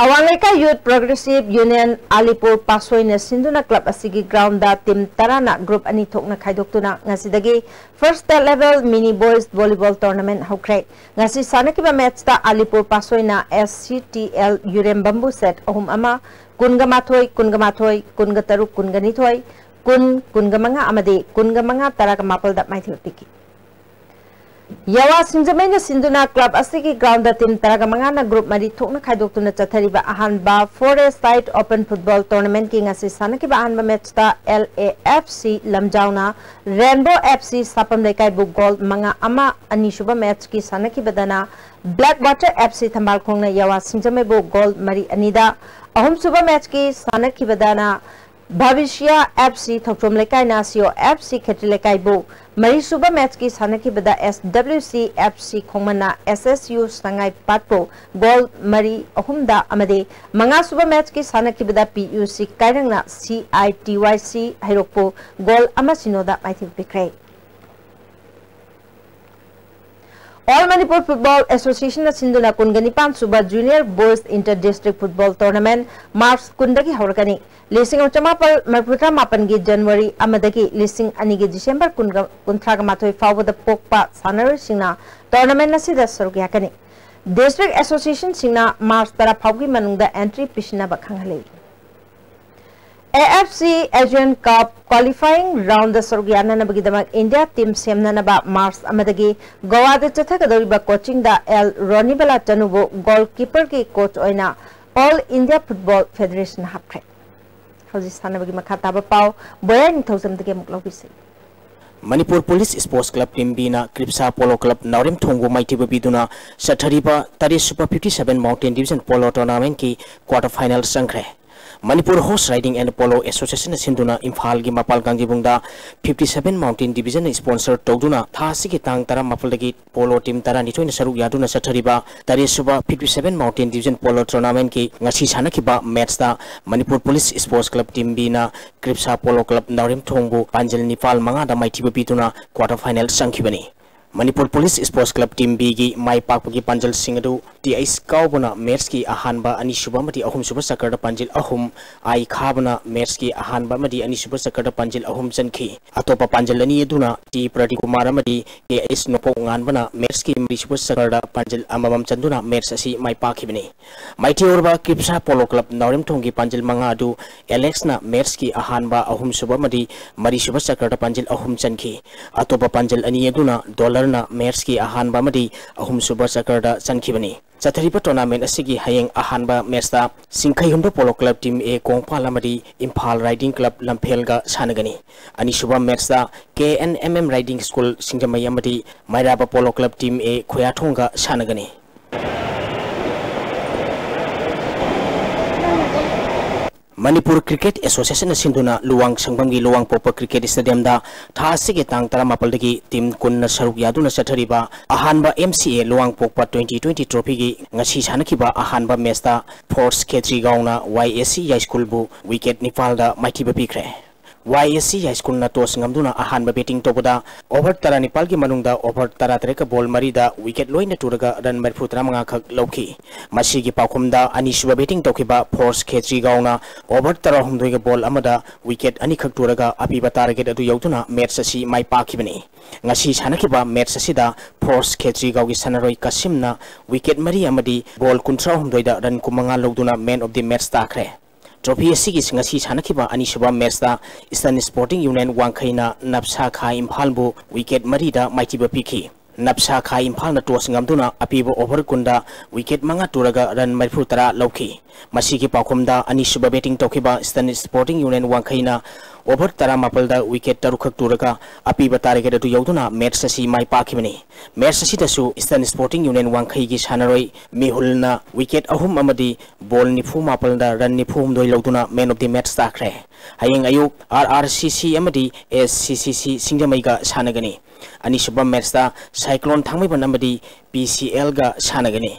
ꯑꯋꯥꯡ ꯂꯩꯀꯥꯏ Youth Progressive Union ꯑꯂꯤꯄꯨꯔ ꯄꯥꯁꯣꯏꯅ ꯁꯤꯟꯗꯨꯅ club ꯑꯁꯤꯒꯤ groundꯗ team ꯇꯔꯥꯅ group ꯑꯅꯤ ꯊꯣꯛꯅ ꯈꯥꯏꯗꯣꯛꯇꯨꯅ ꯉꯁꯤꯗꯒꯤ first state level mini boys volleyball tournament ꯍꯧꯈ꯭ꯔꯦ꯫ ꯉꯁꯤ ꯁꯥꯟꯅꯈꯤꯕ matchꯇ ꯑꯂꯤꯄꯨꯔ ꯄꯥꯁꯣꯏꯅ SCTL ꯌꯨꯔꯦꯝꯕꯝꯕꯨ set ꯑꯍꯨꯝ ꯑꯃ, ꯀꯨꯟꯒ ꯃꯥꯊꯣꯏ, ꯀꯨꯟꯒ ꯃꯥꯊꯣꯏ, ꯀꯨꯟꯒ ꯇꯔꯨꯛ, ꯀꯨꯟꯒ ꯅꯤꯊꯣꯏ, ꯀꯨꯟ, ꯀꯨꯟꯒ ꯃꯉꯥ ꯑꯃꯗꯤ ꯀꯨꯟꯒ ꯃꯉꯥ ꯇꯔꯥꯒ ꯃꯥꯄꯜꯗ ꯃꯥꯏꯊꯤꯕ ꯄꯤꯈꯤ꯫ ꯌꯥꯋꯥ ꯁꯤꯡꯖꯃꯩꯅ ꯁꯤꯟꯗꯨꯅ club ꯑꯁꯤꯒꯤ ground ꯇꯤꯝ ꯇꯔꯥꯒ ꯃꯉꯥꯅ group ꯃꯔꯤ ꯊꯣꯛꯅ ꯈꯥꯏꯗꯣꯛꯇꯨꯅ ꯆꯠꯊꯔꯤꯕ ꯑꯍꯥꯟꯕ Four A Side Open Football Tournamentꯀꯤ ꯉꯁꯤ ꯁꯥꯟꯅꯈꯤꯕ ꯑꯍꯥꯟꯕ matchꯇ L A F C ꯂꯝꯖꯥꯎꯅ Rainbow F C ꯁꯥꯄꯝ ꯂꯩꯀꯥꯏꯕꯨ goal ꯃꯉꯥ ꯑꯃ, ꯑꯅꯤꯁꯨꯕ matchꯀꯤ ꯁꯥꯟꯅꯈꯤꯕꯗꯅ Black Water F C ꯊꯝꯕꯥꯜꯈꯣꯡꯅ ꯌꯥꯋꯥ ꯁꯤꯡꯖꯃꯩꯕꯨ goal ꯃꯔꯤ ꯑꯅꯤꯗ, ꯑꯍꯨꯝꯁꯨꯕ matchꯀꯤ ꯁꯥꯟꯅꯈꯤꯕꯗꯅ Bhavishya F C ꯊꯣꯛꯆꯣꯝ ꯂꯩꯀꯥꯏꯅ C O F C ꯈꯦꯇ꯭ꯔꯤ ꯂꯩꯀꯥꯏꯕꯨ, ꯃꯔꯤꯁꯨꯕ matchꯀꯤ ꯁꯥꯟꯅꯈꯤꯕꯗ S W C F C ꯈꯣꯡꯃꯟꯅ S S U ꯁꯉꯥꯏ ꯄꯥꯠꯄꯨ goal ꯃꯔꯤ ꯑꯍꯨꯝꯗ ꯑꯃꯗꯤ ꯃꯉꯥꯁꯨꯕ matchꯀꯤ ꯁꯥꯟꯅꯈꯤꯕꯗ P U C ꯀꯥꯏꯔꯪꯅ C I T Y C ꯍꯩꯔꯣꯛꯄꯨ goal ꯑꯃ ꯁꯤꯅꯣꯗ ꯃꯥꯏꯊꯤꯕ ꯄꯤꯈ꯭ꯔꯦ꯫ All Manipur Football Associationꯅ ꯁꯤꯟꯗꯨꯅ ꯀꯨꯟꯒ ꯅꯤꯄꯥꯟ ꯁꯨꯕ Junior Boys Inter District Football Tournament March ꯀꯨꯟꯗꯒꯤ ꯍꯧꯔꯛꯀꯅꯤ꯫ ꯂꯤꯁꯤꯡ ꯑꯃ ꯆꯃꯥꯄꯜ ꯃꯔꯤꯐꯨꯇꯔꯥ ꯃꯥꯄꯟꯒꯤ January ꯑꯃꯗꯒꯤ ꯂꯤꯁꯤꯡ ꯑꯅꯤꯒꯤ December ꯀꯨꯟꯒ, ꯀꯨꯟꯊ꯭ꯔꯥꯒ ꯃꯥꯊꯣꯏ ꯐꯥꯎꯕꯗ ꯄꯣꯛꯄ ꯁꯥꯟꯅꯔꯣꯏꯁꯤꯡꯅ tournament ꯑꯁꯤꯗ ꯁꯔꯨꯛ ꯌꯥꯀꯅꯤ꯫ District Associationꯁꯤꯡꯅ March ꯇꯔꯥ ꯐꯥꯎꯕꯒꯤ ꯃꯅꯨꯡꯗ entry ꯄꯤꯁꯤꯟꯅꯕ ꯈꯪꯍꯜꯂꯤ꯫ A F C Asian Cup qualifying roundꯗ ꯁꯔꯨꯛ ꯌꯥꯅꯅꯕꯒꯤꯗꯃꯛ India team ꯁꯦꯝꯅꯅꯕ March ꯑꯃꯗꯒꯤ ꯒꯣꯋꯥꯗ ꯆꯠꯊꯒꯗꯧꯔꯤꯕ coachingꯗ L ꯔꯣꯅꯤꯕꯂꯥ ꯆꯅꯨꯕꯨ goalkeeperꯒꯤ coach ꯑꯣꯏꯅ All India Football Federationꯅ ꯍꯥꯞꯈ꯭ꯔꯦ꯫ ꯍꯧꯖꯤꯛ ꯁꯥꯟꯅꯕꯒꯤ ꯃꯈꯥ ꯇꯥꯕ ꯄꯥꯎ ꯕꯣꯌꯥꯏ ꯅꯤꯡꯊꯧꯖꯝꯗꯒꯤ ꯑꯃꯨꯛ ꯂꯧꯕꯤꯁꯤ꯫ Manipur police sports club team ꯕꯤꯅ ꯀ꯭ꯔꯤꯞꯁꯥ ꯄꯣꯂꯣ ꯀ꯭ꯂꯕ ꯅꯥꯎꯔꯦꯝꯊꯣꯡꯕꯨ ꯃꯥꯏꯊꯤꯕ ꯄꯤꯗꯨꯅ ꯆꯠꯊꯔꯤꯕ ꯇꯔꯦꯠꯁꯨꯕ fifty seven Mountain Division polo tournamentꯀꯤ quarter final ꯆꯪꯈ꯭ꯔꯦ꯫ Manipur Horse Riding and Polo Associationꯅ ꯁꯤꯟꯗꯨꯅ ꯏꯝꯐꯥꯜꯒꯤ ꯃꯄꯥꯜ ꯀꯥꯡꯖꯩꯕꯨꯡꯗ fifty seven Mountain Divisionꯅ sponsor ꯇꯧꯗꯨꯅ ꯊꯥ ꯑꯁꯤꯒꯤ ꯇꯥꯡ ꯇꯔꯥꯃꯥꯄꯜꯗꯒꯤ ꯄꯣꯂꯣ ꯇꯤꯝ ꯇꯔꯥꯅꯤꯊꯣꯏꯅ ꯁꯔꯨꯛ ꯌꯥꯗꯨꯅ ꯆꯠꯊꯔꯤꯕ ꯇꯔꯦꯠꯁꯨꯕ fifty seven Mountain Division Polo Tournamentꯀꯤ ꯉꯁꯤ ꯁꯥꯟꯅꯈꯤꯕ matchꯇ Manipur police sports club team ꯕꯤꯅ ꯀ꯭ꯔꯤꯞꯁꯥ ꯄꯣꯂꯣ ꯀ꯭ꯂꯕ ꯅꯥꯎꯔꯦꯝꯊꯣꯡꯕꯨ ꯄꯥꯟꯖꯜ ꯅꯤꯄꯥꯜ ꯃꯉꯥꯗ ꯃꯥꯏꯊꯤꯕ ꯄꯤꯗꯨꯅ quarter final ꯆꯪꯈꯤꯕꯅꯤ꯫ Manipur police sports club team ꯕꯤꯒꯤ ꯃꯥꯏ ꯄꯥꯛꯄꯒꯤ ꯄꯥꯟꯖꯜꯁꯤꯡ ꯑꯗꯨ ꯇꯤ ꯑꯩꯆ ꯀꯥꯎꯕꯅ ꯃꯦꯠꯁꯀꯤ ꯑꯍꯥꯟꯕ, ꯑꯅꯤꯁꯨꯕ ꯑꯃꯗꯤ ꯑꯍꯨꯝꯁꯨꯕ ꯆꯀꯔꯗ ꯄꯥꯟꯖꯤꯜ ꯑꯍꯨꯝ, ꯑꯥꯏ ꯈꯥꯕꯅ ꯃꯦꯠꯁꯀꯤ ꯑꯍꯥꯟꯕ ꯑꯃꯗꯤ ꯑꯅꯤꯁꯨꯕ ꯆꯀꯔꯗ ꯄꯥꯟꯖꯤꯜ ꯑꯍꯨꯝ ꯆꯟꯈꯤ꯫ ꯑꯇꯣꯞꯄ ꯄꯥꯟꯖꯤꯜ ꯑꯅꯤ ꯑꯗꯨꯅ ꯇꯤ ꯄ꯭ꯔꯗꯤꯞ ꯀꯨꯃꯥꯔ ꯑꯃꯗꯤ ꯀꯦ ꯑꯩꯆ ꯅꯣꯡꯄꯣꯛ ꯉꯥꯟꯕꯅ ꯃꯦꯠꯁꯀꯤ ꯃꯔꯤꯁꯨꯕ ꯆꯀꯔꯗ ꯄꯥꯟꯖꯤꯜ ꯑꯃꯃꯝ ꯆꯟꯗꯨꯅ ꯃꯦꯠꯁ ꯑꯁꯤ ꯃꯥꯏ ꯄꯥꯛꯈꯤꯕꯅꯤ꯫ ꯃꯥꯏꯊꯤꯑꯣꯔꯕ ꯀ꯭ꯔꯤꯞꯁꯥ ꯄꯣꯂꯣ ꯀ꯭ꯂꯕ ꯅꯥꯎꯔꯦꯝꯊꯣꯡꯒꯤ ꯄꯥꯟꯖꯤꯜ ꯃꯉꯥ ꯑꯗꯨ ꯑꯦꯂꯦꯛꯁꯅ ꯃꯦꯠꯁꯀꯤ ꯑꯍꯥꯟꯕ, ꯑꯍꯨꯝꯁꯨꯕ ꯑꯃꯗꯤ ꯃꯔꯤꯁꯨꯕ ꯆꯀꯔꯗ ꯄꯥꯟꯖꯤꯜ ꯑꯍꯨꯝ ꯆꯟꯈꯤ꯫ ꯑꯇꯣꯞꯄ ꯄꯥꯟꯖꯤꯜ ꯑꯅꯤ ꯑꯗꯨꯅ ꯗꯣꯂꯔꯅ ꯃꯦꯠꯁꯀꯤ ꯑꯍꯥꯟꯕ ꯑꯃꯗꯤ ꯑꯍꯨꯝꯁꯨꯕ ꯆꯀꯔꯗ ꯆꯟꯈꯤꯕꯅꯤ꯫ ꯆꯠꯊꯔꯤꯕ ꯇꯣꯔꯅꯥꯃꯦꯟ ꯑꯁꯤꯒꯤ ꯍꯌꯦꯡ ꯑꯍꯥꯟꯕ ꯃꯦꯠꯁꯇ Chingkheihundro polo club team A Kongpal ꯑꯃꯗꯤ ꯏꯝꯐꯥꯜ ꯔꯥꯏꯗꯤꯡ ꯀ꯭ꯂꯕ ꯂꯝꯐꯦꯜꯒ ꯁꯥꯟꯅꯒꯅꯤ꯫ ꯑꯅꯤꯁꯨꯕ ꯃꯦꯠꯁꯇ K N M M riding school Singjamei ꯑꯃꯗꯤ Meiraba polo club team A ꯈꯣꯌꯥꯊꯣꯡꯒ ꯁꯥꯟꯅꯒꯅꯤ꯫ ꯃꯅꯤꯄꯨꯔ ꯀ꯭ꯔꯤꯀꯦꯠ ꯑꯦꯁꯣꯁꯤꯌꯦꯁꯟꯅ ꯁꯤꯟꯗꯨꯅ ꯂꯨꯋꯥꯡꯁꯪꯕꯝꯒꯤ ꯂꯨꯋꯥꯡꯄꯣꯛꯄ ꯀ꯭ꯔꯤꯀꯦꯠ ꯁ꯭ꯇꯦꯗꯤꯌꯝꯗ ꯊꯥ ꯑꯁꯤꯒꯤ ꯇꯥꯡ ꯇꯔꯥꯃꯥꯄꯜꯗꯒꯤ ꯇꯤꯝ ꯀꯨꯟꯅ ꯁꯔꯨꯛ ꯌꯥꯗꯨꯅ ꯆꯠꯊꯔꯤꯕ ꯑꯍꯥꯟꯕ ꯑꯦꯝ ꯁꯤ ꯑꯦ ꯂꯨꯋꯥꯡꯄꯣꯛꯄ ꯇ꯭ꯋꯦꯟꯇꯤ ꯇ꯭ꯋꯦꯟꯇꯤ ꯇ꯭ꯔꯣꯐꯤꯒꯤ ꯉꯁꯤ ꯁꯥꯟꯅꯈꯤꯕ ꯑꯍꯥꯟꯕ ꯃꯦꯆꯇ ꯐꯣꯔꯁ ꯈꯦꯇ꯭ꯔꯤꯒꯥꯎꯅ ꯋꯥꯏ ꯑꯦꯁ ꯁꯤ ꯌꯥꯏꯁ꯭ꯀꯨꯜꯕꯨ ꯋꯤꯀꯦꯠ ꯅꯤꯄꯥꯜꯗ ꯃꯥꯏꯊꯤꯕ ꯄꯤꯈ꯭ꯔꯦ꯫ ꯋꯥꯏ ꯑꯦꯁ ꯁꯤ ꯌꯥꯏꯁ꯭ꯀꯨꯜꯅ ꯇꯣꯁ ꯉꯝꯗꯨꯅ ꯑꯍꯥꯟꯕ ꯕꯦꯇꯤꯡ ꯇꯧꯕꯗ ꯑꯣꯚꯔ ꯇꯔꯥꯅꯤꯄꯥꯜꯒꯤ ꯃꯅꯨꯡꯗ ꯑꯣꯚꯔ ꯇꯔꯥꯇꯔꯦꯠꯀ ꯕꯣꯜ ꯃꯔꯤꯗ ꯋꯤꯀꯦꯠ ꯂꯣꯏꯅ ꯇꯨꯔꯒ ꯔꯟ ꯃꯔꯤꯐꯨ ꯇꯔꯥꯃꯉꯥ ꯈꯛ ꯂꯧꯈꯤ꯫ ꯃꯁꯤꯒꯤ ꯄꯥꯎꯈꯨꯝꯗ ꯑꯅꯤꯁꯨꯕ ꯕꯦꯇꯤꯡ ꯇꯧꯈꯤꯕ ꯐꯣꯔꯁ ꯈꯦꯇ꯭ꯔꯤꯒꯥꯎꯅ ꯑꯣꯚꯔ ꯇꯔꯥꯍꯨꯝꯗꯣꯏꯒ ꯕꯣꯜ ꯑꯃꯗ ꯋꯤꯀꯦꯠ ꯑꯅꯤꯈꯛ ꯇꯨꯔꯒ ꯑꯄꯤꯕ ꯇꯥꯔꯒꯦꯠ ꯑꯗꯨ ꯌꯧꯗꯨꯅ ꯃꯦꯆ ꯑꯁꯤ ꯃꯥꯏ ꯄꯥꯛꯈꯤꯕꯅꯤ꯫ ꯉꯁꯤ ꯁꯥꯟꯅꯈꯤꯕ ꯃꯦꯆ ꯑꯁꯤꯗ ꯐꯣꯔꯁ ꯈꯦꯇ꯭ꯔꯤꯒꯥꯎꯒꯤ ꯁꯥꯟꯅꯔꯣꯏ ꯀꯥꯁꯤꯝꯅ ꯋꯤꯀꯦꯠ ꯃꯔꯤ ꯑꯃꯗꯤ ꯕꯣꯜ ꯀꯨꯟꯊ꯭ꯔꯥꯍꯨꯝꯗꯣꯏꯗ ꯔꯟ ꯀꯨꯟꯃꯉꯥ ꯂꯧꯗꯨꯅ ꯃꯦꯟ ꯑꯣꯐ ꯗꯤ ꯃꯦꯆ ꯇꯥꯈ꯭ꯔꯦ꯫ ꯇ꯭ꯔꯣꯐꯤ ꯑꯁꯤꯒꯤ ꯉꯁꯤ ꯁꯥꯟꯅꯈꯤꯕ ꯑꯅꯤꯁꯨꯕ ꯃꯦꯆꯇ ꯏꯁꯇꯔꯟ ꯁ꯭ꯄꯣꯔꯇꯤꯡ ꯌꯨꯅꯤꯌꯟ ꯋꯥꯡꯈꯩꯅ ꯅꯞꯁꯥ ꯈꯥ ꯏꯝꯐꯥꯜꯕꯨ ꯋꯤꯀꯦꯠ ꯃꯔꯤꯗ ꯃꯥꯏꯊꯤꯕ ꯄꯤꯈꯤ꯫ ꯅꯞꯁꯥ ꯈꯥ ꯏꯝꯐꯥꯜꯅ ꯇꯣꯁ ꯉꯝꯗꯨꯅ ꯑꯄꯤꯕ ꯑꯣꯚꯔ ꯀꯨꯟꯗ ꯋꯤꯀꯦꯠ ꯃꯉꯥ ꯇꯨꯔꯒ ꯔꯟ ꯃꯔꯤꯐꯨ ꯇꯔꯥ ꯂꯧꯈꯤ꯫ ꯃꯁꯤꯒꯤ ꯄꯥꯎꯈꯨꯝꯗ ꯑꯅꯤꯁꯨꯕ ꯕꯦꯇꯤꯡ ꯇꯧꯈꯤꯕ ꯏꯁꯇꯔꯟ ꯁ꯭ꯄꯣꯔꯇꯤꯡ ꯌꯨꯅꯤꯌꯟ ꯋꯥꯡꯈꯩꯅ ꯑꯣꯚꯔ ꯇꯔꯥꯃꯥꯄꯜꯗ ꯋꯤꯀꯦꯠ ꯇꯔꯨꯛꯈꯛ ꯇꯨꯔꯒ ꯑꯄꯤꯕ ꯇꯥꯔꯒꯦꯠ ꯑꯗꯨ ꯌꯧꯗꯨꯅ ꯃꯦꯆ ꯑꯁꯤ ꯃꯥꯏ ꯄꯥꯛꯈꯤꯕꯅꯤ꯫ ꯃꯦꯆ ꯑꯁꯤꯗꯁꯨ ꯏꯁꯇꯔꯟ ꯁ꯭ꯄꯣꯔꯇꯤꯡ ꯌꯨꯅꯤꯌꯟ ꯋꯥꯡꯈꯩꯒꯤ ꯁꯥꯟꯅꯔꯣꯏ ꯃꯦꯍꯨꯜꯅ ꯋꯤꯀꯦꯠ ꯑꯍꯨꯝ ꯑꯃꯗꯤ ꯕꯣꯜ ꯅꯤꯐꯨ ꯃꯥꯄꯜꯗ ꯔꯟ ꯅꯤꯐꯨ ꯍꯨꯝꯗꯣꯏ ꯂꯧꯗꯨꯅ ꯃꯦꯟ ꯑꯣꯐ ꯗꯤ ꯃꯦꯆ ꯇꯥꯈ꯭ꯔꯦ꯫ ꯍꯌꯦꯡ ꯑꯌꯨꯛ ꯑꯥꯔ ꯑꯥꯔ ꯁꯤ ꯁꯤ ꯑꯃꯗꯤ ꯑꯦꯁ ꯁꯤ ꯁꯤ ꯁꯤ ꯁꯤꯡꯖꯃꯩꯒ ꯁꯥꯟꯅꯒꯅꯤ꯫ ꯑꯅꯤꯁꯨꯕ ꯃꯦꯆꯇ ꯁꯥꯏꯀ꯭ꯂꯣꯟ ꯊꯥꯡꯃꯩꯕꯟ ꯑꯃꯗꯤ ꯄꯤ ꯁꯤ ꯑꯦꯜꯒ ꯁꯥꯟꯅꯒꯅꯤ꯫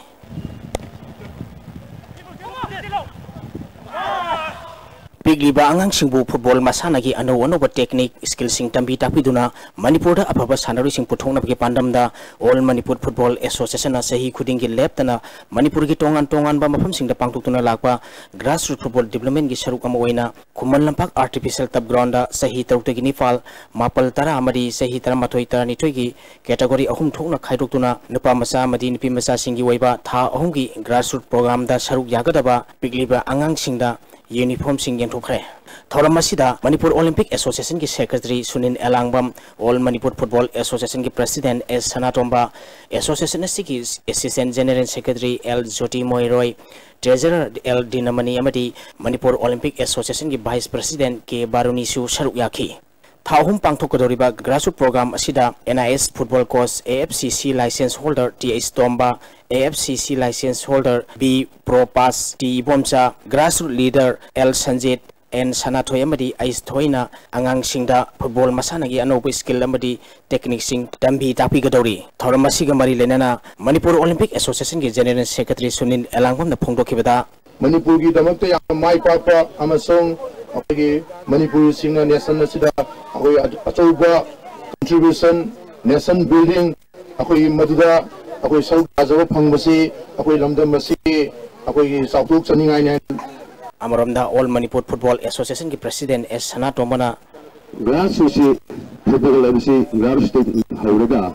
ꯄꯤꯛꯂꯤꯕ ꯑꯉꯥꯡꯁꯤꯡꯕꯨ ꯐꯨꯠꯕꯣꯜ ꯃꯁꯥꯟꯅꯒꯤ ꯑꯅꯧ ꯑꯅꯧꯕ ꯇꯦꯛꯅꯤꯛ, ꯁ꯭ꯀꯤꯜꯁꯤꯡ ꯇꯝꯕꯤ ꯇꯥꯛꯄꯤꯗꯨꯅ ꯃꯅꯤꯄꯨꯔꯗ ꯑꯐꯕ ꯁꯥꯟꯅꯔꯣꯏꯁꯤꯡ ꯄꯨꯊꯣꯛꯅꯕꯒꯤ ꯄꯥꯟꯗꯝꯗ All Manipur Football Association ꯅ ꯆꯍꯤ ꯈꯨꯗꯤꯡꯒꯤ ꯂꯦꯞꯇꯅ ꯃꯅꯤꯄꯨꯔꯒꯤ ꯇꯣꯉꯥꯟ ꯇꯣꯉꯥꯟꯕ ꯃꯐꯝꯁꯤꯡꯗ ꯄꯥꯡꯊꯣꯛꯇꯨꯅ ꯂꯥꯛꯄ grassroots football development ꯀꯤ ꯁꯔꯨꯛ ꯑꯃ ꯑꯣꯏꯅ Khuman Lampak artificial turf ground ꯗ ꯆꯍꯤ ꯇꯔꯨꯛꯇꯒꯤ ꯅꯤꯄꯥꯜ, ꯃꯥꯄꯜ, ꯇꯔꯥ ꯑꯃꯗꯤ ꯆꯍꯤ ꯇꯔꯥꯃꯥꯊꯣꯏ, ꯇꯔꯥꯅꯤꯊꯣꯏꯒꯤ category ꯑꯍꯨꯝ ꯊꯣꯛꯅ ꯈꯥꯏꯗꯣꯛꯇꯨꯅ ꯅꯨꯄꯥ ꯃꯆꯥ ꯑꯃꯗꯤ ꯅꯨꯄꯤ ꯃꯆꯥꯁꯤꯡꯒꯤ ꯑꯣꯏꯕ ꯊꯥ ꯑꯍꯨꯝꯒꯤ grassroots program ꯗ ꯁꯔꯨꯛ ꯌꯥꯒꯗꯕ ꯄꯤꯛꯂꯤꯕ ꯑꯉꯥꯡꯁꯤꯡꯗ uniform ꯁꯤꯡ ꯌꯦꯟꯊꯣꯛꯈ꯭ꯔꯦ꯫ ꯊꯧꯔꯝ ꯑꯁꯤꯗ ꯃꯅꯤꯄꯨꯔ Olympic Association ꯒꯤ secretary Sunil Elangbam, All Manipur Football Association ꯒꯤ president ꯑꯦꯁ ꯁꯅꯥꯇꯣꯝꯕ, association ꯑꯁꯤꯒꯤ assistant general secretary L Joti Moiroi, treasurer L Dinamani ꯑꯃꯗꯤ ꯃꯅꯤꯄꯨꯔ Olympic Association ꯒꯤ vice president ꯀꯦ ꯕꯥꯔꯨꯅꯤꯁꯨ ꯁꯔꯨꯛ ꯌꯥꯈꯤ꯫ ꯊꯥ ꯑꯍꯨꯝ ꯄꯥꯡꯊꯣꯛꯀꯗꯧꯔꯤꯕ grassroots program ꯑꯁꯤꯗ N I S football coach, A F C C license holder T H Tomba, A F C C license holder B Propash, T Ibomcha, grassroots leader L Sanjit, N Sanathoi ꯑꯃꯗꯤ ꯑꯩꯁ ꯊꯣꯏꯅ ꯑꯉꯥꯡꯁꯤꯡꯗ ꯐꯨꯠꯕꯣꯜ ꯃꯁꯥꯟꯅꯒꯤ ꯑꯅꯧꯕ ꯁ꯭ꯀꯤꯜ ꯑꯃꯗꯤ ꯇꯦꯛꯅꯤꯛꯁꯤꯡ ꯇꯝꯕꯤ ꯇꯥꯛꯄꯤꯒꯗꯧꯔꯤ꯫ ꯊꯧꯔꯝ ꯑꯁꯤꯒ ꯃꯔꯤ ꯂꯩꯅꯅ ꯃꯅꯤꯄꯨꯔ Olympic Association ꯒꯤ general secretary ꯁꯨꯅꯤꯜ ꯑꯦꯂꯥꯡꯕꯝꯅ ꯐꯣꯡꯗꯣꯛꯈꯤꯕꯗ, ꯃꯅꯤꯄꯨꯔꯒꯤꯗꯃꯛꯇ ꯌꯥꯝꯅ ꯃꯥꯏ ꯄꯥꯛꯄ ꯑꯃꯁꯨꯡ ꯑꯩꯈꯣꯏꯒꯤ ꯃꯅꯤꯄꯨꯔꯤꯁꯤꯡꯅ nation ꯑꯁꯤꯗ ꯑꯩꯈꯣꯏ ꯑꯆꯧꯕ contribution, nation building, ꯑꯩꯈꯣꯏ ꯃꯗꯨꯗ ꯑꯩꯈꯣꯏ ꯁꯔꯨꯛ ꯌꯥꯖꯕ ꯐꯪꯕꯁꯤ ꯑꯩꯈꯣꯏ ꯂꯝꯗꯝ ꯑꯁꯤꯒꯤ ꯑꯩꯈꯣꯏꯒꯤ ꯆꯥꯎꯊꯣꯛꯆꯅꯤꯡꯉꯥꯏꯅꯤ꯫ ꯑꯃꯔꯣꯝꯗ All Manipur Football Association ꯒꯤ president ꯑꯦꯁ ꯁꯅꯥꯇꯣꯝꯕꯅ grassroots ꯁꯤ, football ꯍꯥꯏꯕꯁꯤ grassroots ꯇꯒꯤ ꯍꯧꯔꯒ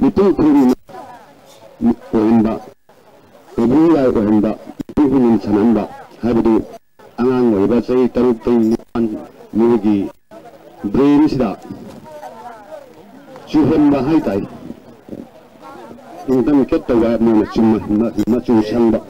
ꯃꯤꯄꯨꯝ ꯈꯨꯗꯤꯡꯃꯛ ꯑꯣꯏꯍꯟꯕ, ꯀꯕꯨꯏ ꯂꯥꯏ ꯑꯣꯏꯍꯟꯕ, ꯃꯤꯄꯨꯝ ꯈꯨꯗꯤꯡꯃꯛ ꯁꯥꯟꯅꯍꯟꯕ ꯍꯥꯏꯕꯗꯨ ꯑꯉꯥꯡ ꯑꯣꯏꯔꯤꯕ ꯆꯍꯤ ꯇꯔꯨꯛꯇꯒꯤ ꯅꯤꯄꯥꯟ ꯃꯣꯏꯒꯤ brain ꯁꯤꯗ ꯆꯨꯍꯟꯕ ꯍꯥꯏꯇꯥꯏ꯫ Inculcate ꯇꯧꯕ ꯃꯣꯏꯅ ꯆꯨꯝꯅ ꯃꯆꯨ ꯁꯪꯕ꯫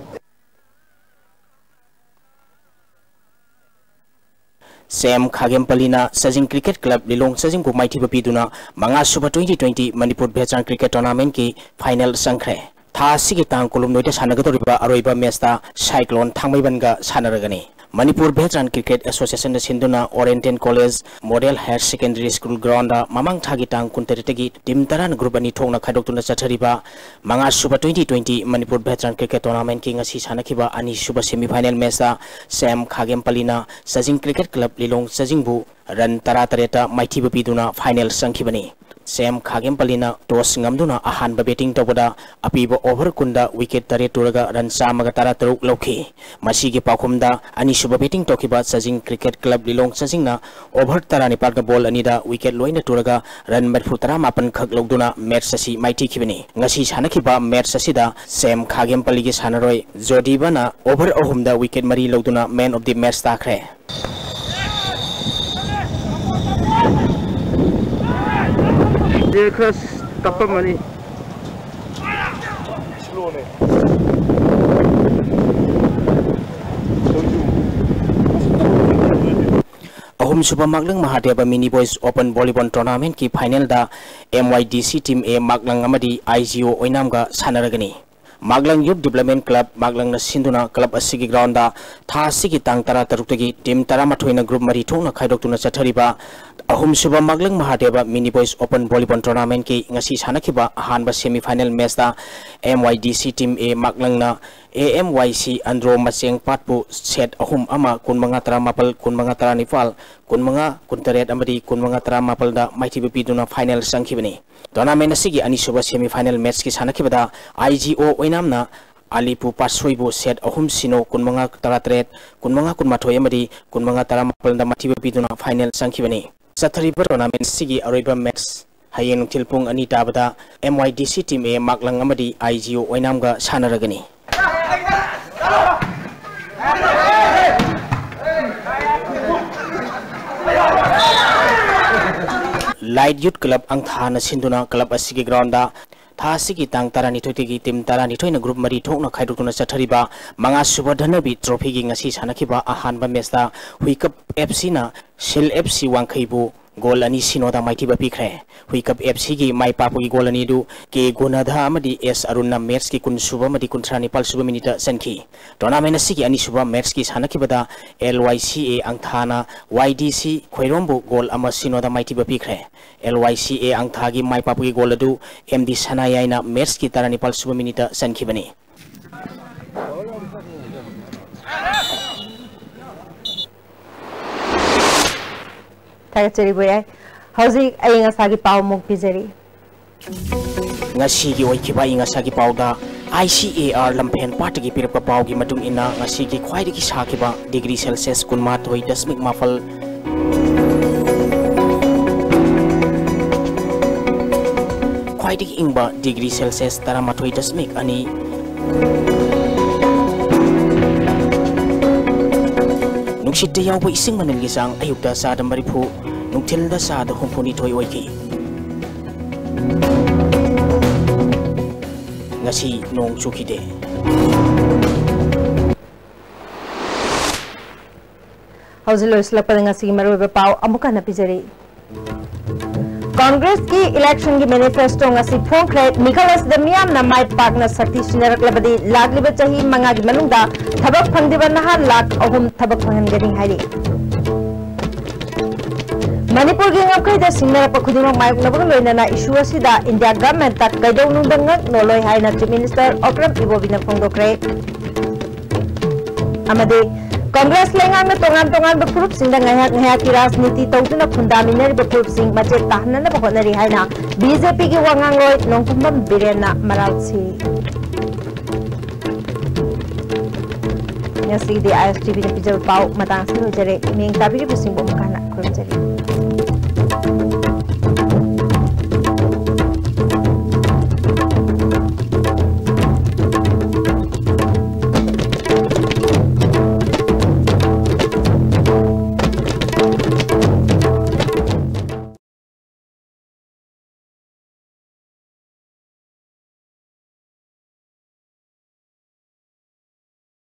ꯁꯦꯝ ꯈꯥꯒꯦꯝꯄꯜꯂꯤꯅ ꯆꯥꯖꯤꯡ cricket club ꯂꯤꯂꯣꯡ ꯆꯥꯖꯤꯡꯕꯨ ꯃꯥꯏꯊꯤꯕ ꯄꯤꯗꯨꯅ ꯃꯉꯥꯁꯨꯕ twenty twenty Manipur Veteran Cricket Tournament ꯀꯤ final ꯆꯪꯈ꯭ꯔꯦ꯫ ꯊꯥ ꯑꯁꯤꯒꯤ ꯇꯥꯡ ꯀꯨꯟꯍꯨꯝꯗꯣꯏꯗ ꯁꯥꯟꯅꯒꯗꯧꯔꯤꯕ ꯑꯔꯣꯏꯕ match ꯇ Cyclone ꯊꯥꯡꯃꯩꯕꯟꯒ ꯁꯥꯟꯅꯔꯒꯅꯤ꯫ ꯃꯅꯤꯄꯨꯔ ꯚꯦꯇꯔꯥꯟ ꯀ꯭ꯔꯤꯀꯦꯠ ꯑꯦꯁꯣꯁꯤꯌꯦꯁꯟꯅ ꯁꯤꯟꯗꯨꯅ oriental college model higher secondary school ground ꯃꯃꯥꯡ ꯊꯥꯒꯤ ꯇꯥꯡ ꯀꯨꯟꯇꯔꯦꯠꯇꯒꯤ ꯇꯤꯝ ꯇꯔꯥꯅ ꯒ꯭ꯔꯨꯞ ꯑꯅꯤ ꯊꯣꯛꯅ ꯈꯥꯏꯗꯣꯛꯇꯨꯅ ꯆꯠꯊꯔꯤꯕ ꯃꯉꯥꯁꯨꯕ twenty twenty Manipur veteran cricket ꯇꯣꯔꯅꯥꯃꯦꯟꯠꯀꯤ ꯉꯁꯤ ꯁꯥꯟꯅꯈꯤꯕ ꯑꯅꯤꯁꯨꯕ ꯁꯦꯃꯤ ꯐꯥꯏꯅꯦꯜ ꯃꯦꯆꯇ ꯁꯦꯝ ꯈꯥꯒꯦꯝꯄꯜꯂꯤꯅ ꯆꯖꯤꯡ ꯀ꯭ꯔꯤꯀꯦꯠ ꯀ꯭ꯂꯕ ꯂꯤꯂꯣꯡ ꯆꯖꯤꯡꯕꯨ ꯔꯟ ꯇꯔꯥꯇꯔꯦꯠꯇ ꯃꯥꯏꯊꯤꯕ ꯄꯤꯗꯨꯅ ꯐꯥꯏꯅꯦꯜ ꯆꯪꯈꯤꯕꯅꯤ꯫ ꯁꯦꯝ ꯈꯥꯒꯦꯝꯄꯜꯂꯤꯅ ꯇꯣꯁ ꯉꯝꯗꯨꯅ ꯑꯍꯥꯟꯕ ꯕꯦꯇꯤꯡ ꯇꯧꯕꯗ ꯑꯄꯤꯕ ꯑꯣꯚꯔ ꯀꯨꯟꯗ ꯋꯤꯀꯦꯠ ꯇꯔꯦꯠ ꯇꯨꯔꯒ ꯔꯟ ꯆꯥꯝꯃꯒ ꯇꯔꯥꯇꯔꯨꯛ ꯂꯧꯈꯤ꯫ ꯃꯁꯤꯒꯤ ꯄꯥꯎꯈꯨꯝꯗ ꯑꯅꯤꯁꯨꯕ ꯕꯦꯇꯤꯡ ꯇꯧꯈꯤꯕ ꯆꯖꯤꯡ ꯀ꯭ꯔꯤꯀꯦꯠ ꯀ꯭ꯂꯕ ꯂꯤꯂꯣꯡ ꯆꯖꯤꯡꯅ ꯑꯣꯚꯔ ꯇꯔꯥꯅꯤꯄꯥꯜꯒ ꯕꯣꯜ ꯑꯅꯤꯗ ꯋꯤꯀꯦꯠ ꯂꯣꯏꯅ ꯇꯨꯔꯒ ꯔꯟ ꯃꯔꯤꯐꯨ ꯇꯔꯥꯃꯥꯄꯟ ꯈꯛ ꯂꯧꯗꯨꯅ ꯃꯦꯠꯆ ꯑꯁꯤ ꯃꯥꯏꯊꯤꯈꯤꯕꯅꯤ꯫ ꯉꯁꯤ ꯁꯥꯟꯅꯈꯤꯕ ꯃꯦꯠꯆ ꯑꯁꯤꯗ ꯁꯦꯝ ꯈꯥꯒꯦꯝꯄꯜꯂꯤꯒꯤ ꯁꯥꯟꯅꯔꯣꯏ ꯖꯣꯗꯤꯕꯅ ꯑꯣꯚꯔ ꯑꯍꯨꯝꯗ ꯋꯤꯀꯦꯠ ꯃꯔꯤ ꯂꯧꯗꯨꯅ ꯃꯦꯟ ꯑꯣꯐ ꯗꯤ ꯃꯦꯠꯆ ꯇꯥꯈ꯭ꯔꯦ꯫ ꯁꯦ ꯈꯔ ꯇꯞꯄꯝꯃꯅꯤ꯫ ꯑꯍꯨꯝꯁꯨꯕ Maklang Mahadeb mini boys open volleyball ꯇꯣꯔꯅꯥꯃꯦꯟꯠꯀꯤ ꯐꯥꯏꯅꯦꯜꯗ M Y D C team A Maklang ꯑꯃꯗꯤ I G O ꯑꯣꯏꯅꯥꯝꯒ ꯁꯥꯟꯅꯔꯒꯅꯤ꯫ ꯃꯥꯛꯂꯪ ꯌꯨꯠ ꯗꯤꯕ꯭ꯂꯞꯃꯦꯟ ꯀ꯭ꯂꯕ ꯃꯥꯛꯂꯪꯅ ꯁꯤꯟꯗꯨꯅ ꯀ꯭ꯂꯕ ꯑꯁꯤꯒꯤ ꯒ꯭ꯔꯥꯎꯟꯗ ꯊꯥ ꯑꯁꯤꯒꯤ ꯇꯥꯡ ꯇꯔꯥꯇꯔꯨꯛꯇꯒꯤ ꯇꯤꯝ ꯇꯔꯥꯃꯥꯊꯣꯏꯅ ꯒ꯭ꯔꯨꯞ ꯃꯔꯤ ꯊꯣꯛꯅ ꯈꯥꯏꯗꯣꯛꯇꯨꯅ ꯆꯠꯊꯔꯤꯕ ꯑꯍꯨꯝꯁꯨꯕ Maklang Mahadeb mini boys open volleyball ꯇꯣꯔꯅꯥꯃꯦꯟꯠꯀꯤ ꯉꯁꯤ ꯁꯥꯟꯅꯈꯤꯕ ꯑꯍꯥꯟꯕ ꯁꯦꯃꯤ ꯐꯥꯏꯅꯦꯜ ꯃꯦꯆꯇ M Y D C team A ꯃꯥꯛꯂꯪꯅ A M Y C Andro ꯃꯆꯦꯡꯄꯥꯠꯄꯨ ꯁꯦꯠ ꯑꯍꯨꯝ ꯑꯃ, ꯀꯨꯟꯃꯉꯥ ꯇꯔꯥꯃꯥꯄꯜ, ꯀꯨꯟꯃꯉꯥ ꯇꯔꯥꯅꯤꯄꯥꯜ, ꯀꯨꯟꯃꯉꯥ ꯀꯨꯟꯇꯔꯦꯠ ꯑꯃꯗꯤ ꯀꯨꯟꯃꯉꯥ ꯇꯔꯥꯃꯥꯄꯜꯗ ꯃꯥꯏꯊꯤꯕ ꯄꯤꯗꯨꯅ ꯐꯥꯏꯅꯦꯜ ꯆꯪꯈꯤꯕꯅꯤ꯫ ꯇꯣꯔꯅꯥꯃꯦꯟꯠ ꯑꯁꯤꯒꯤ ꯑꯅꯤꯁꯨꯕ ꯁꯦꯃꯤ ꯐꯥꯏꯅꯦꯜ ꯃꯦꯆꯀꯤ ꯁꯥꯟꯅꯈꯤꯕꯗ I G O ꯑꯣꯏꯅꯥꯝꯅ ꯑꯂꯤꯄꯨ ꯄꯥꯠꯁꯣꯏꯕꯨ ꯁꯦꯠ ꯑꯍꯨꯝ ꯁꯤꯅꯣ, ꯀꯨꯟꯃꯉꯥ ꯇꯔꯥꯇꯔꯦꯠ, ꯀꯨꯟꯃꯉꯥ ꯀꯨꯟꯃꯥꯊꯣꯏ ꯑꯃꯗꯤ ꯀꯨꯟꯃꯉꯥ ꯇꯔꯥꯃꯥꯄꯜꯗ ꯃꯥꯏꯊꯤꯕ ꯄꯤꯗꯨꯅ ꯐꯥꯏꯅꯦꯜ ꯆꯪꯈꯤꯕꯅꯤ꯫ ꯆꯠꯊꯔꯤꯕ ꯇꯣꯔꯅꯥꯃꯦꯟꯠ ꯑꯁꯤꯒꯤ ꯑꯔꯣꯏꯕ ꯃꯦꯆ ꯍꯌꯦꯡ ꯅꯨꯡꯊꯤꯜ ꯄꯨꯡ ꯑꯅꯤ ꯇꯥꯕꯗ M Y D C team A Maklang ꯑꯃꯗꯤ I G O ꯑꯣꯏꯅꯥꯝꯒ ꯁꯥꯟꯅꯔꯒꯅꯤ꯫ ꯂꯥꯏꯠ ꯌꯨꯠ ꯀ꯭ꯂꯕ ꯑꯪꯊꯥꯅ ꯁꯤꯟꯗꯨꯅ ꯀ꯭ꯂꯕ ꯑꯁꯤꯒꯤ ꯒ꯭ꯔꯥꯎꯟꯗ ꯊꯥ ꯑꯁꯤꯒꯤ ꯇꯥꯡ ꯇꯔꯥꯅꯤꯊꯣꯏꯗꯒꯤ ꯇꯤꯝ ꯇꯔꯥꯅꯤꯊꯣꯏꯅ ꯒ꯭ꯔꯨꯞ ꯃꯔꯤ ꯊꯣꯛꯅ ꯈꯥꯏꯗꯣꯛꯇꯨꯅ ꯆꯠꯊꯔꯤꯕ ꯃꯉꯥꯁꯨꯕ ꯙꯅꯕꯤ ꯇ꯭ꯔꯣꯐꯤꯒꯤ ꯉꯁꯤ ꯁꯥꯟꯅꯈꯤꯕ ꯑꯍꯥꯟꯕ ꯃꯦꯆꯇ ꯍꯨꯏꯀꯞ F Cꯅ ꯁꯤꯜ F C ꯋꯥꯡꯈꯩꯕꯨ ꯒꯣꯜ ꯑꯅꯤ ꯁꯤꯅꯣꯗ ꯃꯥꯏꯊꯤꯕ ꯄꯤꯈ꯭ꯔꯦ꯫ ꯍꯨꯏꯀꯞ ꯑꯦꯐ ꯁꯤꯒꯤ ꯃꯥꯏ ꯄꯥꯛꯄꯒꯤ ꯒꯣꯜ ꯑꯅꯤꯗꯨ ꯀꯦ ꯒꯨꯅꯥꯙꯥ ꯑꯃꯗꯤ ꯑꯦꯁ ꯑꯔꯨꯟꯅ ꯃꯦꯠꯁꯀꯤ ꯀꯨꯟ ꯁꯨꯕ ꯑꯃꯗꯤ ꯀꯨꯟꯊ꯭ꯔꯥ ꯅꯤꯄꯥꯜ ꯁꯨꯕ ꯃꯤꯅꯤꯠꯇ ꯆꯟꯈꯤ꯫ ꯇꯣꯔꯅꯥꯃꯦꯟ ꯑꯁꯤꯒꯤ ꯑꯅꯤꯁꯨꯕ ꯃꯦꯠꯁꯀꯤ ꯁꯥꯟꯅꯈꯤꯕꯗ ꯑꯦꯜ ꯋꯥꯏ ꯁꯤ ꯑꯦ ꯑꯪꯊꯥꯅ ꯋꯥꯏ ꯗꯤ ꯁꯤ ꯈꯣꯏꯔꯣꯝꯕꯨ ꯒꯣꯜ ꯑꯃ ꯁꯤꯅꯣꯗ ꯃꯥꯏꯊꯤꯕ ꯄꯤꯈ꯭ꯔꯦ꯫ ꯑꯦꯜ ꯋꯥꯏ ꯁꯤ ꯑꯦ ꯑꯪꯊꯥꯒꯤ ꯃꯥꯏ ꯄꯥꯛꯄꯒꯤ ꯒꯣꯜ ꯑꯗꯨ ꯑꯦꯝ ꯗꯤ ꯁꯅꯥꯌꯥꯏꯅ ꯃꯦꯠꯁꯀꯤ ꯇꯔꯥꯅꯤꯄꯥꯜ ꯁꯨꯕ ꯃꯤꯅꯤꯠꯇ ꯆꯟꯈꯤꯕꯅꯤ꯫ ꯊꯥꯒꯠꯆꯔꯤ ꯕꯣꯌꯥꯏ꯫ ꯍꯧꯖꯤꯛ ꯑꯏꯪ ꯑꯁꯥꯒꯤ ꯄꯥꯎ ꯑꯃꯨꯛ ꯄꯤꯖꯔꯤ꯫ ꯉꯁꯤꯒꯤ ꯑꯣꯏꯈꯤꯕ ꯑꯏꯪ ꯑꯁꯥꯒꯤ ꯄꯥꯎꯗ I C A R Lamphel ꯄꯥꯠꯇꯒꯤ ꯄꯤꯔꯛꯄ ꯄꯥꯎꯒꯤ ꯃꯇꯨꯡ ꯏꯟꯅ, ꯉꯁꯤꯒꯤ ꯈ꯭ꯋꯥꯏꯗꯒꯤ ꯁꯥꯈꯤꯕ ꯗꯤꯒ꯭ꯔꯤ ꯁꯦꯜꯁꯤꯌꯁ ꯀꯨꯟꯃꯥꯊꯣꯏ ꯗꯁꯃꯤꯛ ꯃꯥꯄꯜ, ꯈ꯭ꯋꯥꯏꯗꯒꯤ ꯏꯪꯕ ꯗꯤꯒ꯭ꯔꯤ ꯁꯦꯜꯁꯤꯌꯁ ꯇꯔꯥꯃꯥꯊꯣꯏ ꯗꯁꯃꯤꯛ ꯑꯅꯤ, ꯅꯨꯡꯁꯤꯠꯇ ꯌꯥꯎꯕ ꯏꯁꯤꯡ ꯃꯅꯤꯜꯒꯤ ꯆꯥꯡ ꯑꯌꯨꯛꯇ ꯆꯥꯗ ꯃꯔꯤꯐꯨ, ꯅꯨꯡꯊꯤꯜꯗ ꯆꯥꯗ ꯍꯨꯝꯐꯨꯅꯤꯊꯣꯏ ꯑꯣꯏꯈꯤ꯫ ꯉꯁꯤ ꯅꯣꯡ ꯆꯨꯈꯤꯗꯦ꯫ ꯍꯧꯖꯤꯛ ꯂꯣꯏꯁꯤꯜꯂꯛꯄꯗ ꯉꯁꯤꯒꯤ ꯃꯔꯨꯑꯣꯏꯕ ꯄꯥꯎ ꯑꯃꯨꯛ ꯍꯟꯅ ꯄꯤꯖꯔꯤ꯫ ꯀꯣꯡꯒ꯭ꯔꯦꯁꯀꯤ ꯏꯂꯦꯛꯁꯟꯒꯤ ꯃꯦꯅꯤꯐꯦꯁꯇꯣ ꯉꯁꯤ ꯐꯣꯡꯈ꯭ꯔꯦ꯫ ꯃꯤꯈꯜ ꯑꯁꯤꯗ ꯃꯤꯌꯥꯝꯅ ꯃꯥꯏ ꯄꯥꯛꯅ ꯁꯛꯇꯤ ꯁꯤꯟꯅꯔꯛꯂꯕꯗꯤ ꯂꯥꯛꯂꯤꯕ ꯆꯍꯤ ꯃꯉꯥꯒꯤ ꯃꯅꯨꯡꯗ ꯊꯕꯛ ꯐꯪꯗ꯭ꯔꯤꯕ ꯅꯍꯥ ꯂꯥꯈ ꯑꯍꯨꯝ ꯊꯕꯛ ꯐꯪꯍꯟꯒꯅꯤ ꯍꯥꯏꯔꯤ꯫ ꯃꯅꯤꯄꯨꯔꯒꯤ ꯉꯝꯈꯩꯗ ꯁꯤꯡꯅꯔꯛꯄ ꯈꯨꯗꯤꯡꯃꯛ ꯃꯥꯌꯣꯛꯅꯕꯒ ꯂꯣꯏꯅꯅ ꯏꯁꯨ ꯑꯁꯤꯗ ꯏꯟꯗꯤꯌꯥ ꯒꯚꯔꯟꯃꯦꯟꯠꯇ ꯀꯩꯗꯧꯅꯨꯡꯗ ꯉꯛ ꯅꯣꯜꯂꯣꯏ ꯍꯥꯏꯅ ꯆꯤꯐ ꯃꯤꯅꯤꯁꯇꯔ ꯑꯣꯀ꯭ꯔꯝ ꯏꯕꯣꯕꯤꯅ ꯐꯣꯡꯗꯣꯛꯈ꯭ꯔꯦ꯫ ꯑꯃꯗꯤ ꯀꯣꯡꯒ꯭ꯔꯦꯁ ꯂꯩꯉꯥꯛꯅ ꯇꯣꯉꯥꯟ ꯇꯣꯉꯥꯟꯕ ꯐꯨꯔꯨꯞꯁꯤꯡꯗ ꯉꯥꯏꯍꯥꯛ ꯉꯥꯏꯍꯥꯛꯀꯤ ꯔꯥꯖꯅꯤꯇꯤ ꯇꯧꯗꯨꯅ ꯈꯨꯟꯗꯥꯃꯤꯟꯅꯔꯤꯕ ꯐꯨꯔꯨꯞꯁꯤꯡ ꯃꯆꯦꯠ ꯇꯥꯍꯟꯅꯅꯕ ꯍꯣꯠꯅꯔꯤ ꯍꯥꯏꯅ ꯕꯤ ꯖꯦ ꯄꯤꯒꯤ ꯋꯥꯉꯥꯡꯂꯣꯏ ꯅꯣꯡꯊꯣꯝꯕꯝ ꯕꯤꯔꯦꯟꯅ ꯃꯔꯥꯜ ꯁꯤꯔꯤ꯫ ꯉꯁꯤꯒꯤꯗꯤ ꯑꯥꯏ ꯑꯦꯁ ꯇꯤ ꯚꯤꯅ ꯄꯤꯖꯕ ꯄꯥꯎ ꯃꯇꯥꯡ ꯑꯁꯤꯗ ꯂꯣꯏꯖꯔꯦ꯫ ꯃꯤꯠꯌꯦꯡ ꯇꯥꯕꯤꯔꯤꯕꯁꯤꯡꯕꯨ ꯑꯃꯨꯛ ꯍꯟꯅ ꯈꯨꯔꯨꯝꯖꯔꯤ꯫